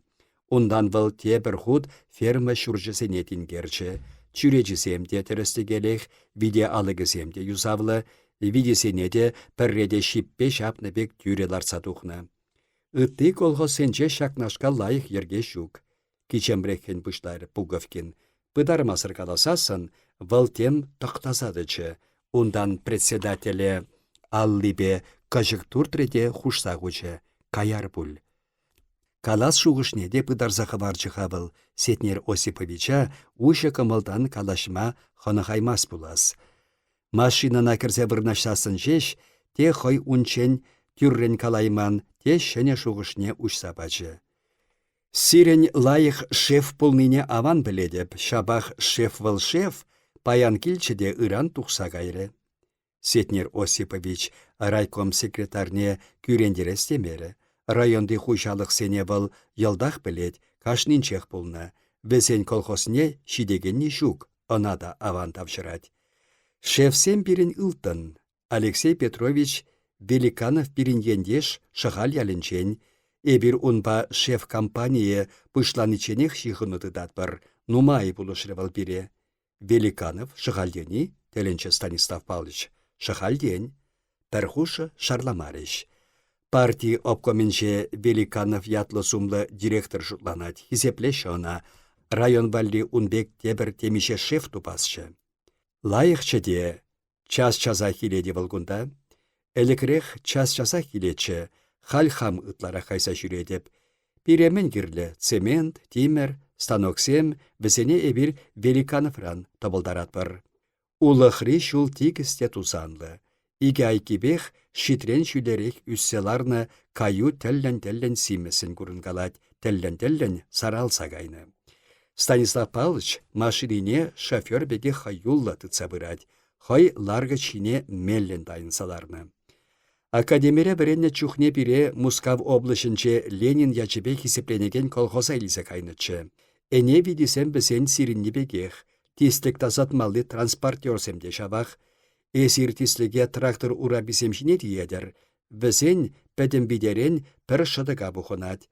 Speaker 1: Унтан вӑл тепӗр хут ферма ҫурчӗсене тинкерчӗ. Чӳречисем те тӗрӗс-тӗкелех, вите алӑкӗсем те юсавлӑ, витесене те пӗрре те ҫиппе ҫапнӑ пек тӳрӗ лартса тухнӑ. Ытти колхозсенче ҫакнашкал лайӑх йӗрке ҫук. Кичемреххӗн пуҫларӗ Пуговкин. Пытармасӑр каласассӑн, вӑл тем тӑхтаса тӑчӗ. Унтан председателе аллипе кӑчӑк туртрӗ те хушса хучӗ: «Каяр пуль». Калас шухӑшне те пытарса хӑварчӗ-ха вӑл Сетнер Осиповича уҫӑ кӑмӑлтан калаҫма хӑнӑхаймасть пулас. Машинӑна кӗрсе вырнаҫсассӑн ҫеҫ те хӑй унччен тӳррӗн калайман, те ҫӗнӗ шухӑшне уҫса пачӗ. Сирӗн лайӑх шеф пулнине аван пӗлетӗп, ҫапах шеф вӑл шеф, паян килчӗ те ыран тухса кайрӗ. Сетнер Осипович райком секретарьне кӳрентерес темерӗ. Районти хуҫалӑхсене вӑл йӑлтах пӗлет, кашнинчех пулнӑ. Вӗсен колхозне ҫитекенни ҫук, ӑна та аван тавҫӑрать. Шефсем пирӗн ылтӑн. Алексей Петрович Великанов пирӗн ентеш Шӑхаль ялӗнчен. Эпир унпа шеф компанийӗ пуҫланичченех ҫыхӑну тытатпӑр. Нумай пулӑшрӗ вӑл пире. Великанов Шӑхальтен-и? тӗлӗнчӗ Станислав Павлович. Шӑхальтен. Пӗр хушӑ шарламарӗҫ. Парти обкомӗнче Великанов ятлӑ-сумлӑ директор шутланать, хисеплеҫҫӗ ӑна, район валли ун пек тепӗр темиҫе шеф тупасчӗ. Лайӑхчӗ те, час-часах килет-и вӑл кунта? Ӗлӗкрех час-часах килетчӗ, халь хам ытларах кайса ҫӳретӗп. Пире мӗн кирлӗ: цемент, тимӗр, станоксем, вӗсене эпир Великановран тӑпӑлтаратпӑр. Улӑхри ҫул тикӗс те тусанлӑ. Икӗ айккипех щитрен ҫӳлерех ӳссе ларнӑ каю тӗллӗн-тӗллӗн симӗссӗн курӑнкалать, тӗллӗн-тӗллӗн саралса кайнӑ. Станислав Павлович машинине шофер пекех хӑюллӑ тытса пырать, хӑй ларкӑч ҫине меллӗн тайӑнса ларнӑ. Академире вӗреннӗ чухне пире Мускав облаҫӗнче Ленин ячӗпе хисепленекен колхоза илсе кайнӑччӗ. Ӗне витисем вӗсен сирӗнни пекех, тислӗк тасатмалли транспортерсем те ҫавах. Эсир тислӗке трактор ураписем ҫине тиетӗр. Вӗсен пӗтӗм витерен пӗр шӑтӑка пухӑнать.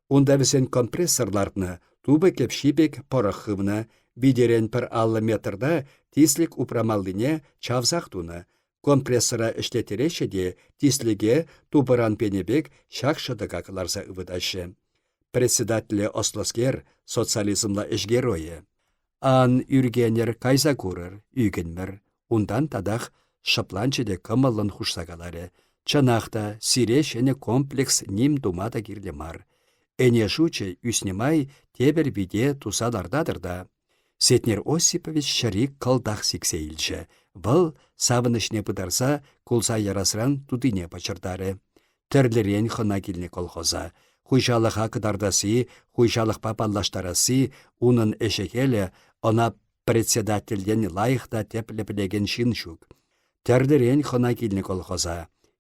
Speaker 1: Унта вӗсен компрессор лартнӑ, тупӑ кӗпҫи пек пӑрӑх хывнӑ, витерен пӗр 50 метрта тислӗк упрамаллине чавсах тунӑ. Компрессора ӗҫлеттереҫҫӗ те тислӗке тупӑран пенӗ пек ҫак шӑтӑка кӑларса ывӑтаҫҫӗ. Председателӗ ӑслӑскер, социализмла ӗҫ геройӗ. Ан ӳркенӗр, кайса курӑр, ӳкӗнмӗр. Унтан татах шӑпланчӗ те кӑмӑллӑн хушса каларӗ. Чӑнах та, сире ҫӗнӗ комплекс ним тума та кирлӗ мар. Ӗне шучӗ ӳснӗ май тепӗр вите туса лартатӑр та. Сетнер Осипович ҫӗри кӑлтах сиксе илчӗ. Вӑл, савӑнӑҫне пытарса, кулса ярасран тутине пӑчӑртарӗ. Тӗрлӗрен хӑна килнӗ колхоза. Хуҫалӑха кӑтартасси, хуҫалӑхпа паллаштарасси, унӑн ӗҫӗ-хӗлӗ ӑна председательтен лайӑх та тӗплӗ пӗлекен ҫын ҫук. Тӗрлӗрен хӑна килнӗ колхоза.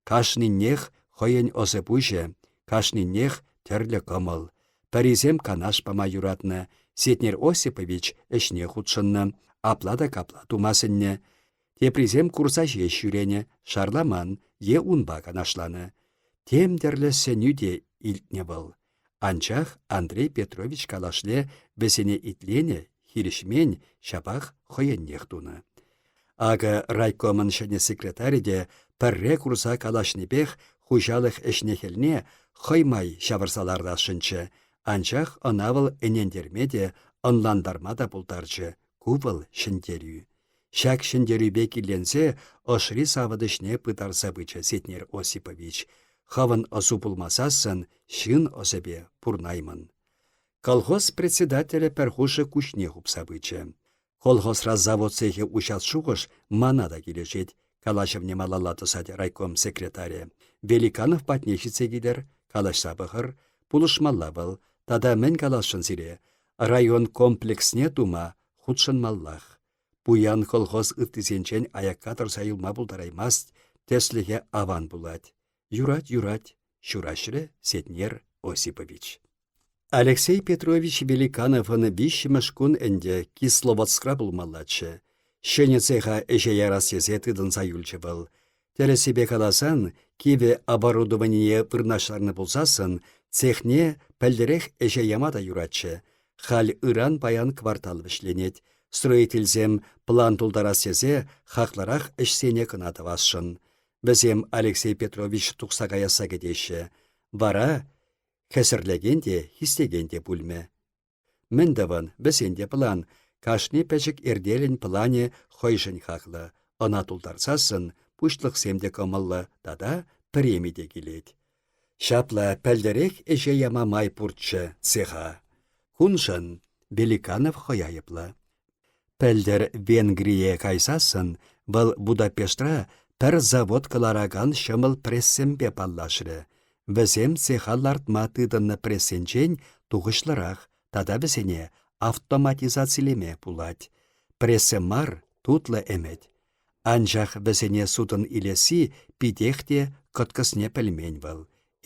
Speaker 1: Кашниннех хӑйӗн ӑсӗ-пуҫӗ, кашниннех тӗрлӗ кӑмӑл. Пӗрисем канаш пама юратнӑ, Сетнер Осипович ӗҫне хутшӑннӑ, апла та капла тума сӗннӗ. Теприсем курса ҫеҫ ҫӳренӗ, шарламан е унпа канашланӑ. Тем тӗрлӗ сӗнӳ те илтнӗ вӑл. Анчах Андрей Петрович калашле вӗсене итленӗ, хирӗҫмен, ҫапах хӑйӗннех тунӑ. Акӑ райкомӑн ҫӗнӗ секретарӗ те пӗрре курса калаҫнипех хуҫалӑх ӗҫне-хӗлне хӑй май ҫавӑрса лартасшӑнччӗ, анчах ӑна вӑл ӗнентерме те, ӑнлантарма та пултарчӗ, ку вӑл ҫӗнтерӳ. Ҫак ҫӗнтерӳпе килленсе ӑшри савӑнӑҫне пытарса пычӗ Сетнер Осипович. Хӑвӑн ӑсу пулмасассӑн ҫын ӑсӗпе пурнаймӑн. Колхоз председателӗ пӗр хушӑ куҫне хупса пычӗ. Колхозра завод цехӗ уҫас шухӑш мана та килӗшет, калаҫӑвне малалла тӑсать райком секретарӗ. Великанов патне ҫитсе килӗр, калаҫса пӑхӑр. Пулӑшмалла вӑл. Тата мӗн каласшӑн сире? Район комплексне тума хутшӑнмаллах. Пуян колхоз ыттисенчен аякка тӑрса юлма пултараймасть, тӗслӗхӗ аван пулать. Юрать, юрать, ҫураҫрӗ Сетнер Осипович. Алексей Петрович Великановӑн виҫҫӗмӗш кун ӗнтӗ Кисловодскра пулмаллаччӗ. Ҫӗнӗ цеха ӗҫе ярас тесе тытӑнса юлчӗ вӑл. Тӗрӗссипе каласан, кивӗ оборудование вырнаҫтарнӑ пулсассӑн цехне пӗлтӗрех ӗҫе яма та юратчӗ. Халь ыран-паян квартал вӗҫленет. Строительсем план тултарас тесе хаклӑрах ӗҫсене кӑна тӑвасшӑн. Вӗсем Алексей Петрович тухса каясса кӗтеҫҫӗ. Вара хӗсӗрлекен те, хистекен те пулмӗ. Мӗн тӑвӑн, вӗсен те план. Кашни пӗчӗк эртелӗн планӗ хӑйшӗн хаклӑ. Ӑна тултарсассӑн пуҫлӑхсем те кӑмӑллӑ тата преми те килет. Ҫапла пӗлтӗрех ӗҫе яма май пурччӗ цеха. Куншӑн Великанов хӑй айӑплӑ. Пӗлтӗр Венгрие кайсассӑн вӑл Будапештра пӗр завод кӑларакан ҫӑмӑл прессемпе паллашрӗ. Вӗсем цеха лартма тытӑннӑ прессенчен тухӑҫлӑрах тата вӗсене автоматизацилеме пулать. Прессем мар, тутлӑ ӗмӗт. Анчах вӗсене сутӑн илесси питех те кӑткӑсне пӗлмен вӑл.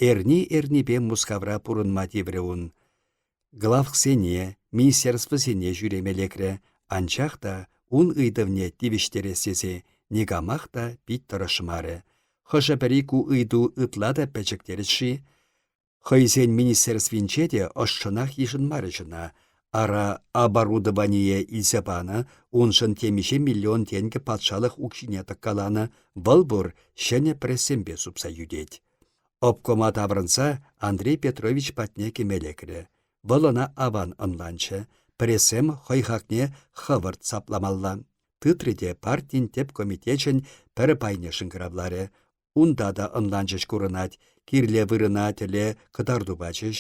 Speaker 1: Эрни-эрнипе Мускавра пурӑнма тиврӗ ун. Главксене, министерствӑсене ҫӳреме лекрӗ, анчах та ун ыйтӑвне тивӗҫтерес тесе никамах та пит тӑрӑшмарӗ. Хӑшӗ-пӗри ку ыйту ытла та пӗчӗк терӗҫ-ши? Хӑйсен министерствинче те ӑшшӑнах йышӑнмарӗҫ ӑна. Ара, оборудование илсе панӑ, уншӑн темиҫе миллион тенкӗ патшалӑх укҫине тӑккаланӑ, вӑл пур ҫӗнӗ прессемпе супса йӳтет. Обкома таврӑнса Андрей Петрович патне кӗме лекрӗ. Вӑл ӑна аван ӑнланчӗ, прессем хӑй хакне хӑвӑрт сапламалла. Тытрӗ те партин тӗп комитечӗн пӗр пайне шӑнкӑравларӗ. Унта та ӑнланчӗҫ курӑнать, кирлӗ вырӑна тӗле кӑтарту пачӗҫ.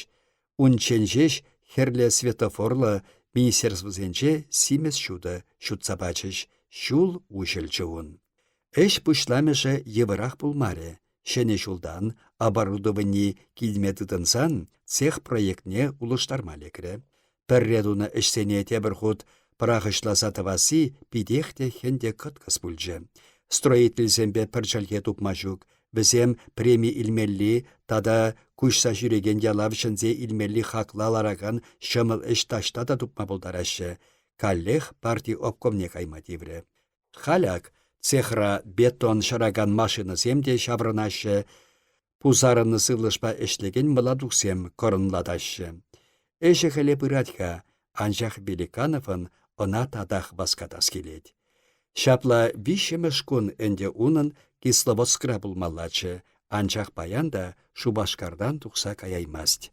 Speaker 1: Унччен ҫеҫ хӗрлӗ светофорлӑ министерствӑсенче симӗс ҫутӑ ҫутса пачӗҫ, ҫул уҫӑлчӗ ун. Ӗҫ пуҫламӑшӗ йывӑрах пулмарӗ. Ҫӗнӗ ҫултан оборудовани килме тытӑнсан цех проектне улӑштарма лекрӗ. Пӗрре тунӑ ӗҫсене тепӗр хут пӑрахӑҫласа тӑвасси питех те хӗн те кӑткӑс пулчӗ. Строительсемпе пӗр чӗлхе тупма ҫук, вӗсем преми илмелли тата куҫса ҫӳрекен ялав ҫӗнсе илмелли хакла ларакан ҫӑмӑл ӗҫ таҫта та тупма пултараҫҫӗ. Каллех парти обкомне кайма тиврӗ. Халь ак цехра бетон ҫӑракан машинӑсем те ҫаврӑнаҫҫӗ, пусарӑннӑ сывлӑшпа ӗҫлекен мӑлатуксем кӑрӑнлатаҫҫӗ. Ӗҫӗ-хӗле пырать-ха, анчах Великановӑн ӑна татах васкатас килет. Ҫапла виҫҫӗмӗш кун ӗнтӗ унӑн Кисловодскра пулмаллаччӗ, анчах паян та Шупашкартан тухса каяймасть.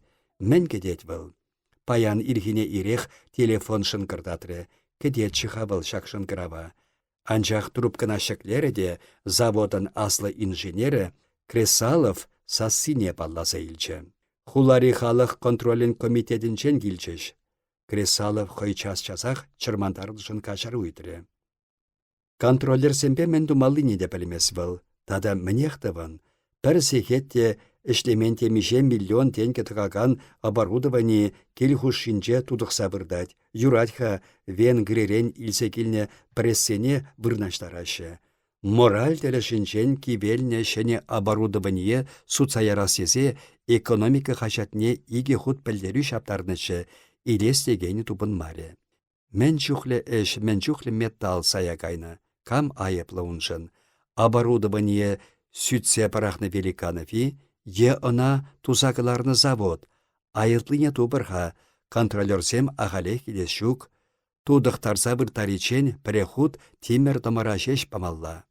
Speaker 1: Мӗн кӗтет вӑл? Паян ирхине ирех телефон шӑнкӑртатрӗ. Кӗтетчӗ-ха вӑл ҫак шӑнкӑрава. Анчах трубкӑна ҫӗклерӗ те заводӑн аслӑ инженерӗ Кресалов сассине палласа илчӗ. Хулари халӑх контролӗн комитетӗнчен килчӗҫ. Кресалов хӑй час-часах чӑрмантарнӑшӑн каҫару ыйтрӗ. Контролерсемпе мӗн тумаллине те пӗлмест вӑл. Тата мӗнех тӑвӑн? Пӗр сехет те ӗҫлемен темиҫе миллион тенкӗ тӑкакан оборудовани кил хушшинче тутӑхса выртать. Юрать-ха Венгрирен илсе килнӗ прессене вырнаҫтараҫҫӗ. Мораль тӗлӗшӗнчен кивелнӗ ҫӗнӗ оборудование сутса ярас тесе экономика хаҫатне икӗ хут пӗлтерӳ ҫаптарнӑччӗ, илес текенӗ тупӑнмарӗ. Мӗн чухлӗ ӗҫ, мӗн чухлӗ металл сая кайнӑ, кам айӑплӑ уншӑн? Оборудование сӳтсе пӑрахнӑ Великанов-и е ӑна туса кӑларнӑ завод? Айӑплине тупӑр-ха, контролерсем ахалех килес ҫук. Тутӑхтарса вырттариччен пӗреххут тимӗр-тӑмӑра ҫеҫ памалла.